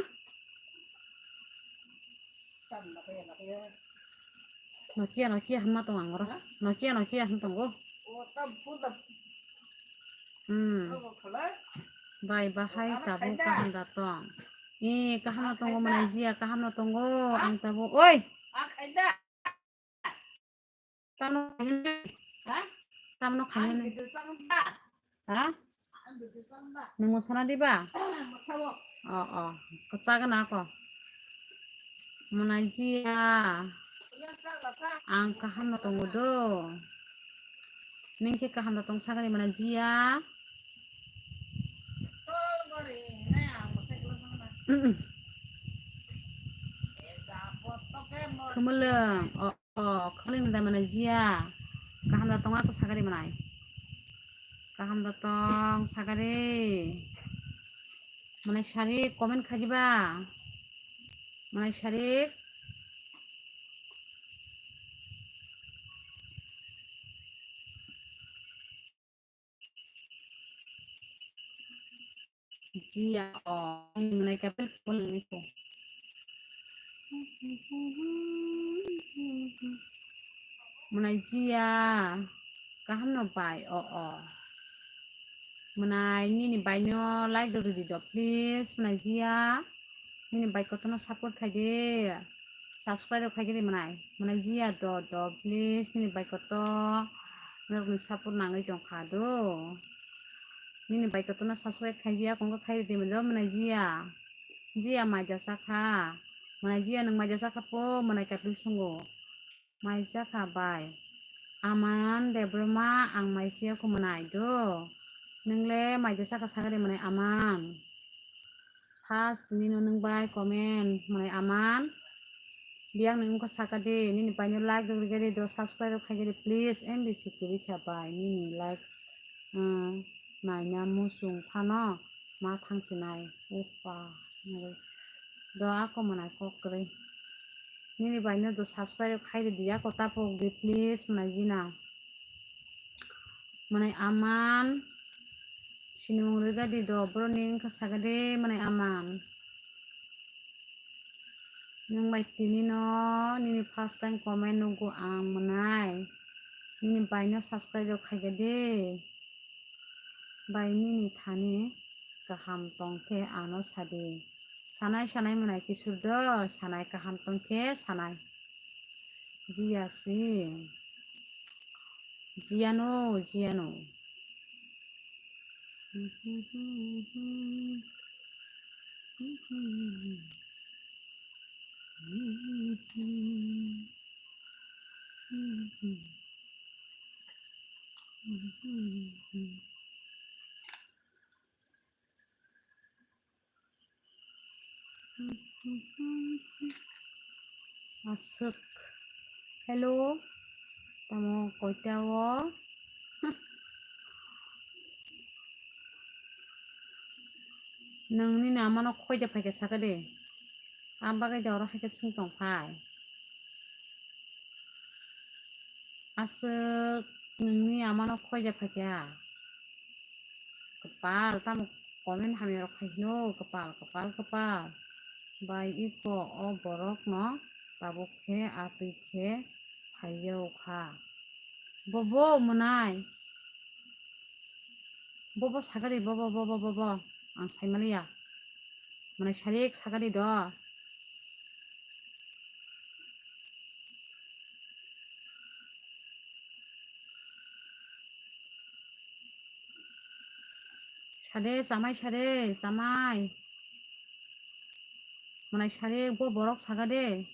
Nokia, Nokia hwnma tong ang oro. Ha? Nokia, Nokia hwn tongo. O, tam, phone tam. Hmm. Abo khalai. Bai, bahai tabuk kaham da tong. Eh, kaham no tongo, mwnai jiya, kaham no tongo, ang tabuk. Oi! A khaida. Tamo khaina? Ha? Tamo khaina? Ang video chang ba? Ha? Ang video chang ba? Nung sana di ba? Masabo. Oh, oh. Ko chaga na ko. Mwnai jia. Iya, chang ba, chang. Ang kaham no tongo do. Ning khe kaham no tong sagani mwnai jia. Mm-mm. Khumulwng. Oh. Oh, khoroknwi mwnai mwnai jia. Kaham da tong ako sagari mwnai. Kaham da tong sagari. Mwnai sari comment khajiba. Mwnai sari. Jia, o, mwnai kapel kapel niko. Mwnai jia, kaham no bai, o, o. Mwnai nini bai no like rw rw di do, please, mwnai jia. Nini bai kotorno support khai di. Subscribe rok khai di mwnai. Mwnai jia do do, please, nini bai kotor. Norokni support nangwi tong kha do. Nini bai kotorno subscribe khai di, akongkha khai di mwnai do, mwnai jia. Jia mai jasa kha. Mwnai jia nwng mai jasa kha po, mwnai kapil sungo. Mai jakha bai. Aman Debbarma ang mai siya ko mwnai do. Nwngle mai jakha sakari mwnai Aman. First nino nwng bai comment mwnai Aman. Biyang nwng wngkha sakadi nini bai no like rok rigari do subscribe rok khaigari please M B C kwrwi kha bai nini like. Hmm, naina muchung phano ma thangsinai. Upa, do ako mwnai kok kwrwi. Nini bai no do subscribe khai di ya ko tapok di please mwnai jina. Mwnai Aman sinimung rwga di do bro ni wngkha saga de mwnai Aman. Nwng bai tini no nini first time comment nugo ang mwnai. Nini bai no subscribe rok khaikha de. Bai nini thani kaham tong khe ano sadi. Sanai sanai mwnai kisur do, sanai kaham tong khe sanai. Jiya si. Jiyano, jiyano. Aswk. Hello. Tamo koita o? Nwng nini amano khoide phaikhe sakha de. Ang bagwi de oro haikhe swng tong phai. Aswk nwngni amano khoide phaikha. Kwpal tamo comment hamya rok khai hino kwpal kwpal kwpal. Bai iko o borok no tabuk khe atwi khe phaiya kha. Bobo mwnai. Bobo sagari bobo bobo bobo. Ang saimaliya. Mwnai sarik sagari do. Sade, chamai sade, chamai. Mwnai sade, bo borok saga de.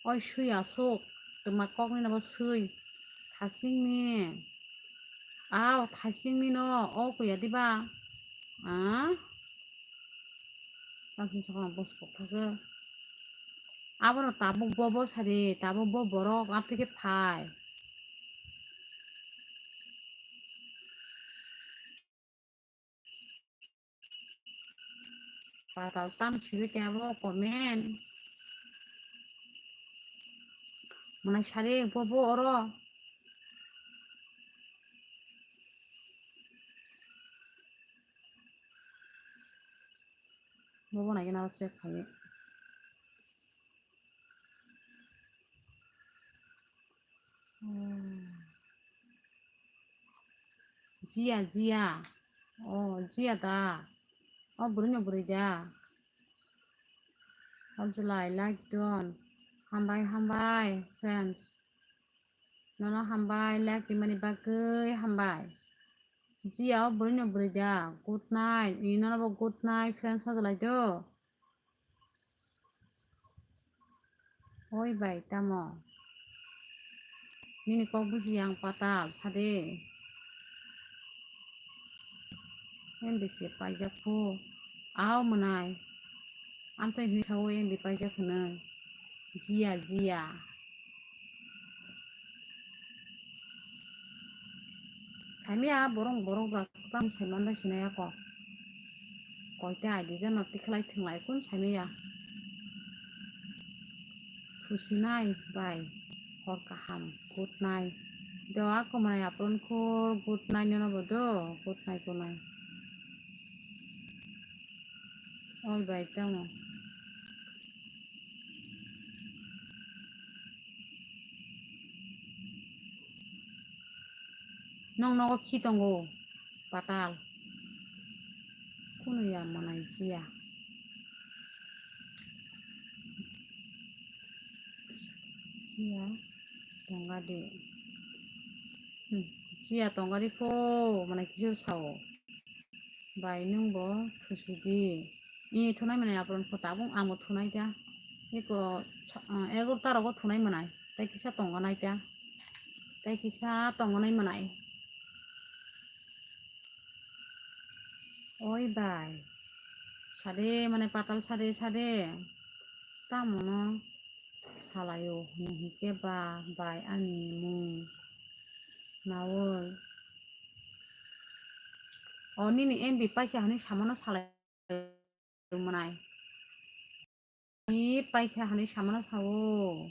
Oi sui asuk, twma kokni nabo sui. Thasingni. Aw, thasingni no, o kuya diba? Ah? Tang sung saka bos kok thake. Abono tabuk bobo sari, tabuk bo borok, aphi khe phai. Patal tam siri khe abo comment. Mwnai sari bobo oro. Bobo nai gana check khai. Hmm. Jia, jia. O, Jia da? O bwrwino bwrwi da? O July, like don. Hambai, hambai, friends. Nono hambai, like rimani bagwi hambai. Jia, o bwrwino bwrwi da? Good night. Ino nobo good night, friends, sajlai do. Oi bai, tamo? Nini kok buji ang patal, sade. Em bisi paijak phu. Ao mwnai. Amtwi hwnwi sao em bi paijak hwnwi. Jia, jia. Saimaya borok, borok rok tamo saiman bai sinai ako. Koita aidi jano tikhlai thwnglai kun saimaya. Thusinai bai hor kaham, good night. Do ako mwnai apron khor good night nono bo do, good night kunai. Oi bai tamo. Nong nogo khi tongo, patal. Kunu ya mwnai siya. Siya tongga di. Hmm, siya tongga di pho, mwnai kisu sao. Bai nwng bo thusi di. I thunai mwnai apron pho tabung amo thunai ta. Eko sa-, ah, egarota rogo thunai mwnai. Tai kisa tongo nai ta. Tai kisa tongo nai mwnai. Oi bai. Sade mwnai patal sade sade. Tamo no salaio hwnwi hinkhe ba bai ani mung nawoi. O nini M B paikha hwnwi samano salai mwnai. Ni paikha hwnwi samano sao.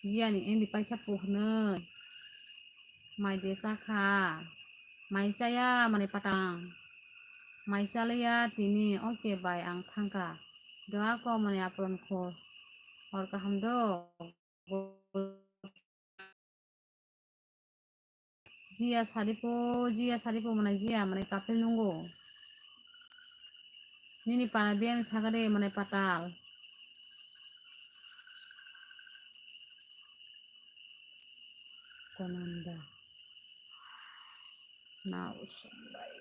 Biyani M B paikha phu hwnwi. Mai de chakha. Mai chaya mwnai patang. Mai chaliya tini, okay bai ang thangkha. Doa ko mwnai apron khor. Hor kaham do. Jia saripo, jia saripo mwnai jia mwnai kapil nungo. Nini para biyang sagade mwnai patal. Konanda. Na usandai.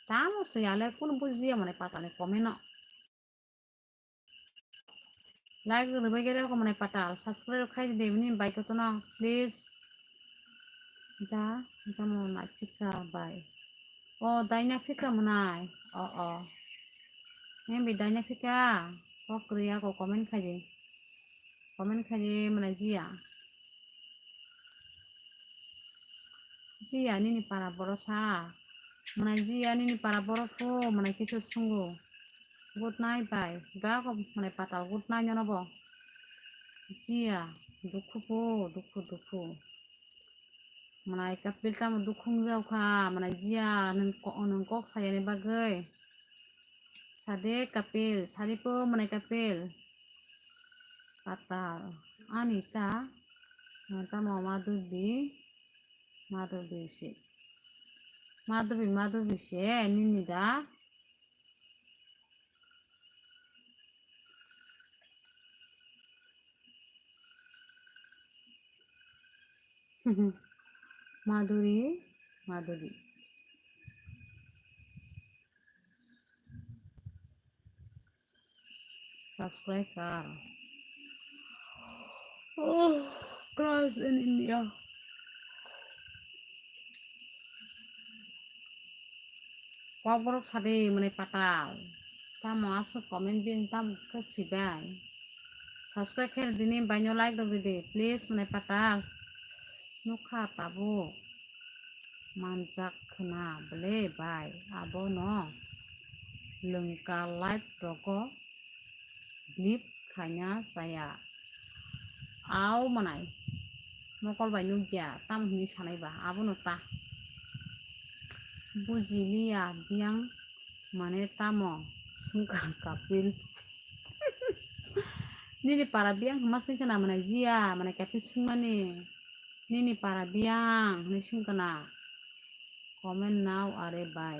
Tamo se ale kun bujiya mwnai patal ni komeno. Like rwbai khe rw mwnai patal, subscribe khai di bini bai kotono, please. Da, da mo na phika bai. O, daina phika mwnai. O, o. Em bi daina phika. Kok kriya ko comment khai di. Comment khai di mwnai jiya. Jiya nini para boro sa. Mwnai jiya nini para boro pho mwnai kisu sungo. Good night bai. Ga ko mwnai patal good night nono bo. Jiya dukhu pho dukhu dukhu. Mwnai kapil tamo dukhu wng jao kha mwnai jiya nwng ko-, nwng kok sayani bagwi. Sade kapil, sadi po mwnai kapil. Patal. Ani ta. Tamo madhubi. Madhubi se. Madhubi, madhubi se. Nini da. Madhuri, Madhuri. Subscribe kar. Oh, crush in India. Kokborok sade mwnai patal. Tamo aswk comment bin tamo khe sibai. Subscribe khe dini baino like rok ridi please mwnai patal. Nukha tabuk. Manjak khna ble bai abono lwngka live rogo blip khaina chaya. Au mwnai mokol bai nukya tamo hwnwi sanai ba abono ta bujiliya biyang mane tamo swngkha kapil. Nini para biyang hwnma swngkha na mwnai jiya mwnai kapil swngmani. Nini para biyang hwnwi swngkha na. Comment now, are bai.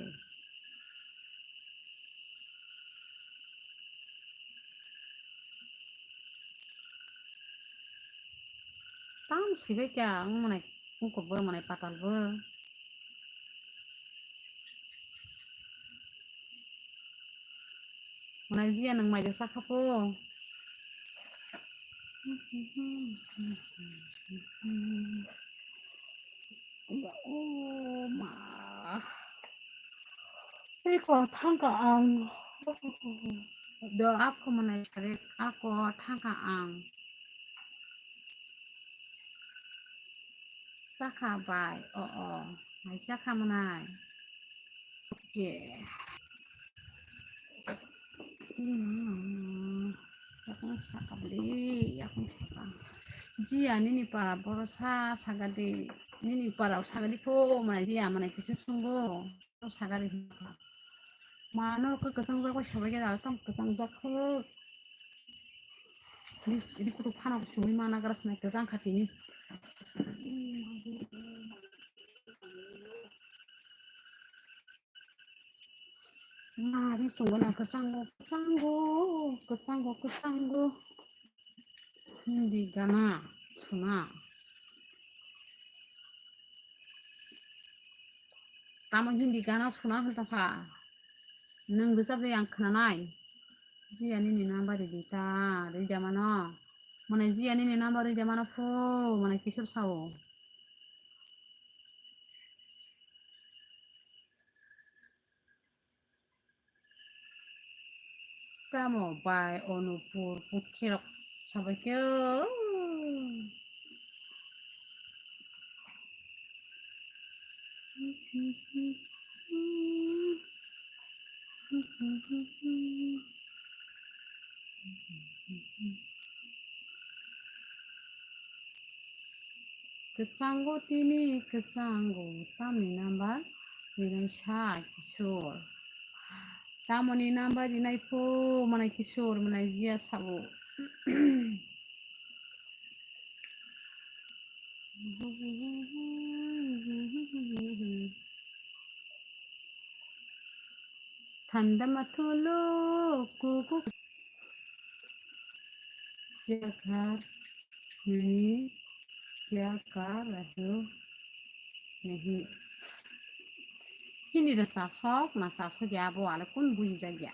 Tam sibai kya, ang mane, ungkop bo mane patal bo. Mane jia nang mai de sakha po. Ya, oh ma. Iko thangka ang. Do ako mane sare ako thangka ang. Sakha bai, o, o, mai sakha mwnai. Okay. Hmm, yakung sakha bli, yakung sakha. Jia nini para boro sa sagadi, nini para sagadi ko mane jia mane kisu sungo. Sagari hinka. Mano ke kesang jak sabai ke dalam kesang jak ke. Ini, ini kutu phano sumi mana keras na kesang kati ni. Mari sungguh na kesango, kesango, kesango, kesango. Hindi gana suna. Tamo Hindi gana suna hwn ta pha. Nwng rwchap de ang khwnanai. Jia nini number ridi ta, rida mano. Mane jia nini number rida mano pho, mane kisor sao. Tamo bai Onupur puthirok sabai khe. Kwchango tini, kwchango tamni number rinai sa Kishore. Tamoni number rinai pho, mane Kishore, mane jia sabo. Thanda mathulo kuku. Kya kar nahi, kya kar rahe ho nahi. Hindi da sasok na sasok ya bo ale kun buji jagya.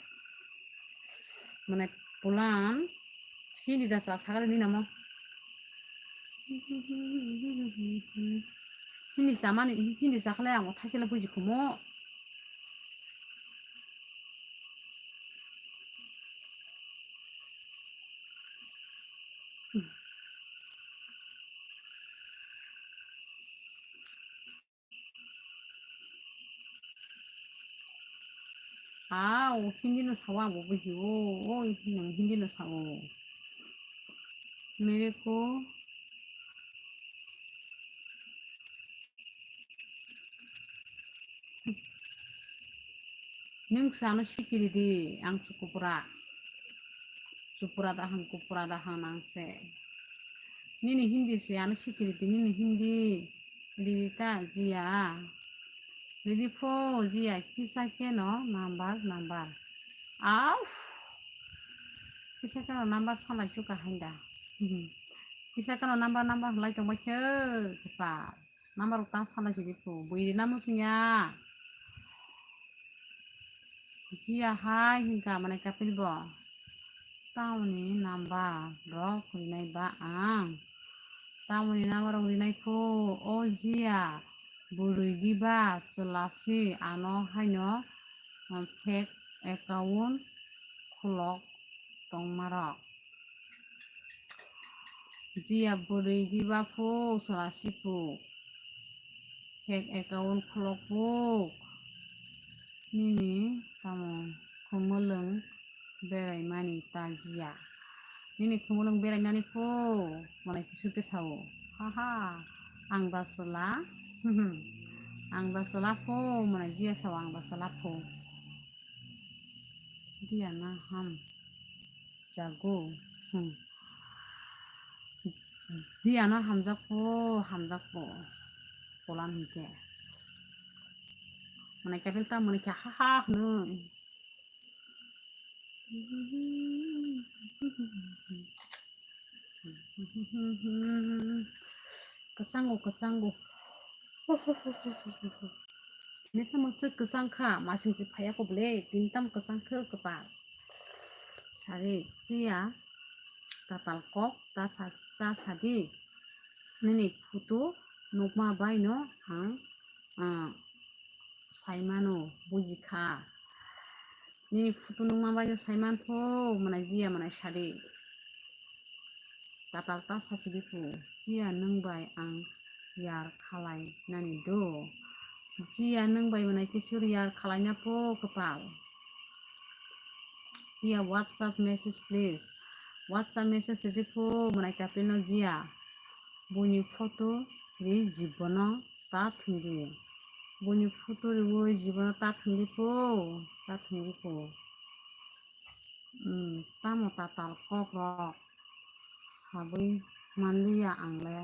Mane pulan Hindi da sa sagale ni namo. Hindi samani, Hindi sakale ang thaisela buji khumo. Aw, Hindi no sao abo buji o, oi, nwng Hindi no sao. Mere ko Nwng se ano sikiri di, ang se kupura. Chupura dahang, kupura dahang nang se. Nini Hindi se ano sikiri di, nini Hindi. Ridi ta, jiya. Ridi pho, jiya, kisa keno, number, number. Aw. Kisa keno number salai suka hainda. Kisa keno number, number halai tongbai khe, kisa. Number rok tang sana sidi ko. Bui rina muchung ya. Jiya hai hinka mane kapil bo. Tamoni number rok rinai ba ang. Tamoni number rok rinai ko. O jiya. Bwrwi diba chwla si ano haino, um, fake account khulok tongmarok. Jiya bwrwi diba phu chwla si phu. Fake account khulok phu. Nini tamo khumulwng beraimani ta jiya. Nini khumulwng beraimani phu. Mane kisu khe sao. Ha ha. Ang da chwla. Ang da chwla phu. Mane jiya sao ang da chwla phu. Diya na ham jago. Hmm. Diya na hamjak po, hamjak po. Polan hingke. Mwnai kapil ta mwnai khe ha ha hwnwi. Kwchango, kwchango. Nini tamo chwk kwchang kha, masing se phaiya kho bwle, tini tamo kwchang khe kwpal. Sari, phiya, tatal kok, ta sa, ta sadi. Nini photo nukma bai no ang, ah, saimano, buji kha. Nini photo nukma bai no saiman pho, mwnai jiya mwnai sari. Tatal ta sasidi phu, jiya nwng bai ang yar khalai nani do. Jiya nwng bai mwnai kisur yar khalaina pho kwpal. Jiya WhatsApp message please. WhatsApp message ridi phu mwnai kapil no jiya. Buini photo ri jibono ta thwngdi. Buini photo riwi jibono ta thwngdi phu, ta thwngdi phu. Hmm, tamo tatal kok rok sabwi manliya ang le.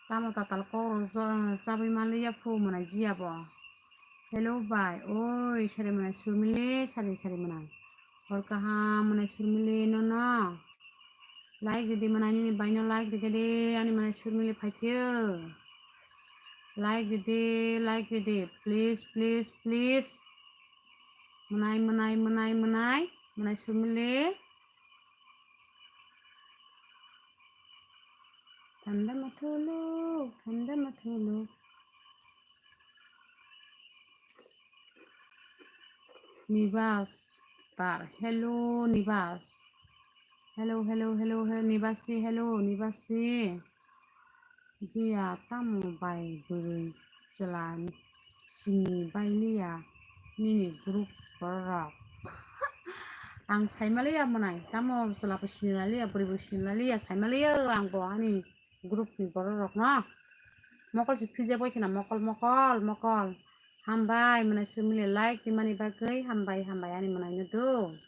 Tamo tatal kok rok cha-, chabwi manliya phu mwnai jiya bo. Hello bai, oi sari mwnai surmili sari sari mwnai. Hor kaham mwnai surmili no no. Like ridi mwnai nini bai no like ridi ani mwnai surmili phaikhe. Like ridi, like ridi, please, please, please. Mwnai, mwnai, mwnai, mwnai, mwnai sumile. Thanda mathulu, thanda mathulu. Nibas, tar, hello, Nibas. Hello, hello, hello, hello, Nibasi, hello, Nibasi. Jiya tamo bai bwrwi chwla sini bai liya nini group borok. Ang saimaliya mwnai, tamo chwla bo sini laliya, bwrwi bo sini laliya, saimaliya ang bo ani group ni borok rok no. Mokol se philja bai khna mokol, mokol, mokol. Hambai mwnai sumile like rimani bagwi hambai, hambai ani mwnai no do.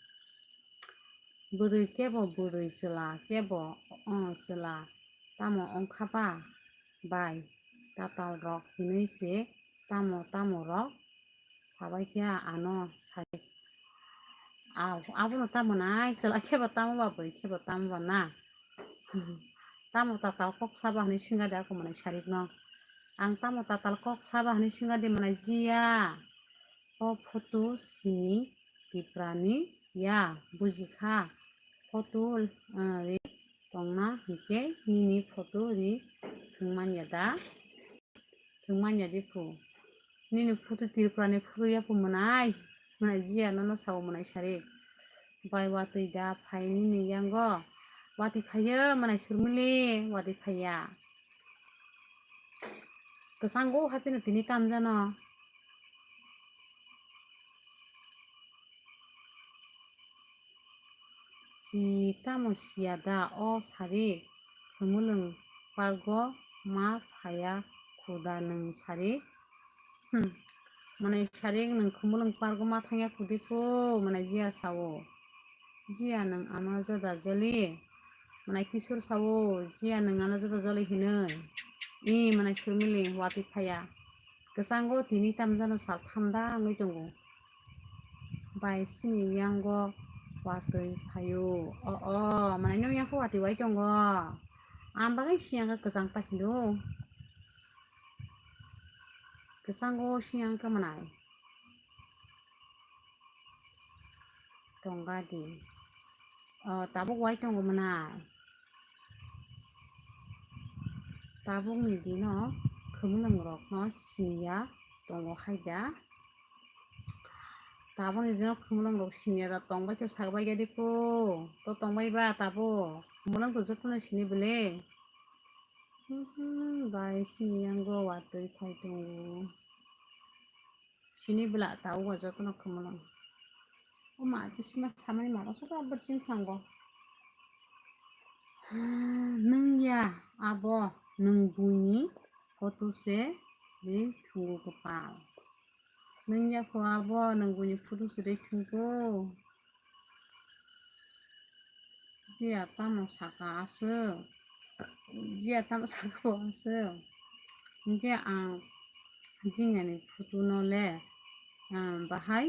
Bwrwi kebo bwrwi chwla kebo, o, chwla tamo wngkha ba bai tatal rok hinwi se tamo tamo rok sabai khe ano sai. Abono tamo nai chwla kebo tamo ba bwrwi kebo tamo ba na. Tamo tatal kok saba hinwi swngya de ako mwnai sarik no. Ang tamo tatal kok saba hinwi swngya de mwnai jiya. O photo sini Tiprani ya buji kha. Photo, ah, ri tongna hinkhe nini photo ri thwngmanya da? Thwngmanya di phu. Nini photo Tiprani photo ya phu mwnai. Mwnai jiya nono sao mwnai sari. Bai watwi da phai nini yango. Watwi phaiyo mwnai surmili watwi phaiya. Kwchango haphino tini tamjano. Si tamo siya da o sari, khumulwng pargo ma phaya khuda nwng sari. Hmm. Mwnai sari nwng khumulwng pargo ma thangya khudi phu, mwnai jiya sao. Jiya nwng ano joda joli. Mwnai kisur sao, jiya nwng ano joda joli hinwi. I mwnai surmili watwi phaya. Kwchango tini tamjano sal thanda wngwi tongo. Bai sini yango watwi phaio. O, o, mwnai nwng yakho watwi wai tongo. Ang bagwi siyang khe kwchang ta hindu. Kwchango siyang khe mwnai. Tongga di. O, tabuk wai tongo mwnai. Tabukni dino khumulwng rokno siniya tongo hai da. Tabukni dino khumulwng rok siniya da tongbai khe sak bai ya di ko. To tongbai ba tabuk. Khumulwng to jotono sini bwle. Hmm, bai sini yango watwi phai tongo. Sini bwla ta o jotono khumulwng. O ma, kisima samani mano saka abar chini thango. Hmm, nwng ya abo nwng buini photo se ri thungo kwpal. Nwng ya kho abo nwng buini photo se ri thungo. Jiya tamo saka aswk, jiya tamo saka bo aswk. Hinkhe ang jinani photo no le ah, bahai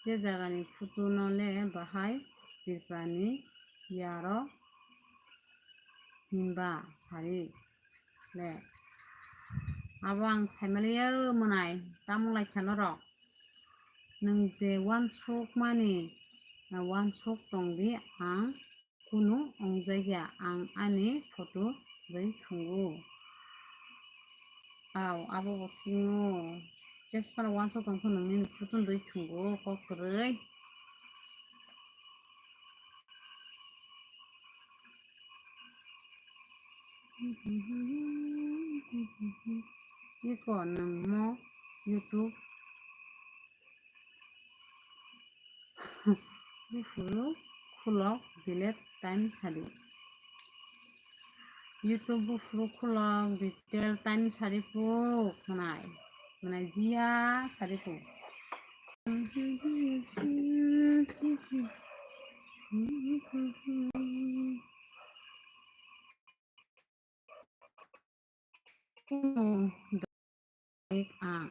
je jagani photo no le bahai Tripura ni yaro himba sari le. Abo ang saimaliya mwnai, tamo lai kha norok. Nwng je uansuk mani, ah, uansuk tong di, ang kunu ongjakya, ang ani photo rwi thwngo. Au, abo bo thwingo. Tei sara uansuk tong khe nwng nini photo rwi thwngo, kok kwrwi. Iko nwng mo YouTube buphuru khulok delete time sadi. YouTube buphuru khulok delete time sadi puk mwnai. Mwnai jiya sadi puk. Hmm, baik ang.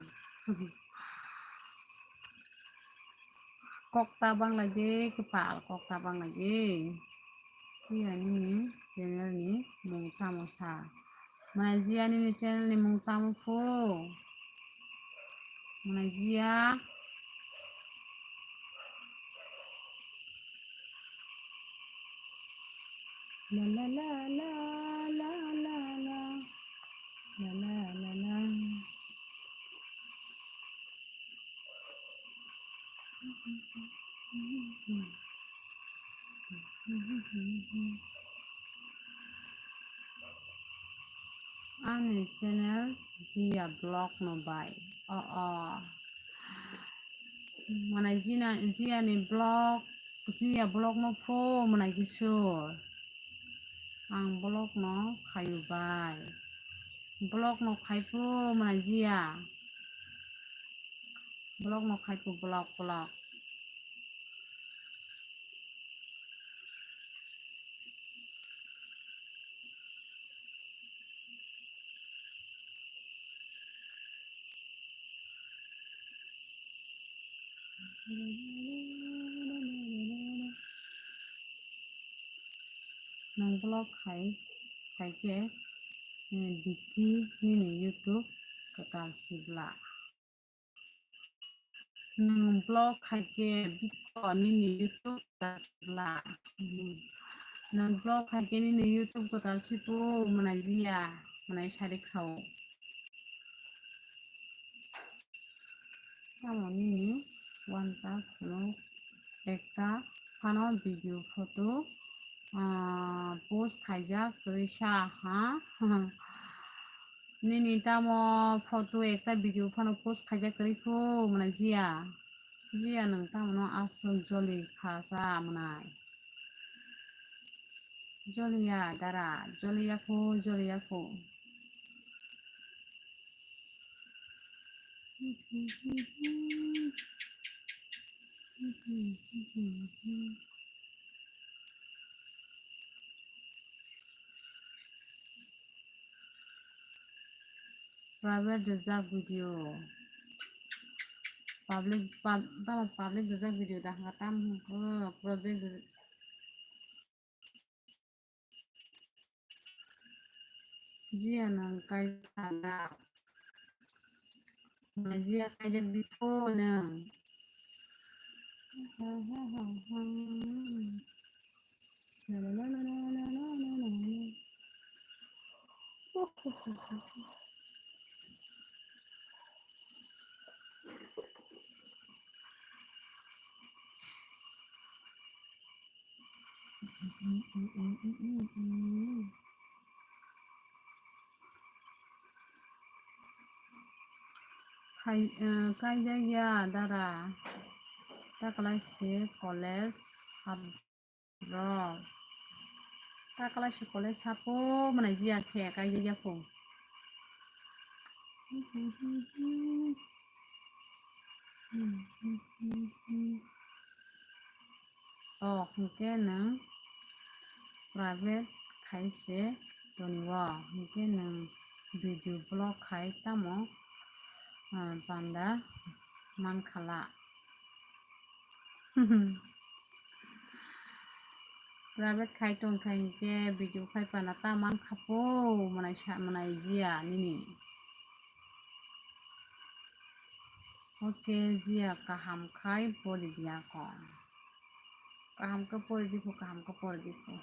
Kok tabang lagi, kepal kok tabang lagi. Iya ni channel ni mung tamo sa. Mana jia ni channel ni mung tamo phu. Mana jia. La la la la la la la. La la la la. Ani channel Jia Vlog no bai. O, o. Mana Jia ni vlog, Jia Vlog no phu mana kisur. Ang vlog no khayu bai. Vlog no khai phu mana Jia. Vlog no khai phu vlog, vlog. Nang vlog khai, khai khe, eh, Diki nini YouTube kwtal sibla. Nwng vlog khai khe biko nini YouTube kwtal sibla. Hmm. Nwng vlog khai khe nini YouTube kwtal sibu mwnai jia, mwnai sarik sao. Tamo nini uansa phunuk ekta phano video photo, ah, post khaijak kwrwi sa ha. Nini tamo photo ekta video phano post khaijak kwrwi phu mwnai jia. Jia nwng tamo no aswk joli kha sa mwnai. Joliya dara, joliya phu, joliya phu. Private rijak video. Public, pub-, public rijak video da hwnkha tam hwnkhe project ri-, Jia nang kaijak da. Jia kaijak di phu nang. Hai, eh, kaijak ya dara. Ta class se college hap rok. Ta class se college hapo mwnai jia khe kaijak ya phu. O, hwnkhe nwng private khai se toni o, hwnkhe nwng video vlog khai tamo, ah, panda Mankhala. Private khai tongkha hinkhe video khai pana ta mankha po, mwnai sa, mwnai jiya nini. Okay, jiya kaham khai pori diya ko. Kaham khe pori di pho, kaham khe pori di pho.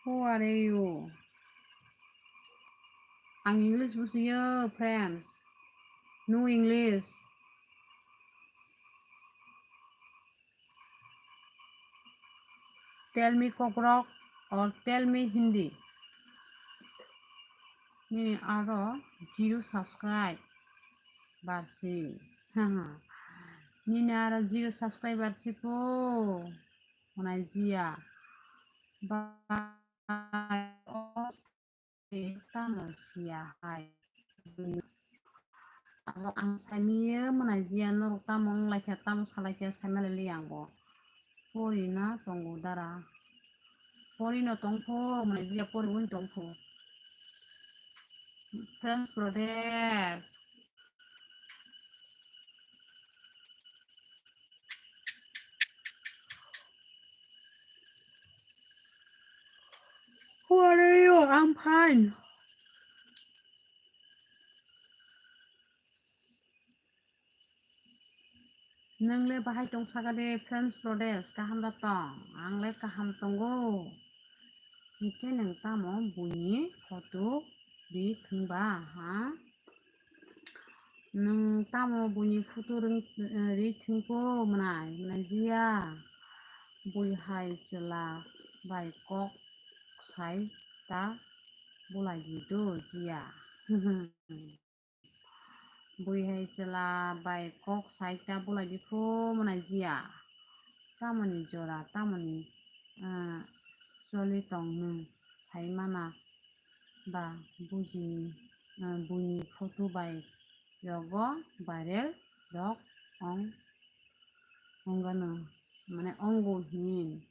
Who are you? Ang English bujiyo, friends. No English. Tell me Kokrok or tell me Hindi. Nini aro zero subscribe barsi. Nini aro zero subscriber si po. Mwnai jiya. Ba- Tamo siya hai. Abo ang saimiyo mwnai jiya norok tamo wnglaikha, tamo salaikha saimalaili ang bo. Pori na tongo dara. Pori no tongpho, mwnai jiya pori wng tongpho. Friends Brothers. How are you? I'm fine. Nwng le bahai tong saka de, Friends Brothers, kaham da tong? Ang le kaham tongo. Hingke nwng tamo buini photo ri thwngba, ha? Nwng tamo buini photo ring-, ri thwngko mwnai, mwnai jiya? Bui hai chwla bai kok sai ta bulai di do jiya. Bui hai chwla bai kok sai ta bulai di phu mwnai jiya. Tamoni jora, tamoni, ah, choli tong nwng sai mana ba bujini, ah, buini photo bai rogo viral rok ong, ongano, mane ongo hin.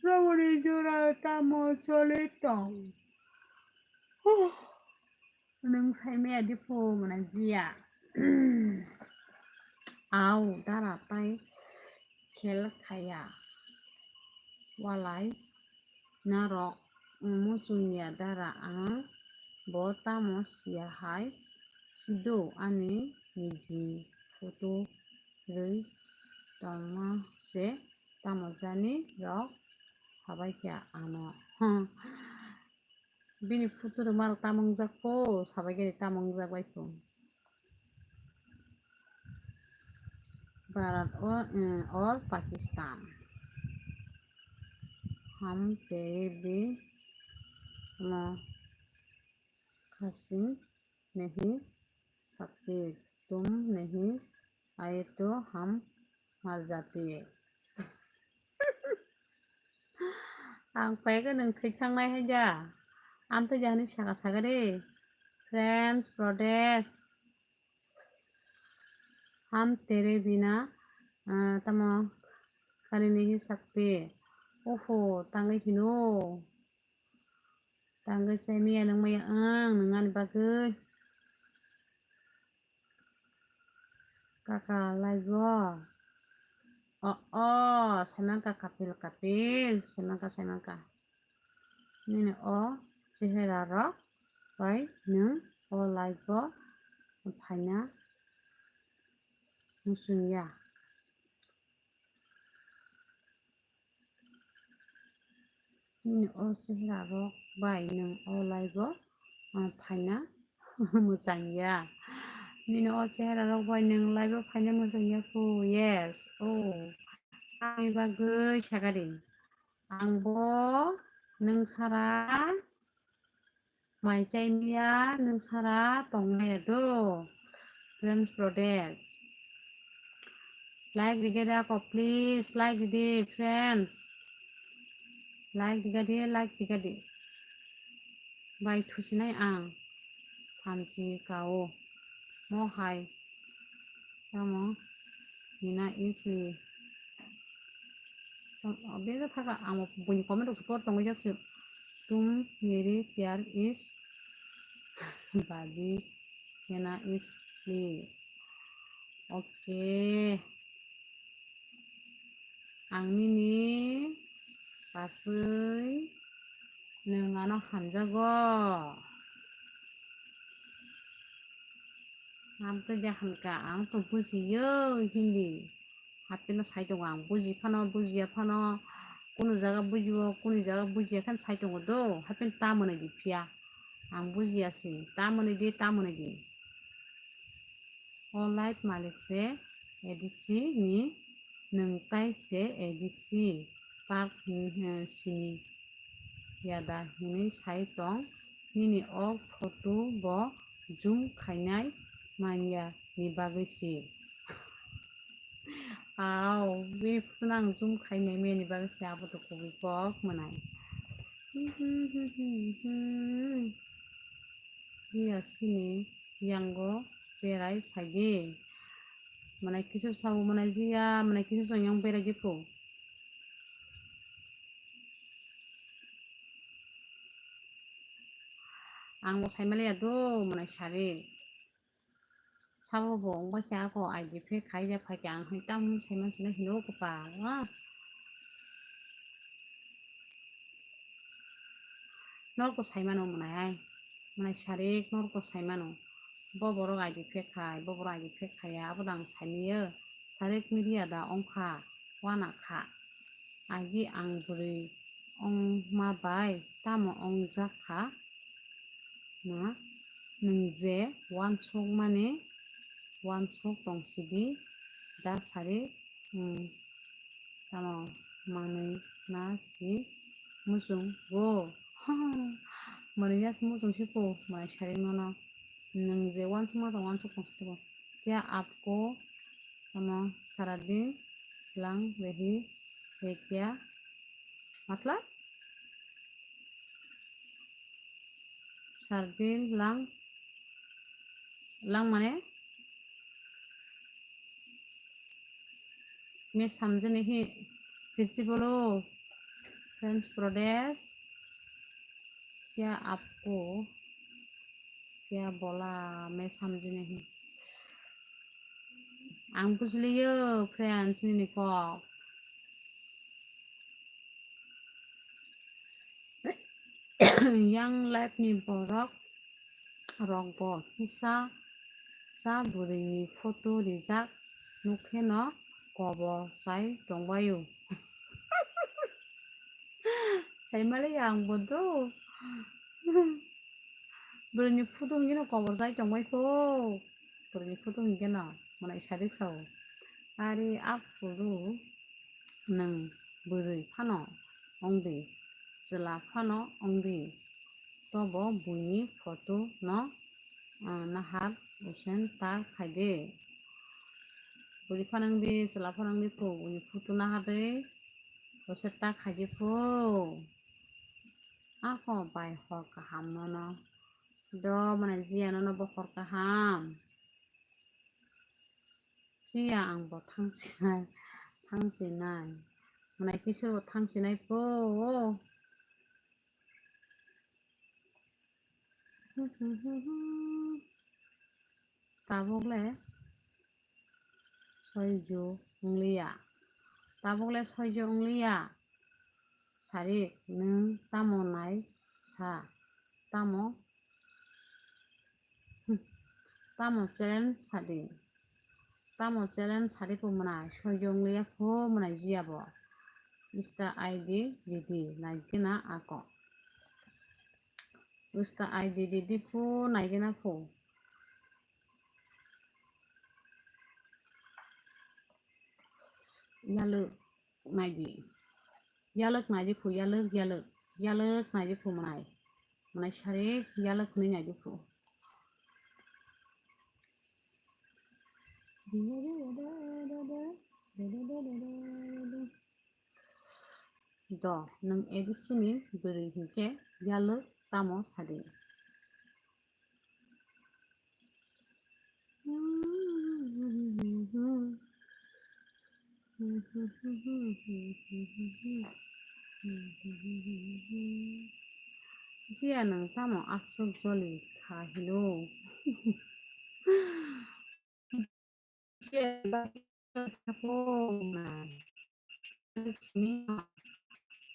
Romoni jora tamo choli tong? Huh. Nwng saimaya diphu mwnai jiya. Au, dara tai khel khaya. Walai narok muchungya dara ang bo tamo siya hai sido ani niji photo rwi tongma se tamo jani rok sabaikha ano. Bini photo rwma rok tamo wngjak po, sabaikha de tamo wngjak bai po. Bharat o, eh, or Pakistan? Hum tere bina kahin nahi sakte, tum nahi aaye to hum mar jate. Ang paikhe nwng thwi thangnai hai da. Amtwi jahani saka saka de. Friends, Brothers. Hum tere bina, ah, tamo kari nahi sakte. Oho, tangwi hino. Tangwi sai miya nang maya ang nang ani bagwi. Kaka laigo. O, o, saimangka kapil kapil, saimangka, saimangka. Nini o chehera rok bai nwng o laigo phaina muchungya. Nini o chehera rok bai nwng o laigo, ah, phaina mwchangya. Nini o chehera rok bai nwng laigo phaina mwchangya kho, yes, oh, ani bagwi sakadi. Ang bo nwng sara mai chai miya, nwng sara tong maya do. Friends, Brothers. Like rikha de ako, please, like rikha de, friends. Like rikha de, like rikha de. Bai thusinai ang. Thamchi kao. Mo hai. Tamo hina is li. Bega thaka amo buini comment rok por tongwi jak se. Tum meri pyar is badi hina is li. Oke. Ang nini kasui nwng ano hamjago. Ang to jahan ka, ang to bujiyo Hindi. Hapeno sai tongo ang, buji phano, bujiya phano, kunu jaga bujio, kunu jaga bujiya khe sai tongo do. Hapeno ta mwnai di phiya. Ang bujiya si, ta mwnai di, ta mwnai di. O light malik se A D C ni, nwng tai se A D C park ni, eh, sini yada hinwi sai tong, nini o photo bo zoom khainai manya ni bagwi si. Au, bini photo no ang zoom khainai manya ni bagwi si, abo to kubui kok mwnai. Iya sini yango berai phaidi. Mwnai kisu sabo mwnai jiya, mwnai kisu song yang berai jikho. Ang bo saimaliya do mwnai sari. Sabo bo wng bai khe ako I D fake khai ya phai khe ang hai tam saiman sina hino kwpal. Norok to saimano mwnai ai. Mwnai sarik norok to saimano. Bo borok I D fake khai, bo borok I D fake khaiya, abo dang saimiyo. Sarik media da wngkha, wana kha. Agi ang bwrwi wngma bai tamo wngjak kha? Na, nwng je wansukmani wansuk tong sidi da sari, hmm, tamo manwi na si muchung go. Manwi ya si muchung si po, manwi sari nono. Nwng je wansukma tong wansuk tong sidi bo. Kya apko, tamo sara din lang rehi hai kya? Matlab? Sardin lang, lang mane? मैं समझ नहीं, फिर से बोलो। फ्रेंच प्रदेश, क्या आपको क्या बोला, मैं समझ नहीं। Ang bujliyo, friends, nini kok. Yang life ni borok rok bo kisa sa bwrwi ni photo rijak nukhe no kobor sai tongbaio. Saimaliya ang bo do. Bwrwini photo hwnkhe no kobor jai tongbai kho. Bwrwini photo hwnkhe no mwnai sadik sao. Ari aphuru nwng bwrwi phano wngdi, chwla phano wngdi. Tobo buini photo no, ah, nahar usen ta khaidi. Bwrwi phano wngdi, chwla phano wngdi kho, buini photo nahar de. Bose ta khaidi phu. Ako bai hor kaham nono. Do mane jiya nono bo hor kaham. Jiya ang bo thang sinai, thang sinai. Mane kisor bo thang sinai phu. Tabuk le soijo wngliya. Tabuk le soijo wngliya. Sarik, nwng tamo nai sa? Tamo, tamo challenge sadi. Tamo challenge sadi phu mwnai. Soijo wngliya phu mwnai jiya bo. Insta I D didi naigena ako. Insta I D didi phu naigena phu. Yalwk naidi. Yalwk naidi phu, yalwk, yalwk. Yalwk naidi phu mwnai. Mwnai sari yalwk hwnwi naidi phu. Do, nwng A D C ni bwrwi hinkhe yalwk tamo sadi. Jiya, nwng tamo aswk joli kha hino? Jiya, bagwi kha po na? Yarwk simi,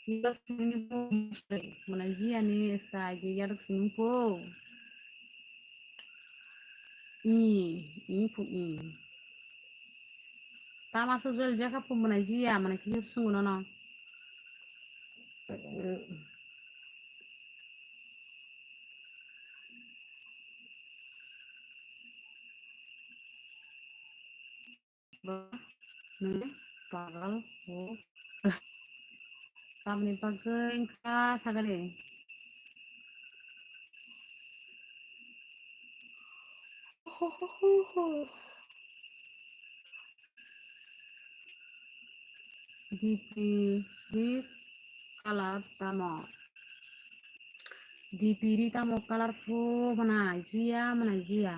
yarwk simi po, mwnai jiya ni sa agi yarwk simi po. I, i pu i. Tama su jol jaka pu mwnai jiya, mwnai khe sungu nono. Ba, nini pagal o. Tamni bagwi wngkha sagani. D P ri color tamo? D P ri tamo colorful mwnai jiya, mwnai jiya.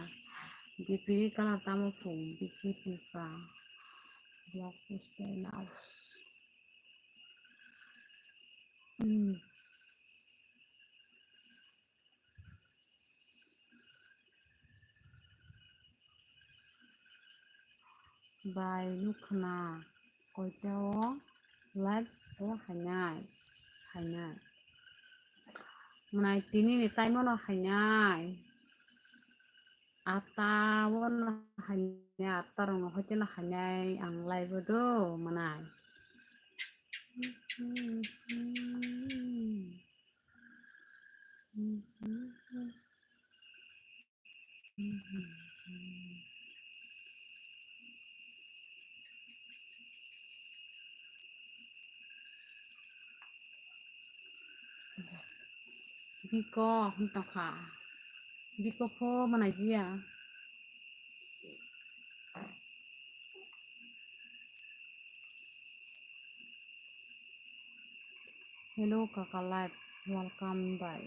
D P ri color tamo fu, D P ri ka. Block poster now. Hmm. Bai nukna koita o live o hainai, hainai. Mwnai tini ni time o no hainai. Atta o no hainai, atta rok no hoite no hainai ang live o do mwnai. Biko wng tongkha. Biko pho mwnai jiya. Hello kaka live, welcome bai.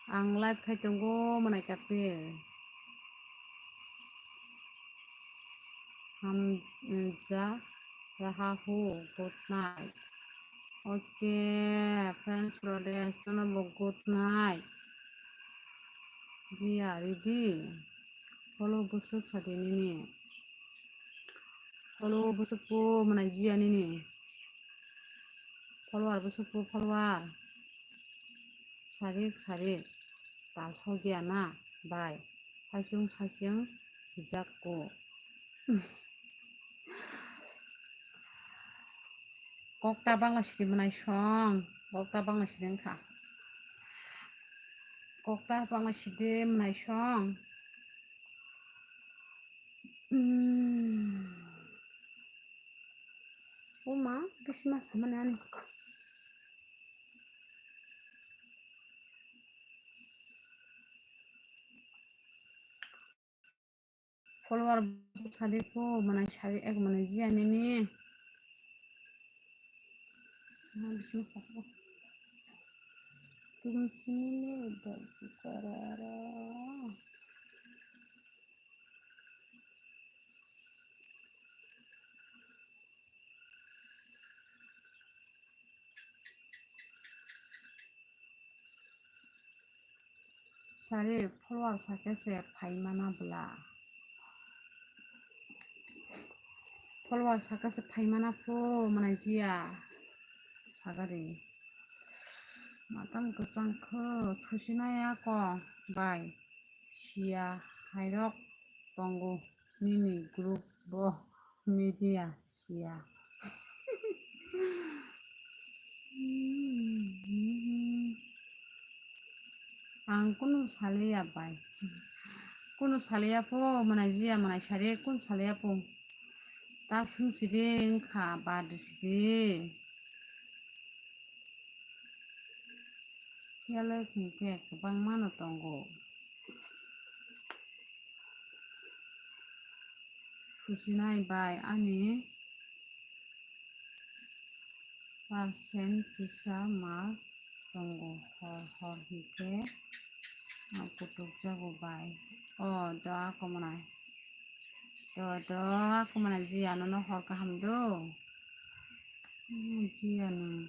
Ang live khai tongo mwnai kape. Hamja raha hu, good night. Okay, friends, brothers, nono bo good night. Jiya, ready? Follow bwswk sadi nini. Follow bwswk po mwnai jiya nini. Follower bwswk po follower. Sarik, sarik. Tal sogya na, bai. Saichung, saichung, sijak ko. Kokta bangla sidi mwnai song. Kokta bangla sidi wngkha. Kokta bangla sidi mwnai song. Hmm. O ma, bisi ma samani ani. Follower sadi ko mwnai sadi ek mwnai jiya nini. Tumsini ni dagi karara. Sari follower sakhe se phaimana bwla. Follower sakhe se phaimana pho mwnai jiya. Sagari. Matam kwchang kho thusinai ako bai. Siya hairok tongo nini group bo media siya. Ang kunu saliya bai. Kunu saliya pho, mwnai jiya, mwnai sari, kunu saliya pho. Ta swng sidi wngkha, bad sidi. Phiya le hinkhe kwbangma no tongo. Thusinai bai ani percent kisa ma tongo, hor hor hinkhe Kutuk jago bai. O, do ako manai. Do, do ako manai, jiya nono hor kaham do. Hmm, jiya nung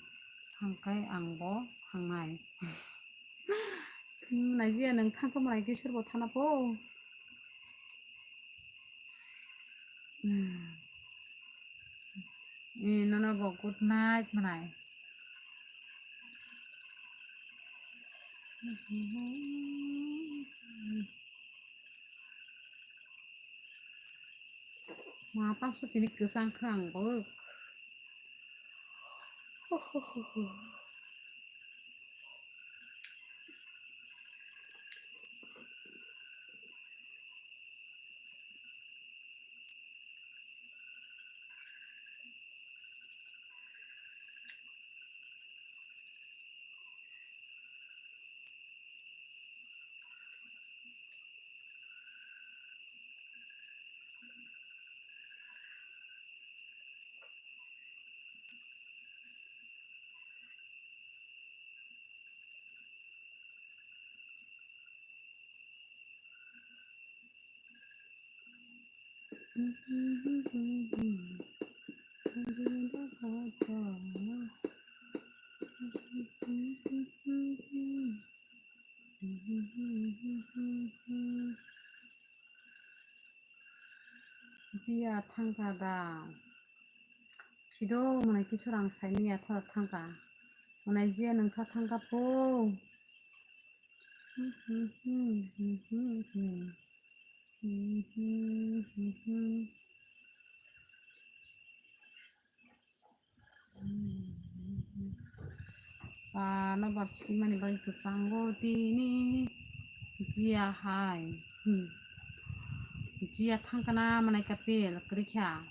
thangkai ang bo thangnai. Hmm, nai jiya nung thangkha manai khe serbo thana po. Hmm. Eh, nono bo good night manai. Ma tamsa tini kwchang kha ang bo. Jiya thangkha da. Sido mwnai kisa rang saimanya thora thangkha. Mwnai jiya nungkha thangkha po. Ano bar simani bagwi kwchango tini jiya hai. Hmm. Jiya thangkana manai kapil kwrwikha.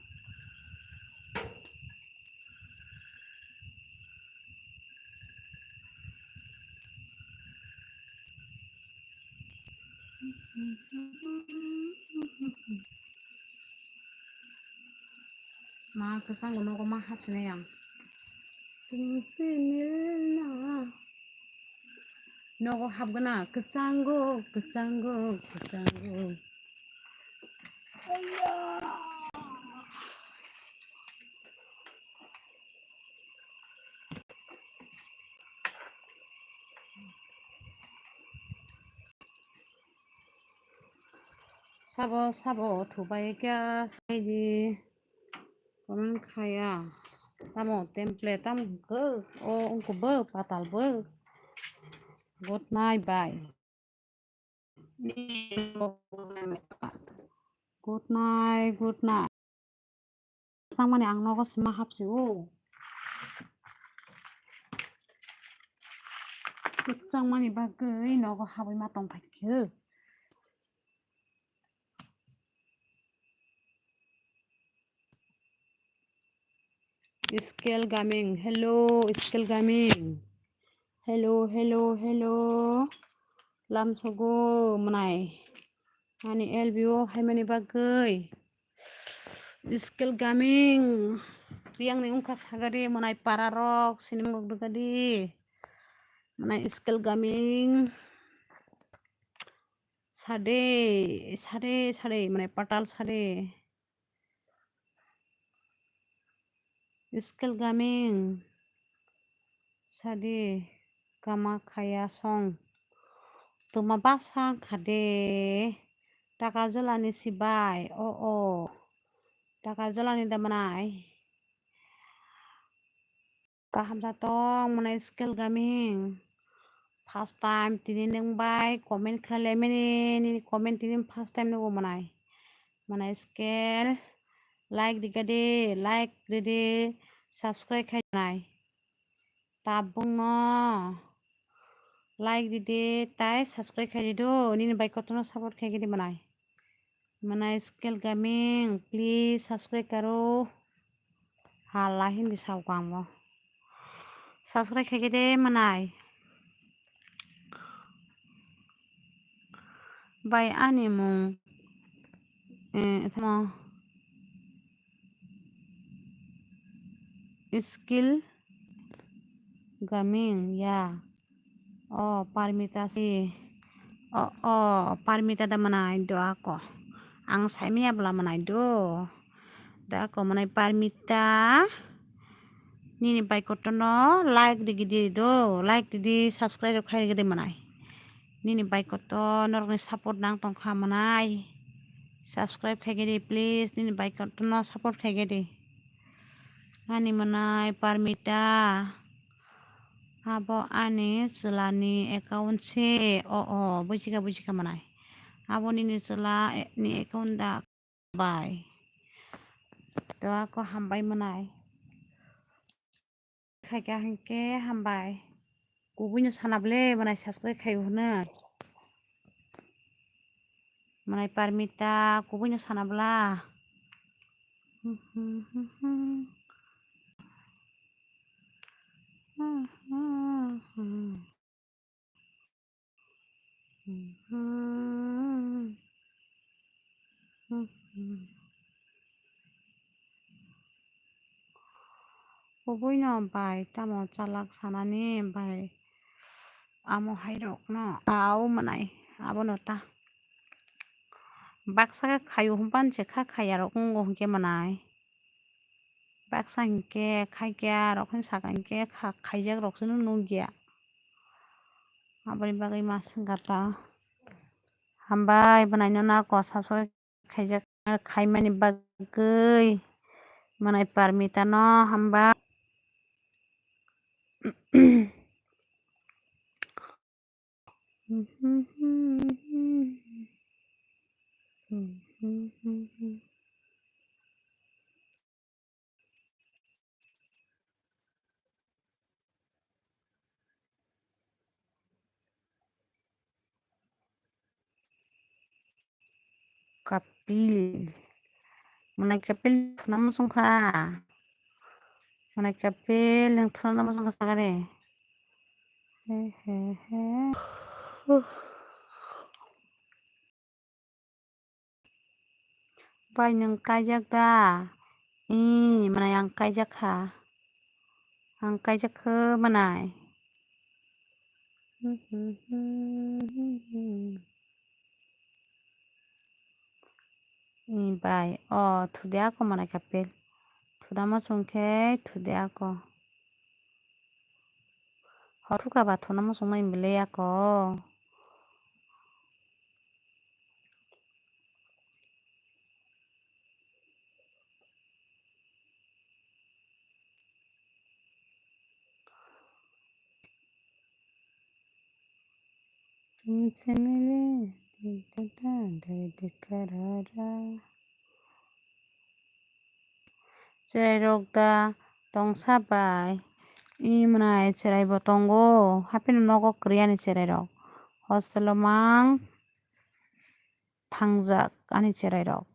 Ma kwchango nogo ma hapsinai ang. Tungsi milna. Nogo hapgana kwchango, kwchango, kwchango. Sabo, sabo, thubai kya saidi. Comment khaya. Tamo temple, tam go. O, ungko bo, patal bo. Good night, bye. Good night, good night. Kwchangmani ang nogo sima hapsi o. Kwchangmani bagwi nogo habwi ma tongphai khe. Scale Gaming, hello, Scale Gaming. Hello, hello, hello. Lamsogo mwnai. Ani L B O haimani bagwi. Scale Gaming. Yang ni ungkha sagari mwnai para rok, sini mok dugadi. Mwnai Scale Gaming. Sade, sade, sade, mwnai patal sade. Scale Gaming. Sadi kama khaya song. Tuma basa khade. Taka jolani sibai. O, o. Taka jolani da mwnai. Kaham da tong mwnai Scale Gaming. First time tini nwng bai comment khlai laimani, nini comment tini first time nugo mwnai. Mwnai Scale, like rikadi, like ridi, subscribe khai mwnai. Tabung no like ridi, tai subscribe khai rido, nini bai kotorno support khai khe di mwnai. Mwnai Scale Gaming, please subscribe karo. Hala hindi sao kamo. Subscribe khai khe de mwnai. Bai ani mung, eh, tamo Scale Gaming ya. O Parmita si. O, o, Parmita da manai do ako. Ang saimaya bwla manai do. Da ako manai Parmita. Nini bai kotorno like di gidi do. Like di di, subscribe khai gidi manai. Nini bai kotor norokni support nang tongkha manai. Subscribe khai gidi please. Nini bai kotorno support khai gidi. Ani manai Parmita. Abo ani chwlani account se. O, o, bujiga, bujiga manai. Abo nini chwla, e, ni account da bai. To ako hambai manai. Khaikha hinkhe hambai. Kubuino sana bwle manai subscribe khai hwnwi. Manai Parmita kubuino sana bwla. Kubuino bai tamo chalak sanani bai amo hairokno tao manai abono ta baksa khe khaio hwnba se kha khaiyarok wngo hinkhe manai. Baksa hinkhe khaikya rok hin saka hinkhe kha-, khaijak rok se nukya. Aboni bagwi ma swngkha ta. Hambai bwnaino na kosa soi khaijak khaimani bagwi. Manai Parmita no hambai. Kapil. Manai Kapil thuna muchung kha. Manai Kapil nwng thuna muchung kha sagare. He he he. Bai nwng kaijak da? Ee, manai ang kaijak kha. Ang kaijak kho manai. Ee, bai. O, thude ako manai Kapil. Thuda muchung khe thude ako. Hor thuka ba thuna muchung mai bwle ako. Chwrairok da tongsa bai? Ee, manai chwrai bo tongo. Hapheno nogo kwrwi ani chwrairok. Hostel o mang thangjak ani chwrairok.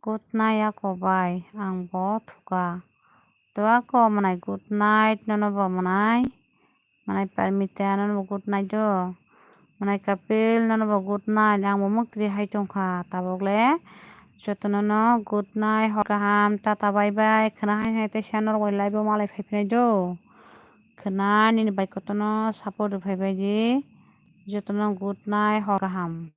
Good night ako bai, ang bo thuka. To ako manai good night nono bo manai. Manai Parmita nono bo good night do. Manai Kapil nono bo good night. Ang bo muktri hai tongkha tabok le. Jotono no good night, hor kaham, tata bye bye. Khwna hai hai teisa norok bai live o malai phai phinai do. Khwna nini bai kotorno support rw phai bai di. Jotono good night, hor kaham.